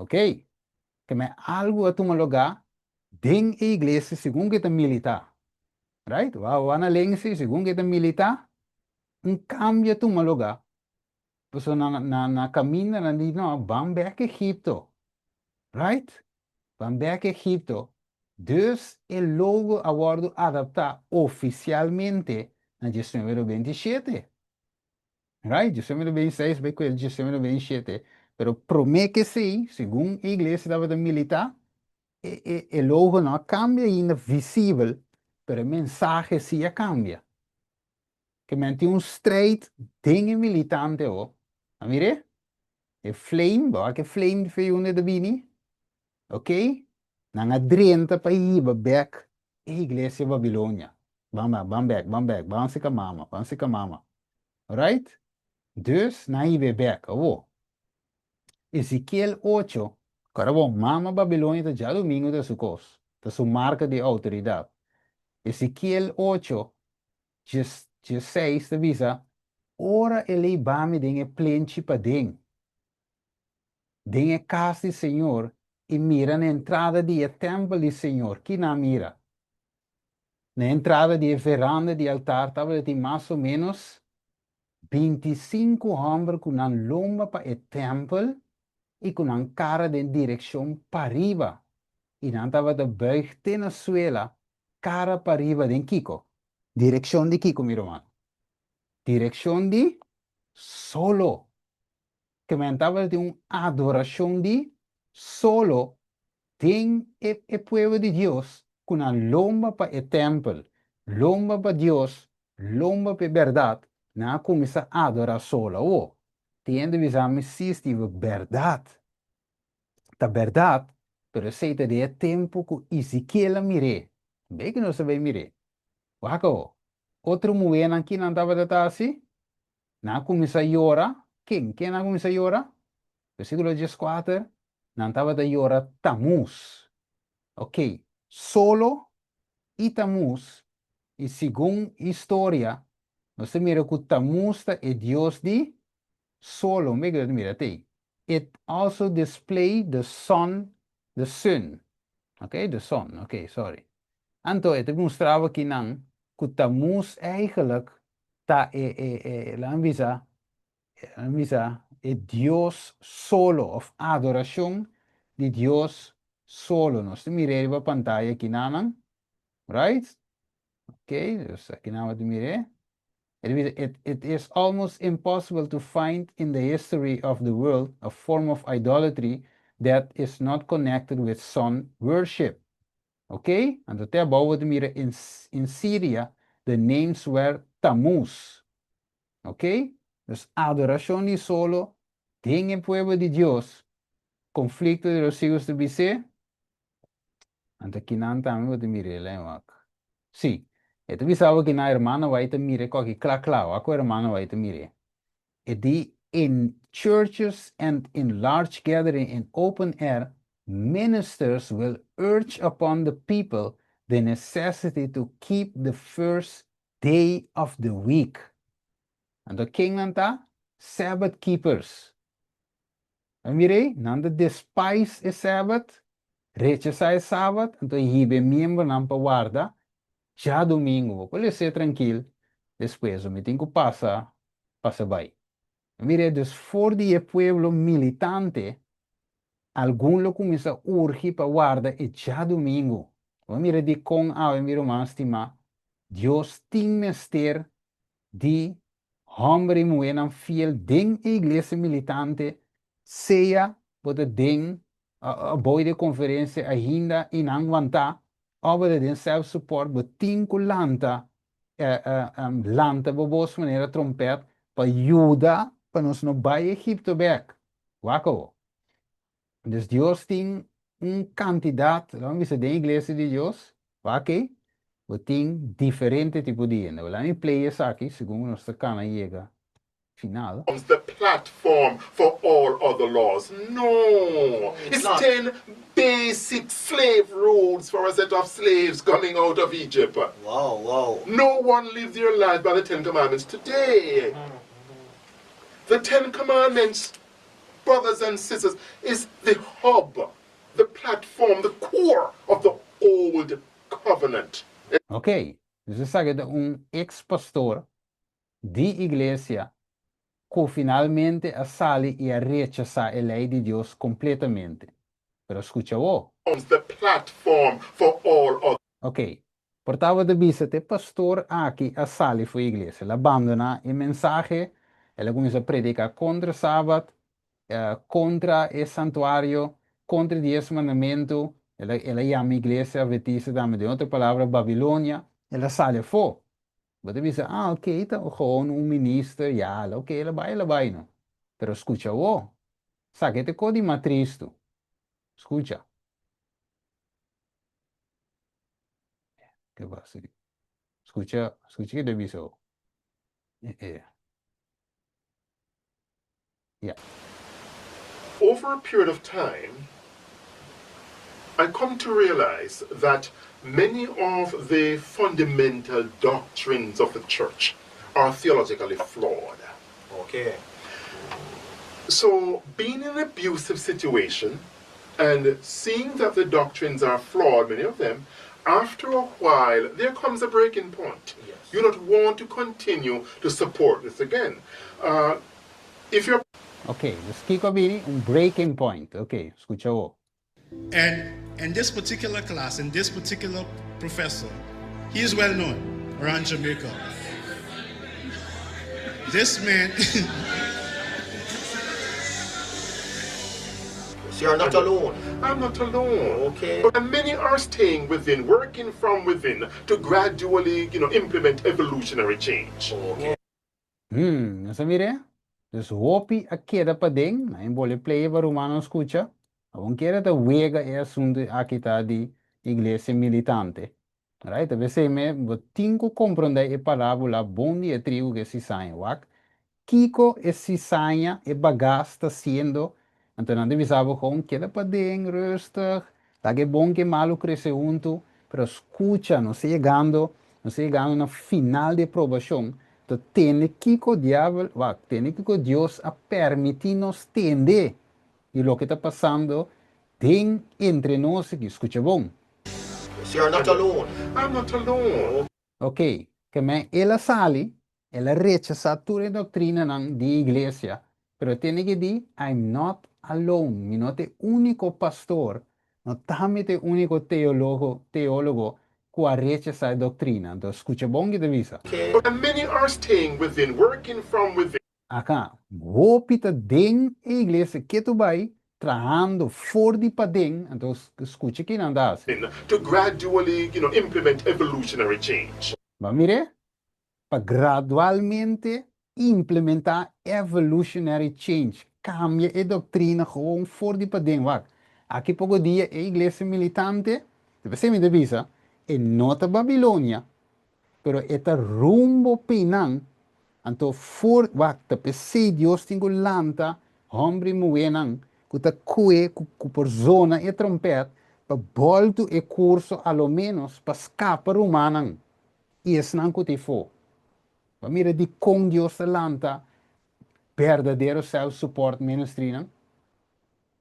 Ok. Ke men algu a tuma lugá den e iglesia segun ku e ta militá. Right? Wou wou na lense segun ku e ta militá, un kambio a tuma lugá. Pasobra na na na kaminda nan di no, ban bèk Egipto. Right? Ban bèk Egipto. Dus e logo a wòrdu adaptá ofisialmente na 1997. Right, 1996 bai ku el 1997, pero promé ku esei, segun e iglesia tabata militá, e e e logo no a kambia ainda visibel, pero e mensahe sí a kambia. Ke men tin un strijd den e militante ho. A mir'é? E flame, bo wak e flame di fe unda e ta bini? Ok, nan a drenta pa hiba bek e iglesia Babilonia. Ban ban, ban bek, ban bek, ban sika mama, ban sika mama. Alright? Dus nan a hib'é bek. Awo, Ezekiel ocho, Kora bon, mama Babilonia ta djadumingu ta su kos, ta su marka di outoridat. Ezekiel ocho, 16 ta bisa, Ora el a hiba mi den e plenchi paden, den e kas di Señor i mira na entrada di e tèmpel di Señor. Ki nan a mira? Na e entrada di e veranda di altar tabata tin mas o ménos 25 hòmber ku nan lomba pa e tèmpel i ku nan kara den direkshon pariba, i nan tabata bùig te na suela, kara pariba den kiko? Direkshon di kiko, mi ruman? Direkshon di solo. Ke men tabatin un adorashon di solo den e e pueblo di Dios ku nan lomba pa e tèmpel, lomba pa Dios, lomba pa e bèrdat, nan a kuminsá adorá solo. Awor, tin hende bisa mi, Sí, Steve, bèrdat. Ta bèrdat, pero esei ta den e tempu ku Ezekiel a mir'é. Bay ku nos a bay mir'é. Wak awor, otro muhénan kinan tabata ta hasi? Nan a kuminsá yora. Ken? Ken a kuminsá yora? Versíkulo 14, Nan tabata yora Tamuz. Oké, solo i Tamuz, i segun historia, nos ta mira ku Tamuz ta e dios di solo. Mira ku nos ta mira t'ei. It also display the sun, the sun. Oké, the sun, oké, sorry. Anto e ta mustraba kinan ku Tamuz eigenlijk ta e, e, e, laat bisa, laat bisa, e Dios solo, of adoracion di Dios solo. Nos ta mir'é riba pantaya kinanan, right? Ok, dus akinan bo ta mir'é. E ta bisa, it, it is almost impossible to find in the history of the world a form of idolatry that is not connected with sun worship. Ok, anto te abou bo ta mira in, in Syria the names were Tammuz. Ok, dus adoracion di solo den e pueblo di Dios, conflicto di los siglos ta bis'é, anto kinan tambe bo ta mir'é lei wak. Si, e ta bisa bo kinan hermano White ta mir'é koki kla kla, wak ku hermano White ta mir'é. E di in churches and in large gathering in open air, ministers will urge upon the people the necessity to keep the first day of the week. Anto ken nan ta? Sabbath keepers. A mir'ei, nan ta despise e Sabbath, rechasá e Sabbath, anto hiba e miembronan pa warda djadumingu. Bo por les'é trankil despues, mi tin ku pasa, pasa bai. A mir'ei, dus for di e pueblo militante, algun lo kuminsá urgi pa warda e djadumingu. Bo a mira dikon awe, mi ruman stimá, Dios tin mester di hòmber i muhénan fiel den e iglesia militante, sea bo ta den abou di e konferensia ainda i nan wantá, òf bo ta den self support, bo tin ku lanta, lanta bo bos manera trompèt pa yuda pa nos no bai Egipto bèk. Wak awor. Dus Dios tin. un kantidat, laga mi bisa den iglesia di Dios, wak ei, bo tin diferente tipo di hende. Laga mi play esaki segun ku nos ta kana yega final. The platform for all other laws. No! It's ten basic slave rules for a set of slaves coming out of Egypt. Wow, wow. No one lives their life by the Ten Commandments today. The Ten Commandments, brothers and sisters, is the hub, the platform, the core of the old covenant. Ok, dus esaki ta un ex pastor di iglesia ku finalmente a sali i a rechasá e lei di Dios kompletamente. Pero skucha awor. The platform for all other. Ok, por tabata bisa te pastor aki a sali for iglesia. El a bandoná e mensahe, el a kuminsá prediká kontra Sabat, kontra e santuario, kontra e Dies Mandamentu, el a el a yama iglesia adventista tambe, den otro palabra Babilonia, el a sali afó. Bo ta bisa, ah, ok, ta gewoon un minister, ya, ok, el a bai, el a bai, no. Pero skucha awor, sa ke ta e kos di mas tristu. Skucha. Ke pasa aki? Skucha, skucha ke ta bisa awor. Eh, eh. Ya. Over a period of time, I come to realize that many of the fundamental doctrines of the church are theologically flawed. Okay. So, being in an abusive situation and seeing that the doctrines are flawed, many of them, after a while, there comes a breaking point. You don't want to continue to support this again. If you're Ok, dus kiko a bini? Un breaking point. Ok, skucha awor. And in this particular class, in this particular professor, he is well known around Jamaica. This man. So you're not alone. I'm not alone. Okay. And many are staying within, working from within to gradually, implement evolutionary change. Okay. Nos a mir'é? Dus hopi a keda paden, nan e bole play pa rumannan skucha. Awor kere ta wega e asuntu aki ta di iglesia militante. Right? Ta p'esei me bo tin ku komprondé e parábola bon di e trigu ku e sisaña. Wak kiko e sisaña, e bagas ta siendo, anto nan ta bisa bo kon keda paden, rustig, laga e bon ku e malu krese huntu, pero skucha, nos ta yegando, nos ta yegando na final di e probashon, ta tende kiko diabel, wak, tende kiko Dios a permití nos tende di loke ta pasando den entre nos aki. Skucha bon. So you're not alone. I'm not alone. Ok, ke men el a sali, el a rechasá tur e doktrinanan di iglesia, pero e tene ke di, I'm not alone, mi no ta e úniko pastor, no ta mi ta e úniko teologo, teólogo ku a rechasá e doktrina. Anto, skucha bon ki ta bisa. And many are staying within, working from within. Aka, hopi ta den e iglesia ketu bai trahando for di paden, anto skucha ki nan ta hasi. To gradually, implement evolutionary change. Bo a mir'é? Pa gradualmente implementá evolutionary change, kambia e doktrina gewoon for di paden. Wak, aki poko dia e iglesia militante, ta p'esei mi ta bisa, e no ta Babilonia, Pero e ta rumbo p'einan, anto for, wak, ta p'esei Dios tin ku lanta hòmber i muhénan ku ta kue ku ku por zona e tròmpèt pa bòltu e kurso a lo ménos pa skapa rumannan i esnan ku ta efó. Bo a mira dikon Dios ta lanta berdadero self-support ministrynan?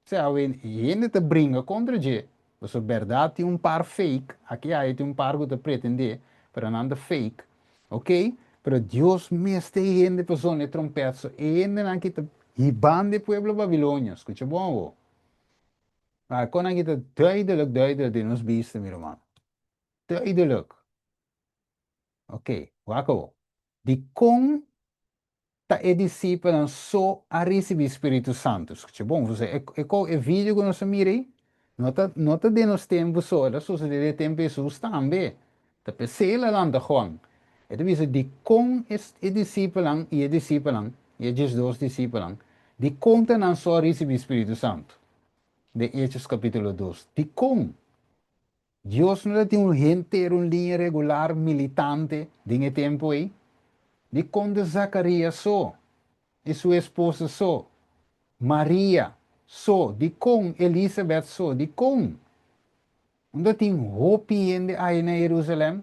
Sea awe hende ta bringa kontra dje, pasobra bèrdat tin un par fake, aki aya tin un par ku ta pretendé, pero nan ta fake, ok, pero Dios mester e hende pa zona e trompèt, so e hendenan ki ta hibando e pueblo babilonio, skucha bon awo, kon nan ki ta duidelik duidelik den nos bista mi ruman, duidelik, ok, wak awo, dikon Ta e disipelnan so a risibí spiritu santu. Skucha bon, vosé, e, e ko, e video ku nos a mira ei, no ta, no ta den nos tempu so, el a sosodé den e tempu Hesus tambe. Ta p'esei el a lanta Juan. E ta bisa dikon e, e disipelnan i e disipelnan, i e diesdos disipelnan, dikon ta nan so a risibí spiritu santu? den Hechos kapítulo 2. Dikon? Dios no ta tin un henter un liña regular militante den e tempu ei? Dikon ta Zakarias so i su esposa so? Maria so? Dikon Elisabet so? Dikon? Unda tin hopi hende aya na Herusalèm?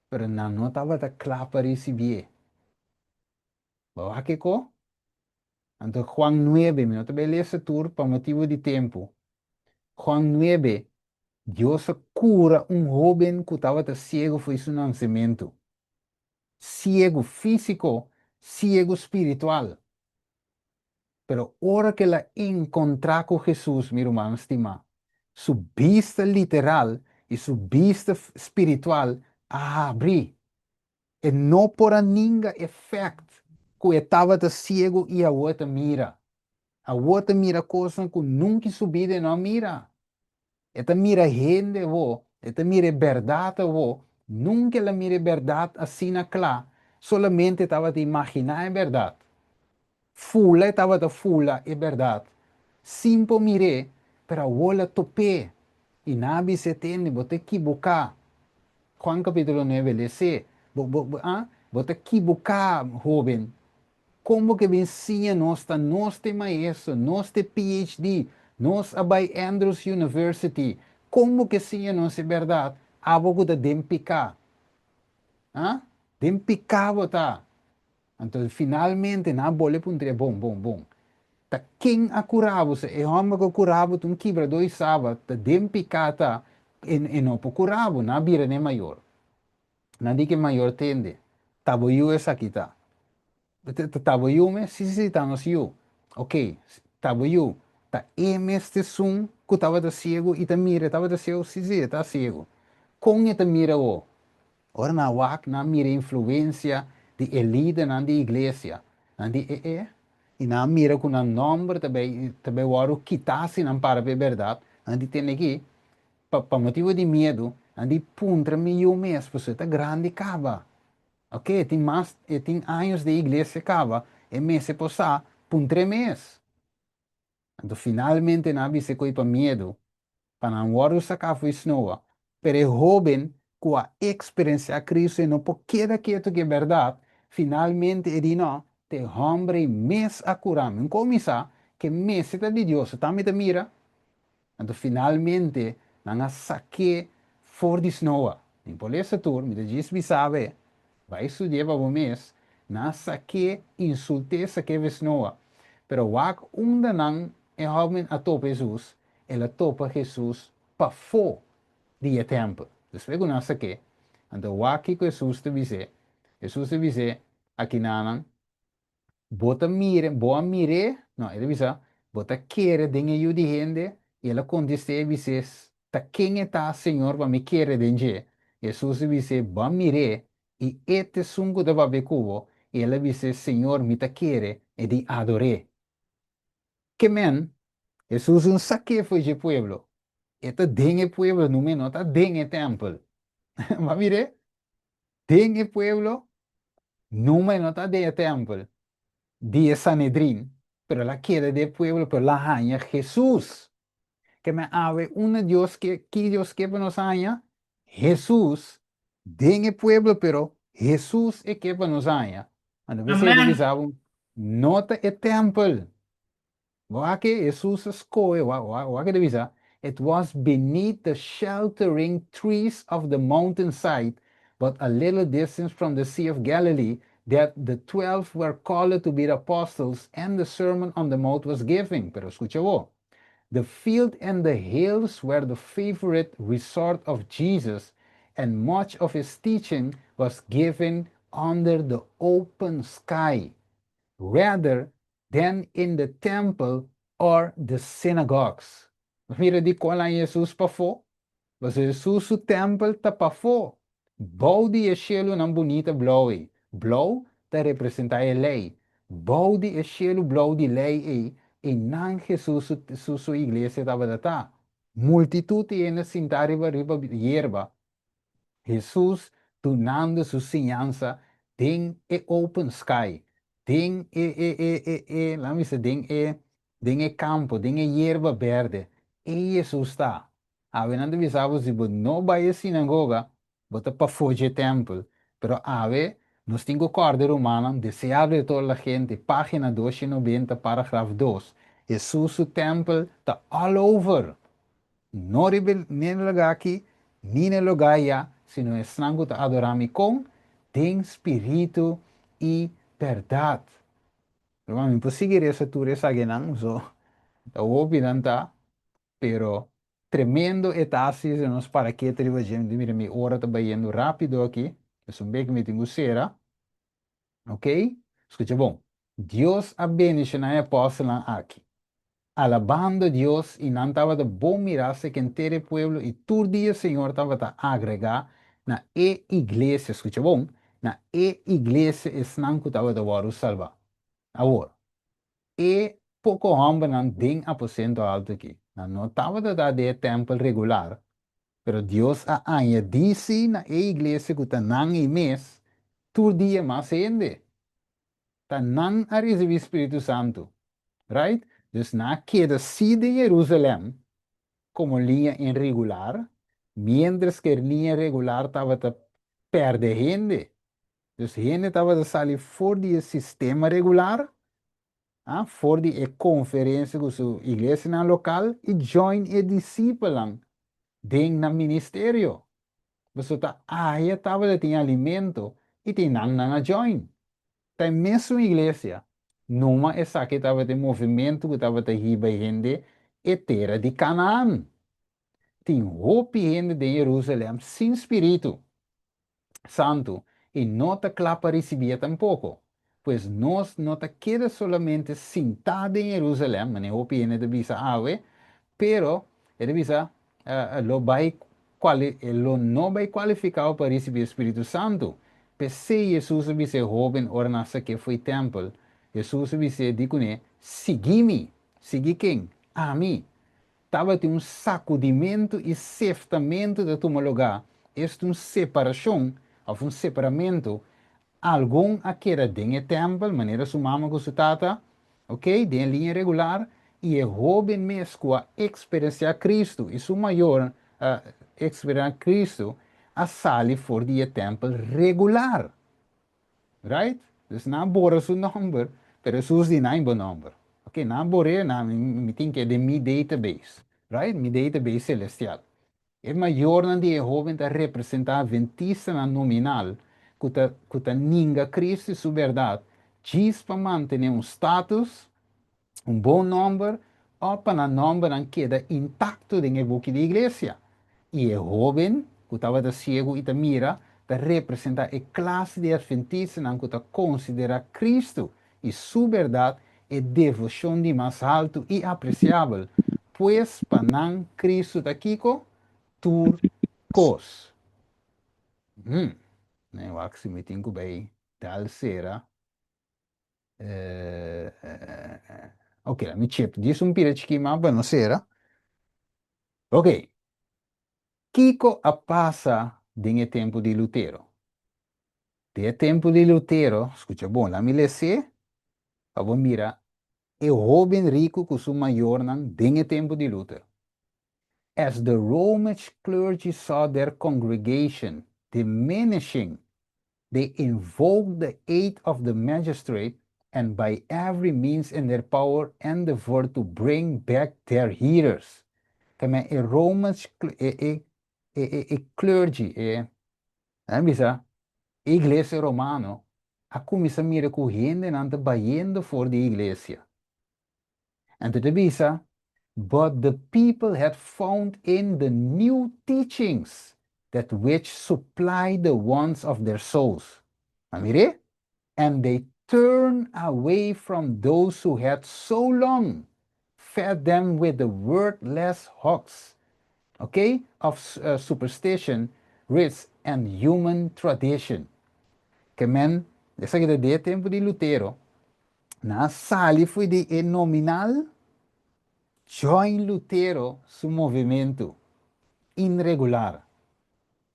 Pero nan no tabata kla pa risibié. Bo wak kiko? Anto Juan 9, mi no ta bai lesa tur pa motibu di tempu. Juan 9, Dios a kura un hóben ku tabata siegu fo'i su nansementu. Siegu físiko, siegu spiritual. Pero ora ku el a enkontrá ku Hesus, mi ruman stimá, su bista literal i su bista spiritual a habri. E no por a ninga e fèkt ku e tabata siegu i awor e ta mira. Awor e ta mira kosnan ku nunka su bida e no a mira. E ta mira hende awor, e ta mira e bèrdat awor. Nunka el a mira e bèrdat asina kla, solamente e tabata imaginá e bèrdat. Fula e tabata fula e bèrdat, sin por mir'é, pero awor el a top'é. I nan a bis'é, Tende, bo ta ekiboká. Juan kapítulo 9, les'é. Bo, bo, bo, ah? Bo ta ekiboká, hóben. Kon bo ke bin siña nos ta nos ta e maestro, nos ta e PhD, nos a bai Andrews University. Kon bo ke siña nos e bèrdat, abo ku ta den piká? Ah? Den piká bo ta. Anto finalmente nan a bole puntr'é, Bon, bon, bon. Ta ken a kura bo? Si e hòmber ku a kura bo ta un kibradó di sabat, ta den piká ta, e no por kura bo. Nan a bira n'e mayor. Nan di ku e mayor tende, Ta bo yu esaki ta? Ta bo yu mes? Si, si, si, ta nos yu. Oké, ta bo yu. Ta e mes ta esun ku tabata siegu i ta mira? E tabata siegu? Si, si, e ta siegu. Kon e ta mira awor? Ora nan wak, nan mira e influensia di e lidernan di iglesia. Nan di, E e. I nan a mira ku nan nòmber ta bai ta bai wòrdu kitá si nan para pa e bèrdat. Nan di, Tende aki, pa motibu di miedu, nan di, Puntra mi yu mes, pasobra e ta grandi kaba. Oke, e tin mas, e tin años den iglesia kaba, e mester por sa, puntr'é mes. Anto finalmente nan a bisa e koe pa miedu, pa nan wòrdu saká fo'i snoa. Pero e hóben ku a eksperensiá Kristu e no por keda ketu ku e bèrdat, finalmente e di, No, ta e hòmber ei mes a kura mi. Un kuminsá ku e mester ta di Dios, su tambe ta mira. Anto finalmente nan a sak'é for di snoa. Mi por lesa tur, mi ta djis bisa bo, bai studi'é pa bo mes. Nan a sak'é, insult'é, sak'é for snoa. Pero wak unda nan e hòben a topa Hesus, el a topa Hesus pafó di e tèmpel. Despues ku nan a sak'é, anto wak kiko Hesus ta bis'é. Hesus ta bis'é, Akinanan, Bo ta mira, bo a mir'é? No, el a bisa, Bo ta kere den e Yu di hende? I el a kontest'é i bis'é, Ta ken e ta, Señor, pa mi kere den dje? Hesus a bis'é, Bo a mir'é, i e ta esun ku ta papia ku bo. I el a bis'é, Señor, mi ta kere. E di ador'é. Ke men, Hesus un sak'é fo'i dje pueblo. E ta den e pueblo, numa e no ta den e tèmpel. Bo a mir'é? Den e pueblo, numa e no ta den e tèmpel di e Sanedrin, pero el a keda den e pueblo, pero el a haña Hesus. Ke men awe unda Dios ke, ki Dios ke pa nos haña? Hesus den e pueblo, pero Hesus e ke pa nos haña. Anto p'esei ta Amèn. bisa bo, no ta e tèmpel. Wak Hesus a skohe, wak e ta bisa, It was beneath the sheltering trees of the mountainside, but a little distance from the Sea of Galilee, that the 12 were called to be the apostles and the Sermon on the Mount was given. Pero skucha bo. The field and the hills were the favorite resort of Jesus, and much of his teaching was given under the open sky, rather than in the temple or the synagogues. Mira di kon a Hesus pafó? Pasobra Hesus su tèmpel ta pafó, bou di e shelunan bunita blou ei. Blou ta representá e lei. Bou di e shelu blou di lei ei, einan Hesus su su iglesia tabata ta. Multitut di hende sintá riba riba yerba. Hesus dunando su siñansa den e open sky, den e e e e e, laat mi bisa den e. Den e kampo, den e yerba bèrdè, ei Hesus ta. Awe nan ta bisa bo si bo no bai e sinagoga, bo ta pafó dje tèmpel. Pero awe nos tin ku kòrda rumannan, deseado de toda la gente, página 290, paragraf 2, Hesus su tèmpel ta all over. No riba e lugá aki, ni na e lugá ayá, sino esnan ku ta adorá mi kon? Den spiritu i bèrdat. Ruman, mi por sigui resa tur esakinan, so ta hopi nan ta, pero tremendo e ta si si nos para ketu riba dje. Mi ta mira mi ora ta bayendo rápido aki, esun bek mi tin ku sera. Ok, skucha bon. Dios a bendishoná e apòstelnan aki, alabando Dios, i nan tabata bon mirá seka henter e pueblo, i tur dia Señor tabata agregá na e iglesia, skucha bon, na e iglesia esnan ku tabata wòrdu salbá. Awor, e poko hòmbernan den aposento altu akí, nan no tabata ta den e tèmpel regular, pero Dios a añadí sí na e iglesia ku ta nan ei mes tur dia mas hende. Ta nan a risibí spiritu santu, right? Dus nan a keda sí den Jerusalèm komo liña inregular, miéntras ku e liña regular tabata pèrdè hende. Dus hende tabata sali for di e sistema regular, ah, for di e konferensia ku su iglesianan lokal i join e disipelnan den nan ministerio. Pasobra ta aya tabata tin alimento i tin nan nan a join. Ta e mesun iglesia, numa esaki tabata e movimentu ku tabata hiba e hende e tera di Kanaan. Tin hopi hende den Jerusalem sin spiritu. Santu i no ta kla pa risibié tampoko. Pues nos no ta keda solamente sintá den Jerusalèm, manera hopi hende ta bisa awe, pero e ta bisa, lo bai kuali, e lo no bai kualifikao pa risibí e Spiritu Santu. P'esei Hesus a bisa e hóben ora nan a sak'é fo'i tèmpel, Hesus a bis'é di kuné, Sigui mi! Sigui ken? Ami! Tabatin un sakudimentu i seftamentu ta tuma lugá, esta un separashon òf un separamentu. Algun a keda den e tèmpel, manera su mama ku su tata, oke, den e liña regular, i e hóben mes ku a eksperensiá Kristu i su mayornan a eksperensiá Kristu a sali for di e tèmpel regular. Right? Dus nan a bora su nomber, pero Hesus di nan bo nomber. Ok, nan a bor'é, nan, mi tin ke den mi database. Right? Mi database celestial. E mayornan di e hoben ta representá adventistanan nominal ku ta, ku ta ninga Cristo i su bèrdat djis pa mantené un status, un bon nòmber òf pa nan nòmbernan keda intakto den e buki di iglesia. I e hóben ku tabata siegu i ta mira ta representá e klase di atventistanan ku ta konsiderá Kristu i su bèrdat e devoshon di mas haltu i apresiabel, pues pa nan Kristu ta kiko? Tur kos. Hmm. Nee, wak si mi tin ku bai dal sera. Ok, la mi chip. Djis un pida chikí mas pa no sera. Ok. Kiko a pasa den e tempu di Lutero? Den e tempu di Lutero, skucha bon, la mi les'é pa bo mira e hóben riku ku su mayornan den e tempu di Luther. As the Romish clergy saw their congregation diminishing They invoked the aid of the magistrate and by every means in their power endeavored to bring back their hearers. Ta men e Romans, e, e, e, e, e clergy, e, nan bisa, e iglesia romano a kuminsá mira ku hendenan ta bayendo for di e iglesia. Anto ta bisa, But the people had found in the new teachings that which supplied the wants of their souls. A mir'é? And they turned away from those who had so long fed them with the worthless husks, okay, of superstition, rites and human tradition. Ke men, esaki ta den e tempu di Lutero, Nan a sali fo'i di e nominal join Lutero su movimentu inregular.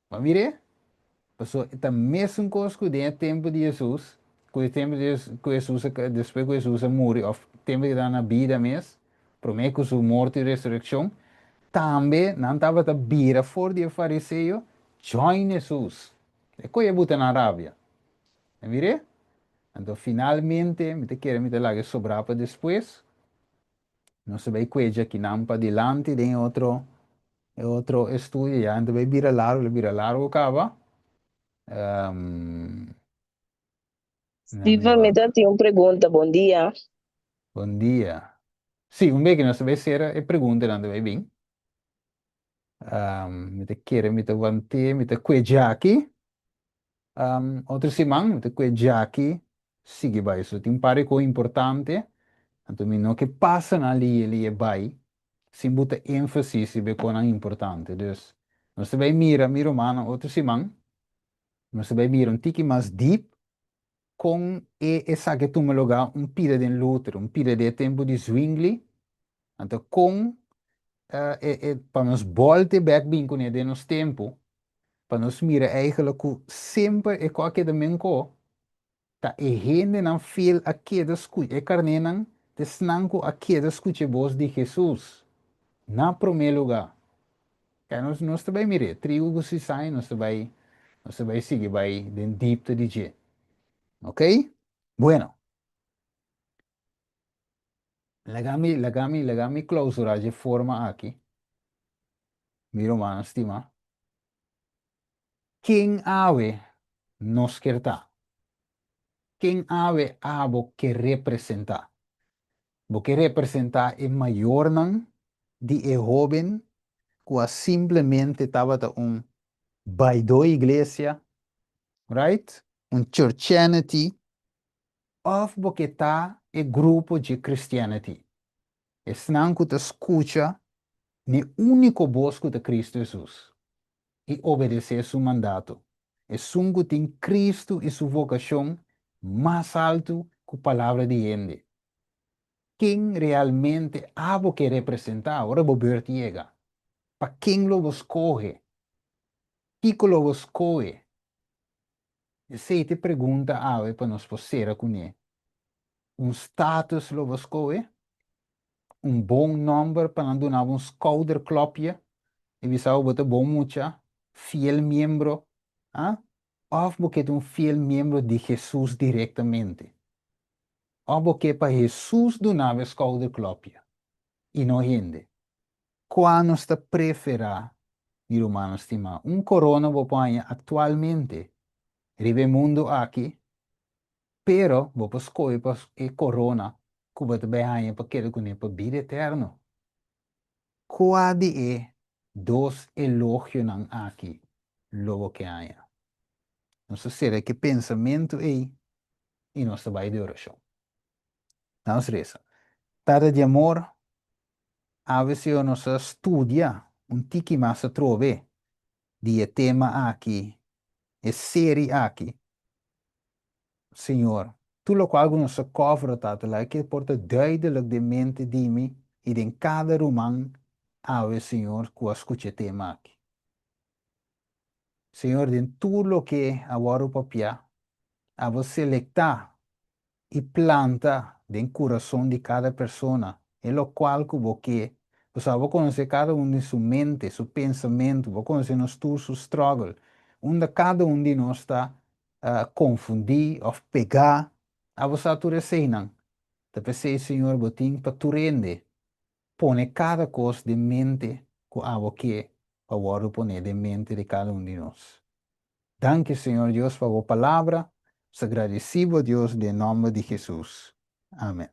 Bo a mir'é? Pasobra e ta mesun kos ku den e tempu di Hesus. Ku e tempu di ku Hesus a despues ku Hesus a muri òf tempu di ta na bida mes, promé ku su morto i resurekshon, tambe nan tabata bira for di e fariseo join Hesus. E koe a buta nan rabia. A mir'é? Anto finalmente mi ta kere mi ta laga e sobrá pa despues. Nos ta bai kueja kinan padilanti den e otro e otro estudio ya nan ta bai bira largu, lo bira largu kaba. Steven, mi ta tin un pregunta. Bon dia. Bon dia. Sí, un beki nos ta bai sera e preguntanan ta bai bin. Mi ta kere mi ta want'é, mi ta kue djaki. Otro siman mi ta kue djaki sigui bai. So tin un par di kos importante, anto mi no ke pasa nan liye liye bai sin bo ta énfasis riba e kosnan importante. Dus nos ta bai mira mi rumannan otro siman, nos ta bai mira un tiki mas deep kon e esaki a tuma lugá un pida den Luther, un pida den e tempu di Zwingli, anto kon e e pa nos bòlta e bèk bin kuné den nos tempu, pa nos mira eigenlijk ku semper e kos a keda menko, Ta e hendenan fiel a keda skucha, e karnénan ta esnan ku a keda skucha e bos di Hesus na promé lugá. Kaya nos nos ta bai mir'é, trigu ku sisaña nos ta bai nos ta bai sigui bai den dipte di dje. Oké? Bueno. Laga mi laga mi laga mi klausurá dje forma aki, mi rumannan stimá. Ken awe nos kier ta? Ken awe abo ke representá? Bo ke representá e mayornan di e hóben ku a simplemente tabata un baidó iglesia, right? Un churchianity? Òf bo ke ta e grupo dje Christianity? Esnan ku ta skucha n'e úniko bos ku ta Kristu Hesus i obedesé su mandato. Esun ku tin Kristu i su vokashon mas altu ku palabra di hende. Ken realmente abo ke representá ora bo beurt yega? Pa ken lo bo skohe? Kiko lo bo skohe? Esei ta e pregunta awe pa nos por sera kuné. Un status lo bo skohe? Un bon nòmber pa nan duna bo un skouderklopje i bisa bo bo ta bon mucha, fiel miembro, ah? Òf bo ke ta un fiel miembro di Hesus direktamente? Òf bo ke pa Hesus duna bo e skouderklopje i no hende? Kua nos ta preferá, mi rumannan stimá? Un korona bo por haña aktualmente riba e mundu aki, pero bo por skohe pa e korona ku bo ta bai haña pa keda kuné pa bida eterno. Kua di e dos elogionan aki lo bo ke haña? Nos ta sera ku e pensamentu ei i nos ta bai di orashon. Nos resa. Tata di amor, awe Señor nos a studia un tiki mas atrobe di e tema aki, e seri aki. Señor, tur locual cu nos a cover, Tata, laga ke por ta duidelijk den mente di mi y den cada ruman awe, Señor, cu a scucha e tema aki. Señor, den tur loke a wordo papia, abo selecta i planta den kurason di kada persona e lokual ku bo ke. Pasobra bo konosé kada un di su mente, su pensamentu, bo konosé nos tur su struggle, unda kada un di nos ta konfundí òf pegá. Abo sa tur eseinan. Ta p'esei, Señor, bo tin pa tur hende pone kada kos den mente ku abo ke pa wòrdu poné den mente di kada un di nos. Danki Señor Dios pa bo palabra, nos ta gradeci bo Dios den nomber di Jesus. Amen.